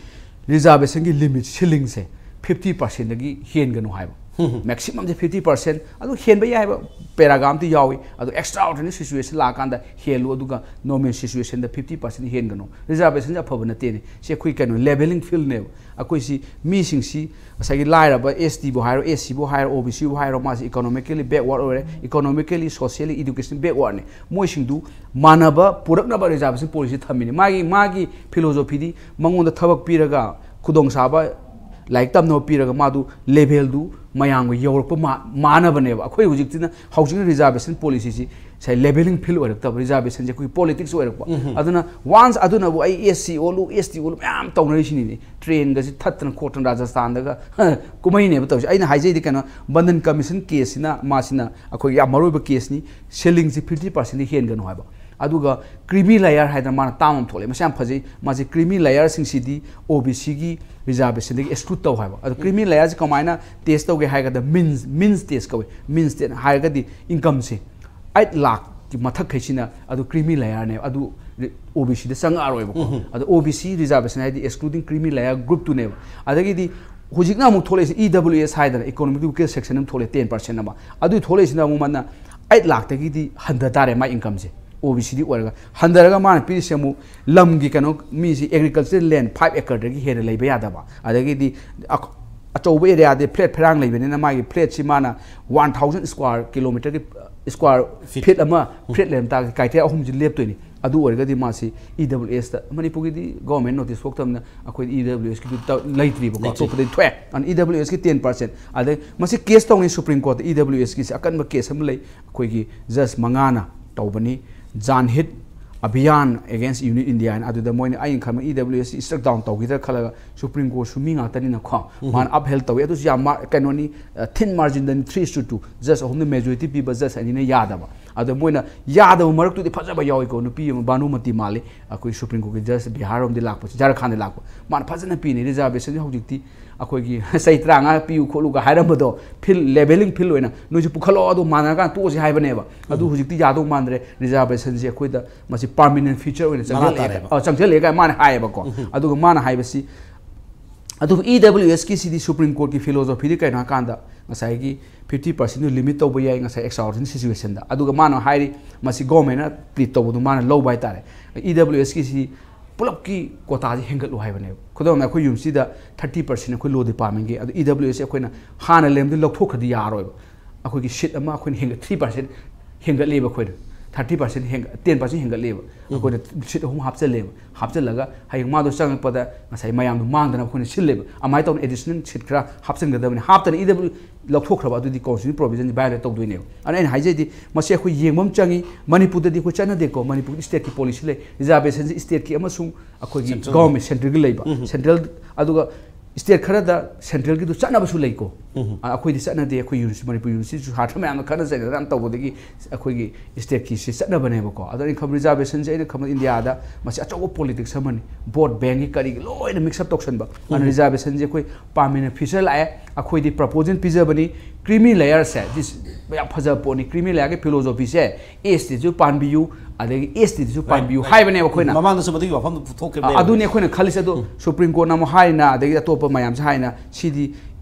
reservation ꯒꯤ limit ceiling ꯁꯦ fifty percent ꯗꯒꯤ ꯍꯦꯟꯒꯅꯨ ꯍꯥꯏꯕ꯫ ꯍꯝ ꯍꯝ꯫ Maximum ꯁꯦ fifty percent, ꯑꯗꯨ ꯍꯦꯟꯕ ꯌꯥꯏ ꯍꯥꯏꯕ paragraph ꯑꯃꯗꯤ ꯌꯥꯎꯏ꯫ ꯑꯗꯣ extraordinary situation ꯂꯥꯛꯑꯀꯥꯟꯗ ꯍꯦꯜꯂꯨ, ꯑꯗꯨꯒ normal situation ꯗ fifty percent ꯍꯦꯟꯒꯅꯨ꯫ Reservation ꯁꯦ ꯑꯐꯕ ꯅꯠꯇꯦꯅꯦ꯫ ꯁꯤ ꯑꯩꯈꯣꯏ ꯀꯩꯅꯣ, leveling field ꯅꯦꯕ꯫ ꯑꯩꯈꯣꯏꯁꯤ ꯃꯤꯁꯤꯡꯁꯤ ꯉꯁꯥꯏꯒꯤ ꯂꯥꯏꯔꯕ S T ꯕꯨ ꯍꯥꯏꯔꯣ, S C ꯕꯨ ꯍꯥꯏꯔꯣ, O B C ꯕꯨ ꯍꯥꯏꯔꯣ, ꯃꯥꯁꯤ economically backward ꯑꯣꯏꯔꯦ, economically, socially, education backward ꯅꯦ꯫ ꯃꯣꯏꯁꯤꯡꯗꯨ ꯃꯥꯟꯅꯕ ꯄꯨꯔꯛꯅꯕ reservation policy ꯊꯝꯃꯤꯅꯤ꯫ ꯃꯥꯒꯤ, ꯃꯥꯒꯤ philosophy ꯗꯤ ꯃꯉꯣꯟꯗ ꯊꯕꯛ ꯄꯤꯔꯒ ꯈꯨꯗꯣꯡꯆꯥꯕ ꯂꯥꯏꯔꯤꯛ ꯇꯝꯅꯕ ꯄꯤꯔꯒ ꯃꯥꯗꯨ level ꯗꯨ ꯃꯌꯥꯝꯒ ꯌꯧꯔꯛꯄ ꯃꯥ-, ꯃꯥꯟꯅꯕꯅꯦꯕ꯫ ꯑꯩꯈꯣꯏ ꯍꯧꯖꯤꯛꯁꯤꯅ ꯍꯧꯖꯤꯛꯅ reservation policy ꯁꯤ ꯉꯁꯥꯏ leveling field ꯑꯣꯏꯔꯛꯇꯕ, reservation ꯁꯦ ꯑꯩꯈꯣꯏ politics ꯑꯣꯏꯔꯛꯄ꯫ ꯎꯝ ꯍꯝ꯫ ꯑꯗꯨꯅ once ꯑꯗꯨꯅꯕꯨ ꯑꯩ S C ꯑꯣꯜꯂꯨ, S T ꯑꯣꯜꯂꯨ ꯃꯌꯥꯝ ꯇꯧꯅꯔꯤꯁꯤꯅꯤꯅꯦ꯫ Train ꯒꯁꯤ ꯊꯠꯇꯅ ꯈꯣꯠꯇꯅ ꯔꯥꯖꯁꯊꯥꯟꯗꯒ ꯀꯨꯝꯍꯩꯅꯦꯕ ꯇꯧꯔꯤꯁꯦ꯫ ꯑꯩꯅ ꯍꯥꯏꯖꯩꯗꯤ ꯀꯩꯅꯣ, Mandan Commission case ꯁꯤꯅ, ꯃꯥꯁꯤꯅ ꯑꯩꯈꯣꯏꯒꯤ ꯌꯥꯝ ꯃꯔꯨꯑꯣꯏꯕ case ꯅꯤ꯫ Ceiling ꯁꯤ fifty percent ꯗꯤ ꯍꯦꯟꯒꯅꯨ ꯍꯥꯏꯕ꯫ ꯑꯗꯨꯒ creamy layer ꯍꯥꯏꯗꯅ ꯃꯥꯅ term ꯑꯃ ꯊꯣꯛꯂꯛꯑꯦ, ꯃꯁꯤ ꯌꯥꯝ ꯐꯖꯩ꯫ ꯃꯥꯁꯤ creamy layer ꯁꯤꯡꯁꯤꯗꯤ O B C ꯒꯤ reservation ꯗꯒꯤ exclude ꯇꯧ ꯍꯥꯏꯕ꯫ ꯑꯗꯣ creamy layer ꯁꯤ ꯀꯃꯥꯏꯅ test ꯇꯧꯒꯦ ꯍꯥꯏꯔꯒꯗ means, means test ꯀꯧꯏ꯫ Means test ꯍꯥꯏꯔꯒꯗꯤ income ꯁꯦ eight ꯂꯥꯈꯀꯤ ꯃꯊꯛꯈꯩꯁꯤꯅ ꯑꯗꯨ creamy layer ꯅꯦꯕ, ꯑꯗꯨ O B C ꯗ ꯆꯪꯉꯛꯑꯔꯣꯏꯕꯀꯣ꯫ ꯎꯝ ꯍꯝ꯫ ꯑꯗꯣ O B C reservation ꯍꯥꯏꯗꯤ excluding creamy layer group ꯇꯨꯅꯦꯕ꯫ ꯑꯗꯒꯤꯗꯤ ꯍꯧꯖꯤꯛꯅ ꯑꯃꯨꯛ ꯊꯣꯛꯂꯛꯏꯁꯦ E W S ꯍꯥꯏꯗꯅ economic weaker section ꯑꯃ ꯊꯣꯛꯂꯛꯑꯦ, ten percent ꯑꯃ꯫ ꯑꯗꯨ ꯊꯣꯛꯂꯛꯏꯁꯤꯅ ꯑꯃꯨꯛ ꯃꯥꯅ eight ꯂꯥꯈꯇꯒꯤꯗꯤ ꯍꯟꯊ ꯇꯥꯔꯦ ꯃꯥꯏ income ꯁꯦ꯫ O B C ꯗꯤ ꯑꯣꯏꯔꯒ ꯍꯟꯊꯔꯒ ꯃꯥꯅ ꯄꯤꯔꯤꯁꯦ ꯑꯃꯨꯛ ꯂꯝꯒꯤ ꯀꯩꯅꯣ, ꯃꯤꯁꯤ agricultural land five acre ꯗꯒꯤ ꯍꯦꯟꯅ ꯂꯩꯕ ꯌꯥꯗꯕ, ꯑꯗꯒꯤꯗꯤ ꯑ-, ꯑꯆꯧꯕ area ꯗꯤ flat ꯐꯩꯔꯥꯡ ꯂꯩꯕꯅꯤꯅ ꯃꯥꯒꯤ flat ꯁꯤ ꯃꯥꯅ one thousand square kilometre ꯒꯤ, square feet ꯑꯃ flat ꯂꯩꯔꯝ ꯇꯥꯔꯒꯗꯤ criteria ꯑꯍꯨꯝꯁꯤ ꯂꯦꯞꯇꯣꯏꯅꯤ꯫ ꯑꯗꯨ ꯑꯣꯏꯔꯒꯗꯤ ꯃꯥꯁꯤ E W S ꯇ, ꯃꯅꯤꯄꯨꯔꯒꯤꯗꯤ government notice ꯊꯣꯛꯇꯕꯅꯤꯅ ꯑꯩꯈꯣꯏꯗꯤ E W S ꯀꯤꯗꯨ ꯇ-, ꯂꯩꯇ꯭ꯔꯤꯕꯀꯣ, ꯂꯩꯇ꯭ꯔꯤ꯫ ꯑꯇꯣꯞꯄꯗꯤ ꯊꯣꯛꯑꯦ꯫ ꯑꯗꯨꯅ E W S ꯀꯤ ten percent꯫ ꯑꯗꯩ ꯃꯁꯤ case ꯇꯧꯅꯤ Supreme Court ꯇ E W S ꯀꯤꯁꯦ, ꯑꯀꯟꯕ case ꯑꯃ ꯂꯩ, ꯑꯩꯈꯣꯏꯒꯤ judge ꯃꯉꯥꯅ ꯇꯧꯕꯅꯤ꯫ Jan Hitt, ꯑꯚꯤꯌꯥꯟ ꯑꯦꯒꯦꯟꯁ ꯌꯨꯅꯤꯠ ꯏꯟꯗꯤꯌꯥ ꯍꯥꯏꯅ, ꯑꯗꯨꯗ ꯃꯣꯏꯅ, ꯑꯩꯅ ꯈꯟꯕ E W S C ꯁ꯭ꯇ꯭ꯔꯛ down ꯇꯧꯈꯤꯗ꯭ꯔꯥ ꯈꯜꯂꯒ ꯁꯨꯄ꯭ꯔꯤꯝ ꯀꯣꯔꯠꯁꯨ ꯃꯤ ꯉꯥꯛꯇꯅꯤꯅꯀꯣ, ꯃꯥꯅ ꯑꯞꯍꯦꯜ ꯇꯧꯋꯤ꯫ ꯑꯗꯨꯁꯨ ꯌꯥꯝ ꯃꯥ-, ꯀꯩꯅꯣꯅꯤ, ꯊꯤꯟ ꯃꯥꯔꯖꯤꯟꯗꯅꯤ, ꯊ꯭ꯔꯤ ꯏꯁ ꯇꯨ ꯇꯨ, ꯖꯁ ꯑꯍꯨꯝꯅ ꯃꯦꯖꯣꯔꯤꯇꯤ ꯄꯤꯕ ꯖꯁ ꯑꯅꯤꯅ ꯌꯥꯗꯕ꯫ ꯑꯗꯣ ꯃꯣꯏꯅ ꯌꯥꯗꯕ ꯃꯔꯛꯇꯨꯗꯤ ꯐꯖꯕ ꯌꯥꯎꯏꯀꯣ, ꯅꯨꯄꯤ ꯑꯃ ꯚꯥꯅꯨꯃꯇꯤ ꯃꯥꯜꯂꯤ, ꯑꯩꯈꯣꯏ ꯁꯨꯄ꯭ꯔꯤꯝ ꯀꯣꯔꯠꯀꯤ ꯖꯁ ꯕꯤꯍꯥꯔ ꯔꯣꯝꯗꯤ ꯂꯥꯛꯄꯁꯦ, ꯖꯥꯔꯈꯟꯗ ꯂꯥꯛꯄ, ꯃꯥꯅ ꯐꯖꯅ ꯄꯤꯅꯤ ꯔꯤꯖꯥꯔꯕꯦꯁꯟꯁꯦ꯫ ꯍꯧꯖꯤꯛꯇꯤ ꯑꯩꯈꯣꯏꯒꯤ ꯆꯍꯤ ꯇꯔꯥꯃꯉꯥ ꯄꯤꯌꯨ ꯈꯣꯠꯂꯨꯒ ꯍꯥꯏꯔꯝꯕꯗꯣ, ꯐꯤꯜ, ꯂꯦꯚꯦꯂꯤꯡ ꯐꯤꯜ ꯑꯣꯏꯅ ꯅꯣꯏꯁꯨ ꯄꯨꯈꯠꯂꯛꯑꯣ, ꯑꯗꯨ ꯃꯥꯟꯅꯔꯀꯥꯟꯗ ꯇꯣꯛꯑꯁꯤ ꯍꯥꯏꯕꯅꯦꯕ꯫ ꯑꯗꯨ ꯍꯧꯖꯤꯛꯇꯤ ꯌꯥꯗꯧ ꯃꯥꯟꯗ꯭ꯔꯦ꯫ ꯔꯤꯖꯥꯔꯕꯦꯁꯟꯁꯦ ꯑꯩꯈꯣꯏꯗ ꯃꯁꯤ ꯄꯥꯔꯃꯤꯅꯦꯟ ꯐꯤꯆꯔ ꯑꯣꯏꯅ ꯃꯔꯥ ꯆꯪꯁꯤꯜꯂꯛꯑꯦ, ꯇꯥꯔꯦꯕ꯫ ꯑ, ꯆꯪꯁꯤꯜꯂꯛꯑꯦ ꯀꯥꯏ ꯃꯥꯅ ꯍꯥꯏꯌꯦꯕꯀꯣ꯫ ꯑꯗꯨꯒ ꯃꯥꯅ ꯍꯥꯏꯕꯁꯤ, ꯑꯗꯨꯒ ꯏ ꯗꯕ꯭ꯂꯤꯎ ꯑꯦꯁꯀꯤꯁꯤꯗꯤ ꯁꯨꯄ꯭ꯔꯤꯝ ꯀꯣꯔꯠꯀꯤ ꯐꯤꯂꯣꯁꯣꯐꯤꯗꯤ ꯀꯩꯅꯣ ꯍꯥꯏꯀꯥꯟꯗ, ꯉꯁꯥꯏꯒꯤ ꯐꯤꯐꯇꯤ ꯄꯥꯔꯁꯦꯟꯗꯨ ꯂꯤꯃꯤꯠ ꯇꯧꯕ ꯌꯥꯏ ꯉꯁꯥꯏ ꯑꯦꯛꯁꯇ꯭ꯔꯥꯑꯣꯔꯗꯤꯅꯔꯤ ꯁꯤꯆꯨꯋꯦꯁꯟꯗ꯫ ꯑꯗꯨꯒ ꯃꯥꯅ ꯍꯥꯏꯔꯤ, ꯃꯁꯤ ꯒꯣꯔꯃꯦꯟꯅ ꯄ꯭ꯂꯤꯠ ꯇꯧꯕꯗꯨ ꯃꯥꯅ ꯂꯧꯕ ꯍꯥꯏꯇꯥꯔꯦ꯫ ꯏ ꯗꯕ꯭ꯂꯤꯎ ꯑꯦꯁꯀꯤꯁꯤ ꯄꯨꯂꯞꯀꯤ ꯀꯣꯇꯥꯁꯤ ꯍꯦꯟꯒꯠꯂꯨ ꯍꯥꯏꯕꯅꯦꯕ꯫ ꯈꯨꯗꯝ ꯑꯣꯏꯅ ꯑꯩꯈꯣꯏ ꯌꯨꯅꯤꯚꯔꯁꯤꯇꯤꯗ ꯊꯥꯔꯇꯤ ꯄꯥꯔꯁꯦꯟ ꯑꯩꯈꯣꯏ ꯂꯣ ꯗꯤꯄꯥꯔꯠꯃꯦꯟꯒꯤ, ꯑꯗꯨ ꯏ ꯗꯕ꯭ꯂꯤꯎ ꯑꯦꯁꯁꯤ ꯑꯩꯈꯣꯏꯅ ꯍꯥꯟꯅ ꯂꯩꯔꯝꯕꯗꯨ ꯂꯧꯊꯣꯛꯈ꯭ꯔꯗꯤ ꯌꯥꯔꯣꯏꯕ꯫ ꯑꯩꯈꯣꯏꯒꯤ ꯁꯤꯠ ꯑꯃ ꯑꯩꯈꯣꯏꯅ ꯍꯦꯟꯒꯠ-, ꯊ꯭ꯔꯤ ꯄꯥꯔꯁꯦꯟ ꯍꯦꯟꯒꯠꯂꯦꯕ ꯑꯩꯈꯣꯏꯅ꯫ ꯊꯥꯔꯇꯤ ꯄꯥꯔꯁꯦꯟ ꯍꯦꯟꯒꯠ-, ꯇꯦꯟ ꯄꯥꯔꯁꯦꯟ ꯍꯦꯟꯒꯠꯂꯦꯕ꯫ ꯑꯩꯈꯣꯏꯅ ꯁꯤꯠ ꯑꯍꯨꯝ ꯍꯥꯞꯆꯜꯂꯦꯕ꯫ ꯍꯥꯞꯆꯜꯂꯒ ꯍꯌꯦꯡ ꯃꯥꯗꯣ ꯆꯪꯉꯛꯄꯗ ꯉꯁꯥꯏ ꯃꯌꯥꯝꯗꯣ ꯃꯥꯡꯗꯅꯕ ꯑꯩꯈꯣꯏꯅ ꯁꯤꯜꯂꯦꯕ꯫ ꯑꯗꯨꯃꯥꯏꯅ ꯇꯧꯅ ꯑꯦꯗꯤꯁꯅꯦꯜ ꯁꯤꯠ ꯈꯔ ꯍꯥꯞꯆꯤꯟꯒꯗꯕꯅꯤ꯫ ꯍꯥꯞꯇꯅ ꯏ ꯗꯕ꯭ꯂꯤꯎ ꯂꯧꯊꯣꯛꯈ꯭ꯔꯕ ꯑꯗꯨꯗꯤ ꯀꯣꯟꯁꯇꯤꯇ꯭ꯌꯨꯁꯟ ꯄ꯭ꯔꯣꯕꯤꯖꯟꯁꯤ ꯚꯥꯏꯑꯣꯂꯦꯠ ꯇꯧꯗꯣꯏꯅꯦꯕ꯫ ꯑꯗꯨꯅ ꯑꯩꯅ ꯍꯥꯏꯖꯩꯗꯤ, ꯃꯁꯤ ꯑꯩꯈꯣꯏ ꯌꯦꯡꯕ ꯑꯃ ꯆꯪꯉꯤ꯫ ꯃꯅꯤꯄꯨꯔꯗꯗꯤ ꯑꯩꯈꯣꯏ ꯆꯠꯅꯗꯦꯀꯣ꯫ ꯃꯅꯤꯄꯨꯔꯗꯤ ꯁ꯭ꯇꯦꯠꯀꯤ ꯄꯣꯂꯤꯁꯤ ꯂꯩ, ꯔꯤꯖꯥꯔꯕꯦꯁꯟꯁꯤ ꯁ꯭ꯇꯦꯠꯀꯤ ꯑꯃꯁꯨꯡ ꯑꯩꯈꯣꯏꯒꯤ ꯁꯦꯟꯇ꯭ꯔꯦꯜ꯫ ꯒꯣꯔꯃꯦꯟ ꯁꯦꯟꯇ꯭ꯔꯦꯜꯒꯤ ꯂꯩꯕ꯫ ꯁꯦꯟꯇ꯭ꯔꯦꯜ, ꯑꯗꯨꯒ ꯁ꯭ꯇꯦꯠ ꯈꯔꯗ ꯁꯦꯟꯇ꯭ꯔꯦꯜꯒꯤꯗꯨ ꯆꯠꯅꯕꯁꯨ ꯂꯩꯀꯣ꯫ ꯑ, ꯑꯩꯈꯣꯏꯗꯤ ꯆꯠꯅꯗꯦ꯫ ꯑꯩꯈꯣꯏ ꯌꯨꯅꯤꯚꯔꯁꯤꯇꯤ, ꯃꯅꯤꯄꯨꯔ ꯌꯨꯅꯤꯚꯔꯁꯤꯇꯤꯁꯨ ꯁꯥꯇ꯭ꯔ ꯃꯌꯥꯝꯅ ꯈꯠꯅ ꯆꯩꯅꯗꯅ ꯌꯥꯝ ꯇꯧꯕꯗꯒꯤ ꯑꯩꯈꯣꯏꯒꯤ ꯁ꯭ꯇꯦꯠꯀꯤꯁꯤ ꯆꯠꯅꯕꯅꯦꯕꯀꯣ꯫ ꯑꯗꯣ ꯑꯩꯅ ꯈꯟꯕ ꯔꯤꯖꯥꯔꯕꯦꯁꯟꯁꯦ, ꯑꯩꯅ ꯈꯟꯕ ꯏꯟꯗꯤꯌꯥꯗ ꯃꯁꯤ ꯑꯆꯧꯕ ꯄꯣꯂꯤꯇꯤꯛꯁ ꯑꯃꯅꯤ, ꯚꯣꯠ ꯕꯦꯡꯒꯤ ꯀꯔꯤꯒꯤ ꯂꯣꯏꯅ ꯃꯤꯛꯁ ꯑꯞ ꯇꯧꯁꯟꯕ꯫ ꯑꯗꯨꯅ ꯔꯤꯖꯥꯔꯕꯦꯁꯟꯁꯦ ꯑꯩꯈꯣꯏ ꯄꯥꯝꯃꯤꯅ ꯐꯤꯆꯔ ꯂꯥꯛꯑꯦ꯫ ꯑꯩꯈꯣꯏꯗꯤ ꯄ꯭ꯔꯄꯣꯖꯦꯜ ꯄꯤꯖꯕꯅꯤ, ꯀ꯭ꯔꯤꯃꯤ ꯂꯦꯌꯔꯁꯦ, ꯌꯥꯝ ꯐꯖꯕ ꯄꯣꯠꯅꯤ꯫ ꯀ꯭ꯔꯤꯃꯤ ꯂꯦꯌꯔꯒꯤ ꯐꯤꯂꯣꯁꯣꯐꯤꯁꯦ, ꯑꯦꯁ ꯇꯤꯁꯨ ꯄꯥꯟꯕꯤꯌꯨ, ꯑꯗꯒꯤ ꯑꯦꯁ ꯇꯤꯗꯁꯨ ꯄꯥꯟꯕꯤꯌꯨ ꯍꯥꯏꯕꯅꯦꯕ ꯑꯩꯈꯣꯏꯅ꯫ ꯃꯃꯥꯡꯗꯁꯨ ꯃꯗꯨꯒꯤ ꯋꯥꯐꯝꯗꯨ ꯄꯨꯊꯣꯛꯈꯤꯕꯅꯦꯕ꯫ ꯑꯗꯨꯅꯤ ꯑꯩꯈꯣꯏꯅ ꯈꯜꯂꯤꯁꯦ꯫ ꯑꯗꯣ ꯁꯨꯄ꯭ꯔꯤꯝ ꯀꯣꯔꯠꯅ ꯑꯃꯨꯛ ꯍꯥꯏꯔꯤꯅ, ꯑꯗꯒꯤ ꯑꯇꯣꯞꯄ ꯃꯌꯥꯝꯁꯦ ꯍꯥꯏꯔꯤꯅ, ꯁꯤꯗꯤ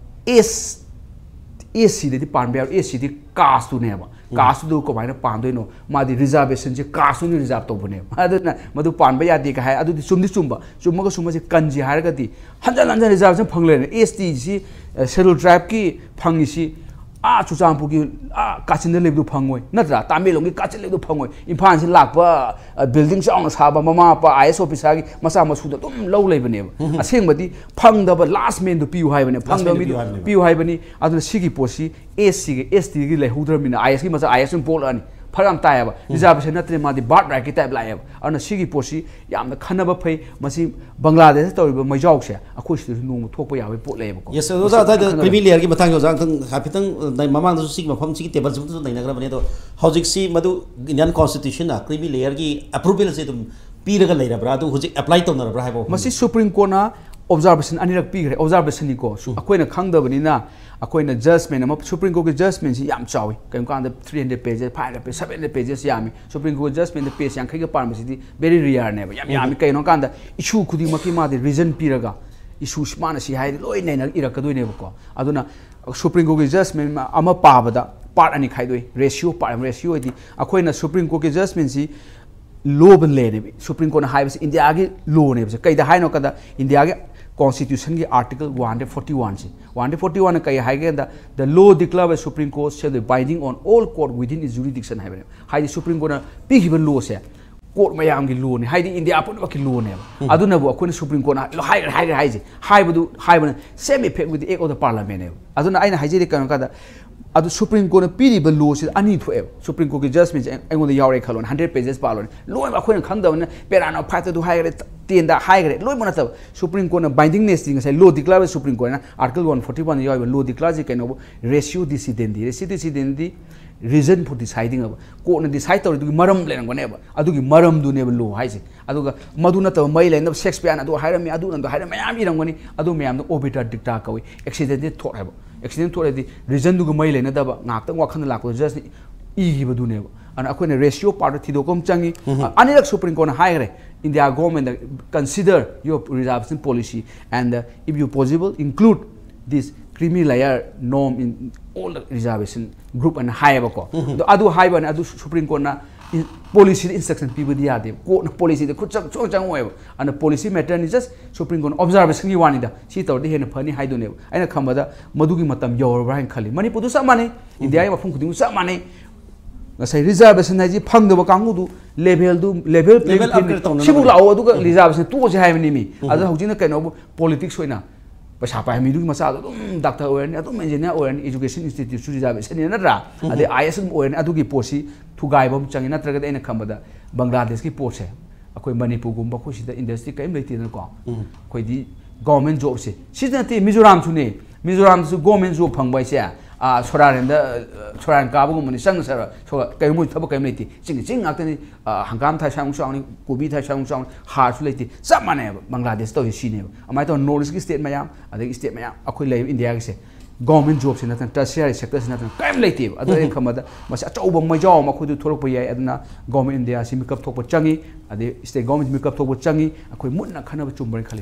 ꯑꯦꯁ, ꯑꯦꯁ ꯁꯤꯗꯗꯤ ꯄꯥꯟꯕ ꯌꯥꯔꯣꯏ, ꯑꯦꯁ ꯁꯤꯗꯤ ꯀꯥꯁꯇꯨꯅꯦꯕ꯫ ꯀꯥꯁꯇꯨꯗ ꯀꯃꯥꯏꯅ ꯄꯥꯟꯗꯣꯏꯅꯣ? ꯃꯥꯗꯤ ꯔꯤꯖꯥꯔꯕꯦꯁꯟꯁꯦ ꯀꯥꯁꯇꯨꯅ ꯔꯤꯖꯥꯔꯕ ꯇꯧꯕꯅꯦꯕ꯫ ꯑꯗꯨꯅ ꯃꯗꯨ ꯄꯥꯟꯕ ꯌꯥꯗꯦ ꯀ ꯍꯥꯏ꯫ ꯑꯗꯨꯗꯤ ꯆꯨꯝꯗꯤ ꯆꯨꯝꯕ, ꯆꯨꯝꯃꯒꯁꯨ ꯃꯁꯤ ꯀꯟꯁꯤ ꯍꯥꯏꯔꯒꯗꯤ ꯍꯟꯖꯟ ꯍꯟꯖꯟ ꯔꯤꯖꯥꯔꯕꯦꯁꯟ ꯐꯪ ꯂꯩꯔꯦ꯫ ꯑꯦꯁ ꯇꯤꯁꯤ, ꯑ, ꯁꯦꯗꯨꯜ ꯇ꯭ꯔꯥꯏꯕꯀꯤ ꯐꯪꯉꯤꯁꯤ, ꯑꯥ, ꯆꯨꯔꯆꯥꯟꯄꯨꯔꯒꯤ, ꯑꯥ, ꯀꯥꯆꯤꯟꯗ ꯂꯩꯕꯗꯨ ꯐꯪꯉꯣꯏ, ꯅꯠꯇ꯭ꯔꯥ? ꯇꯥꯃꯦꯡꯂꯣꯡꯒꯤ ꯀꯥꯆꯤꯟ ꯂꯩꯕꯗꯨ ꯐꯪꯉꯣꯏ꯫ ꯏꯝꯐꯥꯜꯁꯤ ꯂꯥꯛꯄ, ꯑ, ꯕꯤꯜꯗꯤꯡ ꯆꯥꯎꯅ ꯁꯥꯕ ꯃꯃꯥ ꯃꯄꯥ ꯑꯥꯏ ꯑꯦꯁ ꯑꯣꯐꯤꯁꯥꯔꯒꯤ ꯃꯆꯥ ꯃꯁꯨꯗ ꯑꯗꯨꯝ ꯂꯧ ꯂꯩꯕꯅꯦꯕ꯫ ꯑꯁꯦꯡꯕꯗꯤ ꯐꯪꯗꯕ ꯂꯥꯁ ꯃꯦꯟꯗꯨ ꯄꯤꯌꯨ ꯍꯥꯏꯕꯅꯦ꯫ ꯐꯪꯗꯕ ꯃꯦꯟꯗꯨ ꯃꯤꯗꯨ ꯄꯤꯌꯨ ꯍꯥꯏꯕꯅꯦꯕ꯫ ꯄꯤꯌꯨ ꯍꯥꯏꯕꯅꯤ꯫ ꯑꯗꯨꯅ ꯁꯤꯒꯤ ꯄꯣꯠꯁꯤ ꯑꯦꯁ ꯁꯤꯒꯤ, ꯑꯦꯁ ꯇꯤꯒꯤ ꯂꯩꯍꯧꯗ꯭ꯔꯕꯅꯤꯅ ꯑꯥꯏ ꯑꯦꯁꯀꯤ ꯃꯆꯥ ꯑꯥꯏ ꯑꯦꯁ ꯑꯗꯨꯝ ꯄꯣꯛꯂꯛꯑꯅꯤ꯫ ꯐꯔꯛ ꯌꯥꯝ ꯇꯥꯏꯌꯦꯕ꯫ ꯔꯤꯖꯥꯔꯕꯦꯁꯟ ꯅꯠꯇ꯭ꯔꯦ, ꯃꯥꯗꯤ ꯕꯥꯔꯠ ꯔꯥꯏꯠꯀꯤ ꯇꯥꯏꯞ ꯂꯥꯛꯑꯦꯕ꯫ ꯑꯗꯨꯅ ꯁꯤꯒꯤ ꯄꯣꯠꯁꯤ ꯌꯥꯝꯅ ꯈꯟꯅꯕ ꯐꯩ꯫ ꯃꯁꯤ ꯕꯪꯒ꯭ꯂꯥꯗꯦꯁꯇ ꯇꯧꯔꯤꯕ ꯃꯩꯖꯥꯎꯁꯦ ꯑꯩꯈꯣꯏ ꯁꯤꯗꯁꯨ ꯅꯣꯡꯃ ꯊꯣꯛꯄ ꯌꯥꯕꯒꯤ ꯄꯣꯠ ꯂꯩꯌꯦꯕꯀꯣ꯫ ꯌꯦꯁ, ꯃꯁꯤ ꯑꯣꯖꯥ, ꯌꯥꯝ ꯑꯗꯨꯋꯥꯏꯗ ꯈꯟꯅꯒꯗꯕ꯫ ꯀ꯭ꯔꯤꯃꯤ ꯂꯦꯌꯔꯒꯤ ꯃꯇꯥꯡꯒꯤ ꯑꯣꯖꯥ ꯑꯃꯇꯪ ꯍꯥꯏꯐꯦꯠꯇꯪ, ꯑ, ꯃꯃꯥꯡꯗꯁꯨ ꯁꯤꯒꯤ ꯃꯐꯝ ꯁꯤꯒꯤ ꯇꯦꯕꯜꯁꯤꯃꯛꯇꯁꯨ ꯅꯩꯅꯈ꯭ꯔꯕꯅꯤ꯫ ꯑꯗꯣ ꯍꯧꯖꯤꯛꯁꯤ ꯃꯗꯨ ꯏꯟꯗꯤꯌꯥꯟ ꯀꯣꯟꯁꯇꯤꯇ꯭ꯌꯨꯁꯟꯅ ꯀ꯭ꯔꯤꯃꯤ ꯂꯦꯌꯔꯒꯤ ꯑꯦꯄ꯭ꯔꯨꯕꯦꯜꯁꯦ ꯑꯗꯨꯝ ꯄꯤꯔꯒ ꯂꯩꯔꯕ꯭ꯔꯥ? ꯑꯗꯨ ꯍꯧꯖꯤꯛ ꯑꯦꯄ꯭ꯂꯥꯏ ꯇꯧꯅꯔꯕ꯭ꯔꯥ ꯍꯥꯏꯕ ꯋꯥꯐꯝ? ꯃꯁꯤ ꯁꯨꯄ꯭ꯔꯤꯝ ꯀꯣꯔꯠꯅ ꯑꯣꯕꯖꯥꯔꯕꯦꯁꯟ ꯑꯅꯤꯔꯛ ꯄꯤꯈ꯭ꯔꯦ꯫ ꯑꯣꯕꯖꯥꯔꯕꯦꯁꯟꯅꯤꯀꯣ, ꯁꯨ-, ꯑꯩꯈꯣꯏꯅ ꯈꯪꯗꯕꯅꯤꯅ꯫ ꯑꯩꯈꯣꯏꯅ ꯖꯁꯃꯦꯟ ꯑꯃ, ꯁꯨꯄ꯭ꯔꯤꯝ ꯀꯣꯔꯠꯀꯤ ꯖꯁꯃꯦꯟꯁꯤ ꯌꯥꯝ ꯆꯥꯎꯏ꯫ ꯀꯔꯤꯒꯨꯝꯕ ꯀꯥꯟꯗ three hundred pages, five hundred pages, seven hundred pages ꯌꯥꯝꯃꯤ꯫ ꯁꯨꯄ꯭ꯔꯤꯝ ꯀꯣꯔꯠ ꯖꯁꯃꯦꯟꯗ ꯄꯦꯖ ꯌꯥꯡꯈꯩꯒ ꯄꯥꯟꯕꯁꯤꯗꯤ very rareꯅꯦꯕ, ꯌꯥꯝ ꯌꯥꯝꯃꯤ꯫ ꯀꯩꯒꯤꯅꯣ ꯍꯥꯏ ꯀꯥꯟꯗ ꯏꯁꯨ ꯈꯨꯗꯤꯡꯃꯛꯀꯤ ꯃꯥꯗꯤ ꯔꯤꯖꯟ ꯄꯤꯔꯒ, ꯏꯁꯨ ꯃꯥꯅ ꯁꯤ ꯍꯥꯏꯔꯗꯤ ꯂꯣꯏ ꯅꯩꯅ ꯏꯔꯛꯀꯗꯣꯏꯅꯦꯕꯀꯣ꯫ ꯑꯗꯨꯅ ꯁꯨꯄ꯭ꯔꯤꯝ ꯀꯣꯔꯠꯀꯤ ꯖꯁꯃꯦꯟ ꯑꯃ ꯄꯥꯕꯗ ꯄꯥꯔꯠ ꯑꯅꯤ ꯈꯥꯏꯗꯣꯛꯏ, ꯔꯦꯁꯤꯑꯣ ꯄꯥꯔꯠ ꯑꯃ, ꯔꯦꯁꯤꯑꯣ ꯍꯥꯏꯗꯤ ꯑꯩꯈꯣꯏꯅ ꯁꯨꯄ꯭ꯔꯤꯝ ꯀꯣꯔꯠꯀꯤ ꯖꯁꯃꯦꯟꯁꯤ ꯂꯣ ꯑꯃ ꯂꯩꯔꯦꯕ꯫ ꯁꯨꯄ꯭ꯔꯤꯝ ꯀꯣꯔꯠꯅ ꯍꯥꯏꯕꯁꯤ ꯏꯟꯗꯤꯌꯥꯒꯤ ꯂꯣꯅꯦꯕꯁꯦ꯫ ꯀꯩꯗ ꯍꯥꯏꯅꯣ ꯀꯗ ꯏꯟꯗꯤꯌꯥꯒꯤ ꯀꯣꯟꯁꯇꯤꯇ꯭ꯌꯨꯁꯟꯒꯤ article one hundred forty one ꯁꯤ, one hundred forty one ꯀꯩ ꯍꯥꯏꯒꯦꯗ, "The law declared by Supreme Court shall be binding on all court within its jurisdiction" ꯍꯥꯏꯕꯅꯦꯕ꯫ ꯍꯥꯏꯗꯤ ꯁꯨꯄ꯭ꯔꯤꯝ ꯀꯣꯔꯠꯅ ꯄꯤꯈꯤꯕ ꯂꯣꯁꯦ ꯀꯣꯔꯠ ꯃꯌꯥꯝꯒꯤ ꯂꯣꯅꯤ, ꯍꯥꯏꯗꯤ ꯏꯟꯗꯤꯌꯥ ꯄꯨꯝꯅꯃꯛꯀꯤ ꯂꯣꯅꯦꯕ꯫ ꯑꯗꯨꯅꯕꯨ ꯑꯩꯈꯣꯏꯅ ꯁꯨꯄ꯭ꯔꯤꯝ ꯀꯣꯔꯠꯅ ꯍꯥꯏꯈ꯭ꯔꯦ, ꯍꯥꯏꯈ꯭ꯔꯦ ꯍꯥꯏꯁꯦ, ꯍꯥꯏꯕꯗꯨ, ꯍꯥꯏꯕꯅ same effect with the act of the parliament ꯅꯦꯕ꯫ ꯑꯗꯨꯅ ꯑꯩꯅ ꯍꯥꯏꯖꯔꯤ ꯀꯩꯅꯣ ꯀꯥꯟꯗ, ꯑꯗꯨ ꯁꯨꯄ꯭ꯔꯤꯝ ꯀꯣꯔꯠꯅ ꯄꯤꯔꯤꯕ ꯂꯣꯁꯤꯗ ꯑꯅꯤ ꯊꯣꯛꯑꯦꯕ꯫ ꯁꯨꯄ꯭ꯔꯤꯝ ꯀꯣꯔꯠꯀꯤ ꯖꯁꯃꯦꯟꯁꯦ ꯑꯩꯉꯣꯟꯗ ꯌꯥꯎꯔꯦ ꯈꯜꯂꯣꯅꯦ, hundred pages ꯄꯥꯜꯂꯣꯅꯦ, ꯂꯣꯏꯅ ꯑꯩꯈꯣꯏꯅ ꯈꯪꯗꯕꯅꯤꯅ, ꯄꯦꯔꯥꯅ five ꯇ ꯑꯗꯨ ꯍꯥꯏꯈ꯭ꯔꯦ, ten ꯗ ꯍꯥꯏꯈ꯭ꯔꯦ, ꯂꯣꯏꯅꯃꯛ ꯅꯠꯇꯕ꯫ ꯁꯨꯄ꯭ꯔꯤꯝ ꯀꯣꯔꯠꯅ bindingness ꯇꯤ ꯉꯁꯥꯏ ꯂꯣ ꯗꯤꯀ꯭ꯂꯥꯔ ꯁꯨꯄ꯭ꯔꯤꯝ ꯀꯣꯔꯠꯅ ꯑꯥꯔꯇꯤꯀꯜ one forty one ꯗ ꯌꯥꯎꯔꯤꯕ ꯂꯣ ꯗꯤꯀ꯭ꯂꯥꯔꯁꯤ ꯀꯩꯅꯣꯕꯨ, ratio decidendi, ratio decidendi reason for deciding ꯍꯥꯏꯕ꯫ ꯀꯣꯔꯠꯅ ꯗꯤꯁꯥꯏꯗ ꯇꯧꯔꯤꯗꯨꯒꯤ ꯃꯔꯝ ꯂꯩꯔꯝꯒꯅꯦꯕ, ꯑꯗꯨꯒꯤ ꯃꯔꯝꯗꯨꯅꯦꯕ ꯂꯣ ꯍꯥꯏꯁꯦ꯫ ꯑꯗꯨꯒ ꯃꯗꯨ ꯅꯠꯇꯕ ꯃꯔꯤ ꯂꯩꯅꯕ ꯁꯦꯛꯁꯄꯤꯌꯥꯔꯅ ꯑꯗꯨ ꯍꯥꯏꯔꯝꯃꯤ, ꯑꯗꯨꯅ ꯑꯗꯨ ꯍꯥꯏꯔꯝꯃꯤ ꯃꯌꯥꯝ ꯏꯔꯝꯒꯅꯤ꯫ ꯑꯗꯨ ꯃꯌꯥꯝꯗꯣ obiter dicta ꯀꯧꯏ, accident ꯊꯣꯛ ꯍꯥꯏꯕ꯫ Accident ꯊꯣꯛꯑꯗꯤ ꯔꯤꯖꯟꯗꯨꯒ ꯃꯔꯤ ꯂꯩꯅꯗꯕ, ꯉꯥꯏꯍꯥꯛꯇꯪ ꯋꯥꯈꯜꯗ ꯂꯥꯛꯄꯗ ꯖꯁꯅ ꯏꯈꯤꯕꯗꯨꯅꯦꯕ꯫ ꯑꯗꯨꯅ ꯑꯩꯈꯣꯏꯅ ꯔꯦꯁꯤꯑꯣ ꯄꯥꯔꯠꯇꯣ ꯊꯤꯗꯣꯛꯄ ꯑꯃ ꯆꯪꯉꯤ꯫ ꯑꯅꯤꯔꯛ ꯁꯨꯄ꯭ꯔꯤꯝ ꯀꯣꯔꯠꯅ ꯍꯥꯏꯈ꯭ꯔꯦ, India ꯒꯣꯔꯃꯦꯟꯗ, "Consider your reservation policy and, uh, if you possible, include this creamy layer norm in all the reservation group" ꯑꯅ ꯍꯥꯏꯌꯦꯕꯀꯣ꯫ ꯑꯗꯣ ꯑꯗꯨ ꯍꯥꯏꯕꯅꯤ, ꯑꯗꯨ ꯁꯨꯄ꯭ꯔꯤꯝ ꯀꯣꯔꯠꯅ ꯄꯣꯂꯤꯁꯤꯗ ꯏꯟꯁꯇ꯭ꯔꯛꯁꯟ ꯄꯤꯕꯗꯤ ꯌꯥꯗꯦꯕ꯫ ꯀꯣꯔꯠꯅ ꯄꯣꯂꯤꯁꯤꯗ ꯈꯨꯠꯆꯪ ꯁꯨꯡꯆꯪ ꯆꯪꯉꯣꯏꯕ꯫ ꯑꯗꯨꯅ ꯄꯣꯂꯤꯁꯤ ꯃꯦꯇꯔꯅꯤ, ꯖꯁ ꯁꯨꯄ꯭ꯔꯤꯝ ꯀꯣꯔꯠꯅ ꯑꯣꯕꯖꯥꯔꯕꯦꯁꯟꯒꯤ ꯋꯥꯅꯤꯗ, "ꯁꯤ ꯇꯧꯔꯗꯤ ꯍꯦꯟꯅ ꯐꯅꯤ" ꯍꯥꯏꯗꯨꯅꯦꯕ꯫ ꯑꯩꯅ ꯈꯟꯕꯗ ꯃꯗꯨꯒꯤ ꯃꯇꯝ ꯌꯧꯔꯕ꯭ꯔꯥ ꯍꯥꯏꯅ ꯈꯜꯂꯤ꯫ ꯃꯅꯤꯄꯨꯔꯗꯨ ꯆꯞ ꯃꯥꯟꯅꯩ, ꯏꯟꯗꯤꯌꯥꯒꯤ ꯃꯐꯝ ꯈꯨꯗꯤꯡꯃꯛ ꯆꯞ ꯃꯥꯟꯅꯩ꯫ ꯉꯁꯥꯏ ꯔꯤꯖꯥꯔꯕꯦꯁꯟ ꯍꯥꯏꯁꯤ ꯐꯪꯗꯕ ꯀꯥꯡꯕꯨꯗꯨ ꯂꯦꯚꯦꯜꯗꯨ, level Level playing field upgrade ꯇꯧꯅꯅꯕ꯫ ꯁꯤꯕꯨ ꯂꯥꯛꯑꯣ, ꯑꯗꯨꯒ ꯔꯤꯖꯥꯔꯕꯦꯁꯟ ꯇꯣꯛꯑꯁꯤ ꯍꯥꯏꯕꯅꯤ ꯃꯤ꯫ ꯑꯗ ꯍꯧꯖꯤꯛꯅ ꯀꯩꯅꯣꯕꯨ, ꯄꯣꯂꯤꯇꯤꯛꯁ ꯑꯣꯏꯅ ꯄꯩꯁꯥ ꯄꯥꯏꯕ ꯃꯤꯗꯨꯒꯤ ꯃꯆꯥꯗꯣ ꯑꯗꯨꯝ ꯗꯥꯛꯇꯔ ꯑꯣꯏꯔꯅꯤ, ꯑꯗꯨꯝ ꯏꯟꯖꯤꯅꯤꯌꯥꯔ ꯑꯣꯏꯔꯅꯤ, ꯏꯖꯨꯀꯦꯁꯟ ꯏꯟꯁꯇꯤꯇ꯭ꯌꯨꯠꯁꯨ ꯔꯤꯖꯥꯔꯕꯦꯁꯟꯅꯤ ꯅꯠꯇ꯭ꯔꯥ? ꯑꯗꯩ ꯑꯥꯏ ꯑꯦꯁ ꯑꯗꯨꯝ ꯑꯣꯏꯔꯅꯤ꯫ ꯑꯗꯨꯒꯤ ꯄꯣꯠꯁꯤ ꯊꯨꯒꯥꯏꯕ ꯑꯃ ꯆꯪꯉꯤ꯫ ꯅꯠꯇ꯭ꯔꯒꯗꯤ ꯑꯩꯅ ꯈꯟꯕꯗ ꯕꯪꯒ꯭ꯂꯥꯗꯦꯁꯀꯤ ꯄꯣꯠꯁꯦ ꯑꯩꯈꯣꯏ ꯃꯅꯤꯄꯨꯔꯒꯨꯝꯕ ꯑꯩꯈꯣꯏ ꯁꯤꯗ ꯏꯟꯗꯁꯇ꯭ꯔꯤ ꯀꯔꯤꯝ ꯂꯩꯇꯦꯗꯅꯀꯣ꯫ ꯑꯩꯈꯣꯏꯗꯤ ꯒꯣꯔꯃꯦꯟ ꯖꯣꯕꯁꯦ ꯁꯤꯗ ꯅꯠꯇꯦ, ꯃꯤꯖꯣꯔꯥꯝꯁꯨꯅꯦ꯫ ꯃꯤꯖꯣꯔꯥꯝꯗꯁꯨ ꯒꯣꯔꯃꯦꯟ ꯖꯣꯕ ꯐꯪꯕ ꯍꯥꯏꯁꯦ, ꯑꯥ, ꯁꯣꯔꯥꯔꯦꯟꯗ, ꯑꯥ, ꯁꯣꯔꯥꯔꯦꯟ ꯀꯥꯕꯒꯨꯝꯕꯅꯤ, ꯆꯪ ꯆꯠꯂ ꯁꯣ-, ꯀꯩ ꯃꯣꯏ ꯊꯕꯛ ꯀꯔꯤꯝ ꯂꯩꯇꯦ꯫ ꯆꯤꯡꯒꯤ ꯆꯤꯡ ꯉꯥꯛꯇꯅꯤ꯫ ꯑꯥ, ꯍꯪꯒꯥꯝ ꯊꯥꯏ ꯁ꯭ꯋꯥꯏꯃꯨꯛ ꯆꯥꯎꯅꯤ, ꯀꯣꯕꯤ ꯊꯥꯏ ꯁ꯭ꯋꯥꯏꯃꯨꯛ ꯆꯥꯎꯅꯤ, ꯍꯥꯔꯁꯨ ꯂꯩꯇꯦ꯫ ꯆꯞ ꯃꯥꯟꯅꯩꯕ ꯕꯪꯒ꯭ꯂꯥꯗꯦꯁ ꯇꯧꯔꯤꯁꯦ ꯁꯤꯅꯦꯕ꯫ ꯑꯗꯨꯃꯥꯏꯅ ꯇꯧꯅ ꯅꯣꯔꯠ ꯏꯁꯀꯤ ꯁ꯭ꯇꯦꯠ ꯃꯌꯥꯝ, ꯑꯗꯒꯤ ꯁ꯭ꯇꯦꯠ ꯃꯌꯥꯝ ꯑꯩꯈꯣꯏ ꯂꯩꯔꯤꯕ ꯏꯟꯗꯤꯌꯥꯒꯤꯁꯦ ꯒꯣꯔꯃꯦꯟ ꯖꯣꯕꯁꯤ ꯅꯠꯇꯅ, ꯇꯔꯁꯤꯌꯥꯔꯤ ꯁꯦꯛꯇꯔꯁꯤ ꯅꯠꯇꯅ ꯀꯔꯤꯝ ꯂꯩꯇꯦꯕ꯫ ꯑꯗꯣ ꯑꯩꯅ ꯈꯟꯕꯗ ꯃꯁꯤ ꯑꯆꯧꯕ ꯃꯩꯖꯥꯎ ꯑꯃ ꯑꯩꯈꯣꯏꯗ ꯊꯣꯛꯂꯛꯄ ꯌꯥꯏ꯫ ꯑꯗꯨꯅ ꯒꯣꯔꯃꯦꯟ ꯏꯟꯗꯤꯌꯥꯁꯤ ꯃꯤꯀꯞ ꯊꯣꯛꯄ ꯆꯪꯉꯤ, ꯑꯗꯩ ꯁ꯭ꯇꯦꯠ ꯒꯣꯔꯃꯦꯟ ꯃꯤꯀꯞ ꯊꯣꯛꯄ ꯆꯪꯉꯤ꯫ ꯑꯩꯈꯣꯏ ꯃꯨꯟꯅ ꯈꯟꯅꯕ ꯆꯨꯝꯕ꯭ꯔꯅ ꯈꯜꯂꯤ꯫